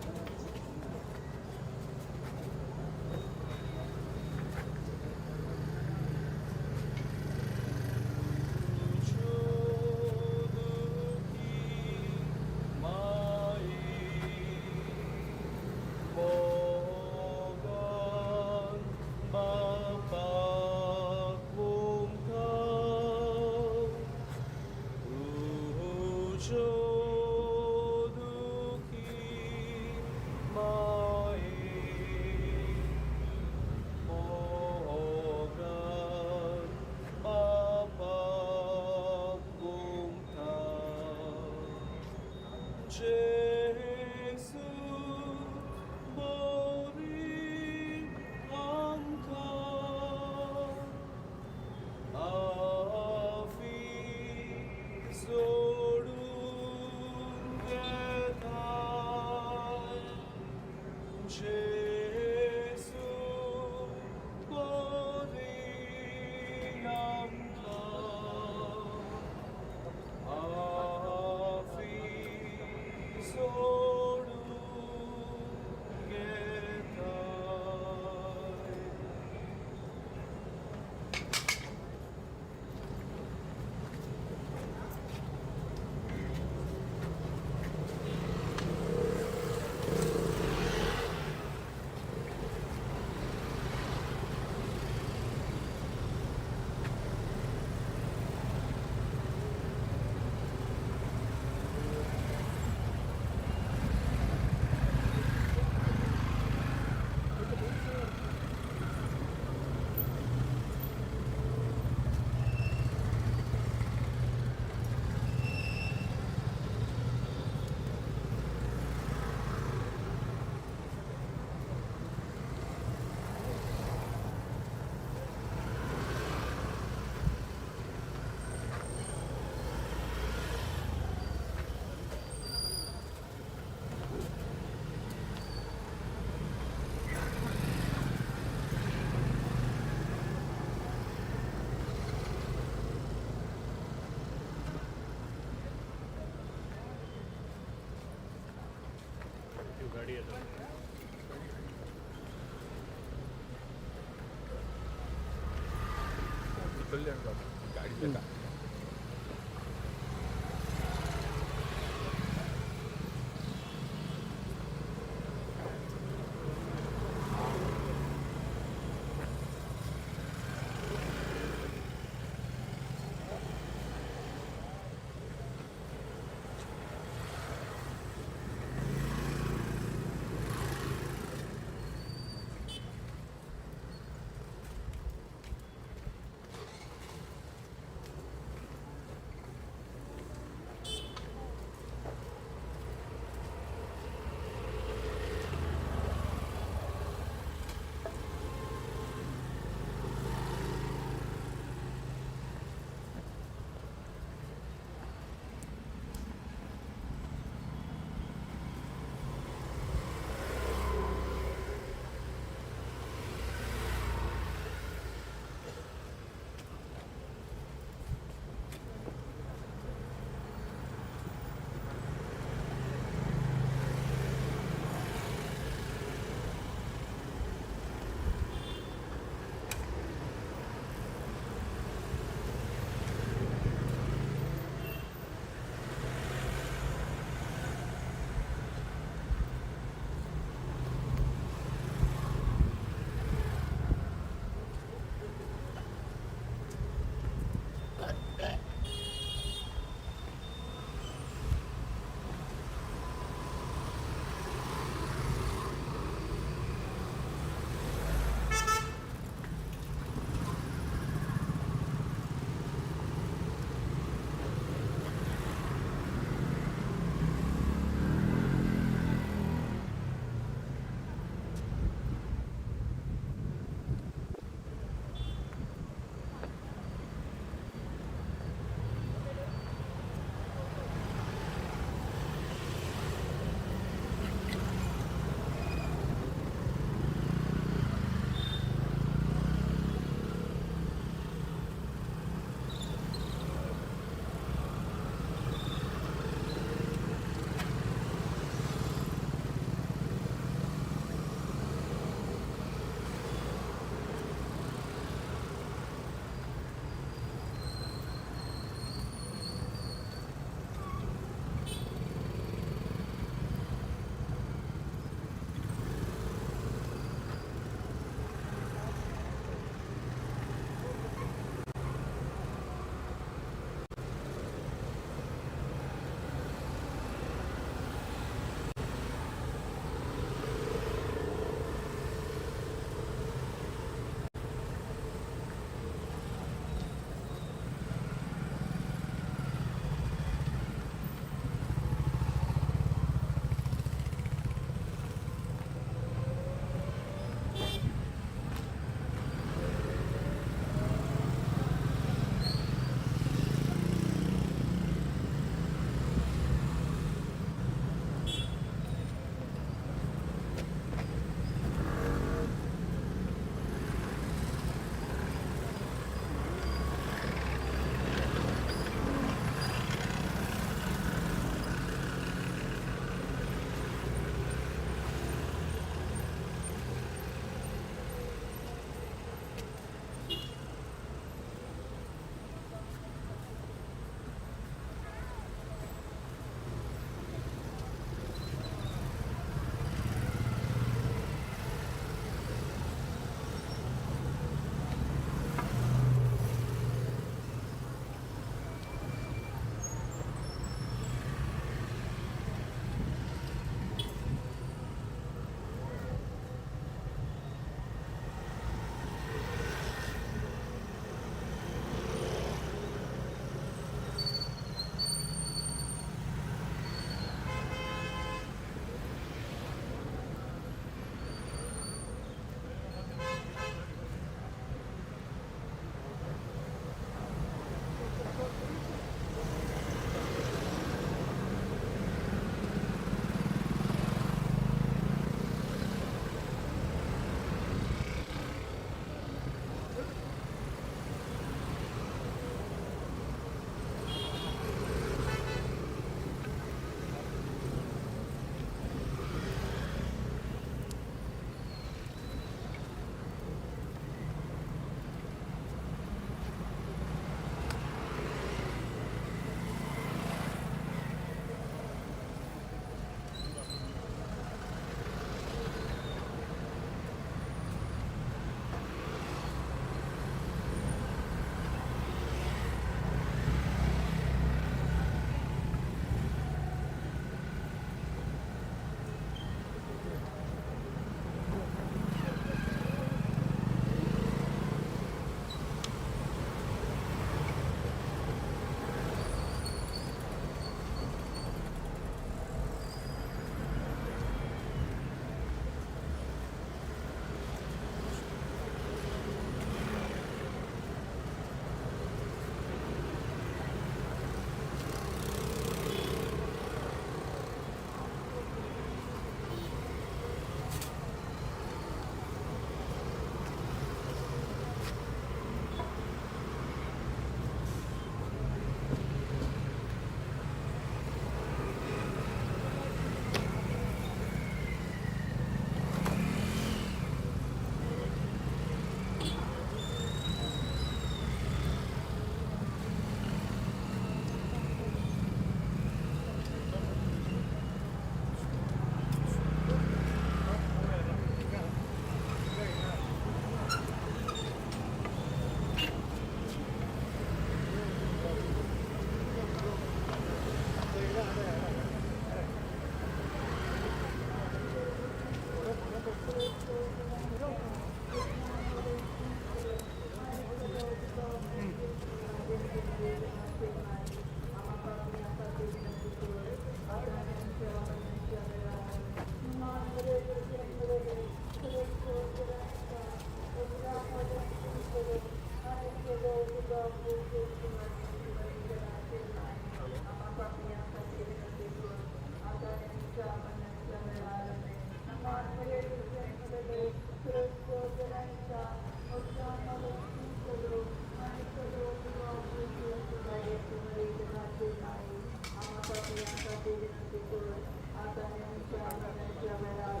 आमच्या मरणाच्या वेळार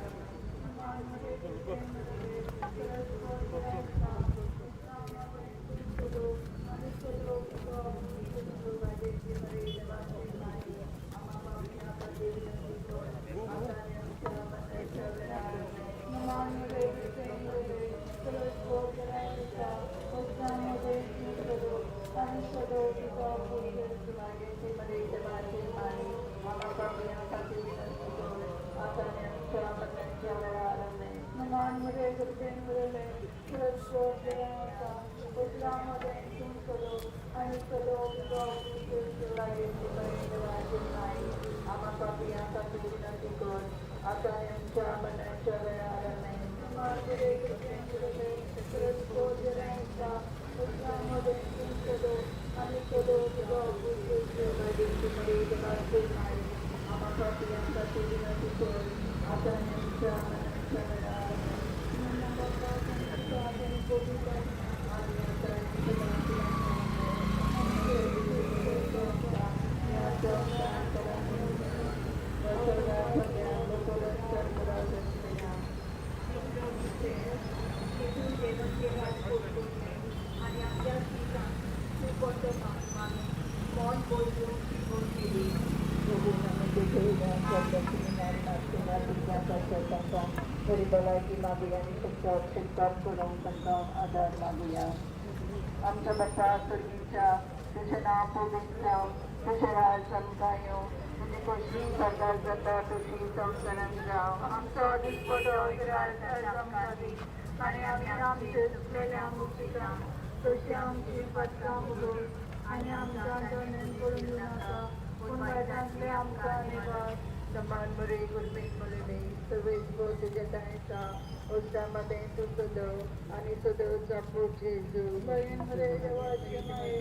बरी भलायकी मागुया आनी शेतकार करूंक तांकां आदार मागुया. आमच्या बापा स्वर्गीच्या, तुजें नांव पवित्र जावं, तुजें राज आमकां येवं, तुजी खोशी स्वर्गार जाता तशी संवसारांत जावं. आमचो दिसपटो राज आमकां दी आनी आमी आमचे चुकलेल्यांक मुक्तिता तशी आमची पत्रां उगड आनी आमकां दंडन करून दिवनाका, पूण वायटांतलें आमकां निवार. समान बरे गुरमेक मुलने सर्वेश भो तुज्या तांचा उस्ता मदें तूं सदव आनी सदवचा पूत जेजू. बरें बरें देवाचे माये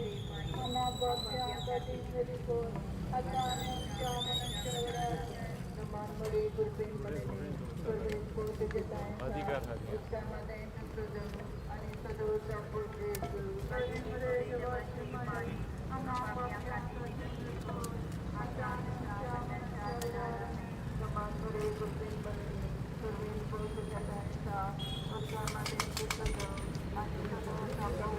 आमा बापया खातीर मेरी कर आतां आनी आमच्या मरणाच्या वेळार. समान बरे गुरमेक मुलने सर्वेश भो तुज्या तांचा उस्ता मदें तूं सदव आनी सदवचा पूत जेजू. बरें बरें देवाचे माये आमा बापया खातीर मेरी कर आतां आनी आमच्या मरणाच्या वेळार. समान बरे गुरमेक मुलने सर्वेश भो तुज्या तांचा उस्ता मदें तूं सदव आनी सदवचा पूत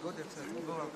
Go there, sir. Go up.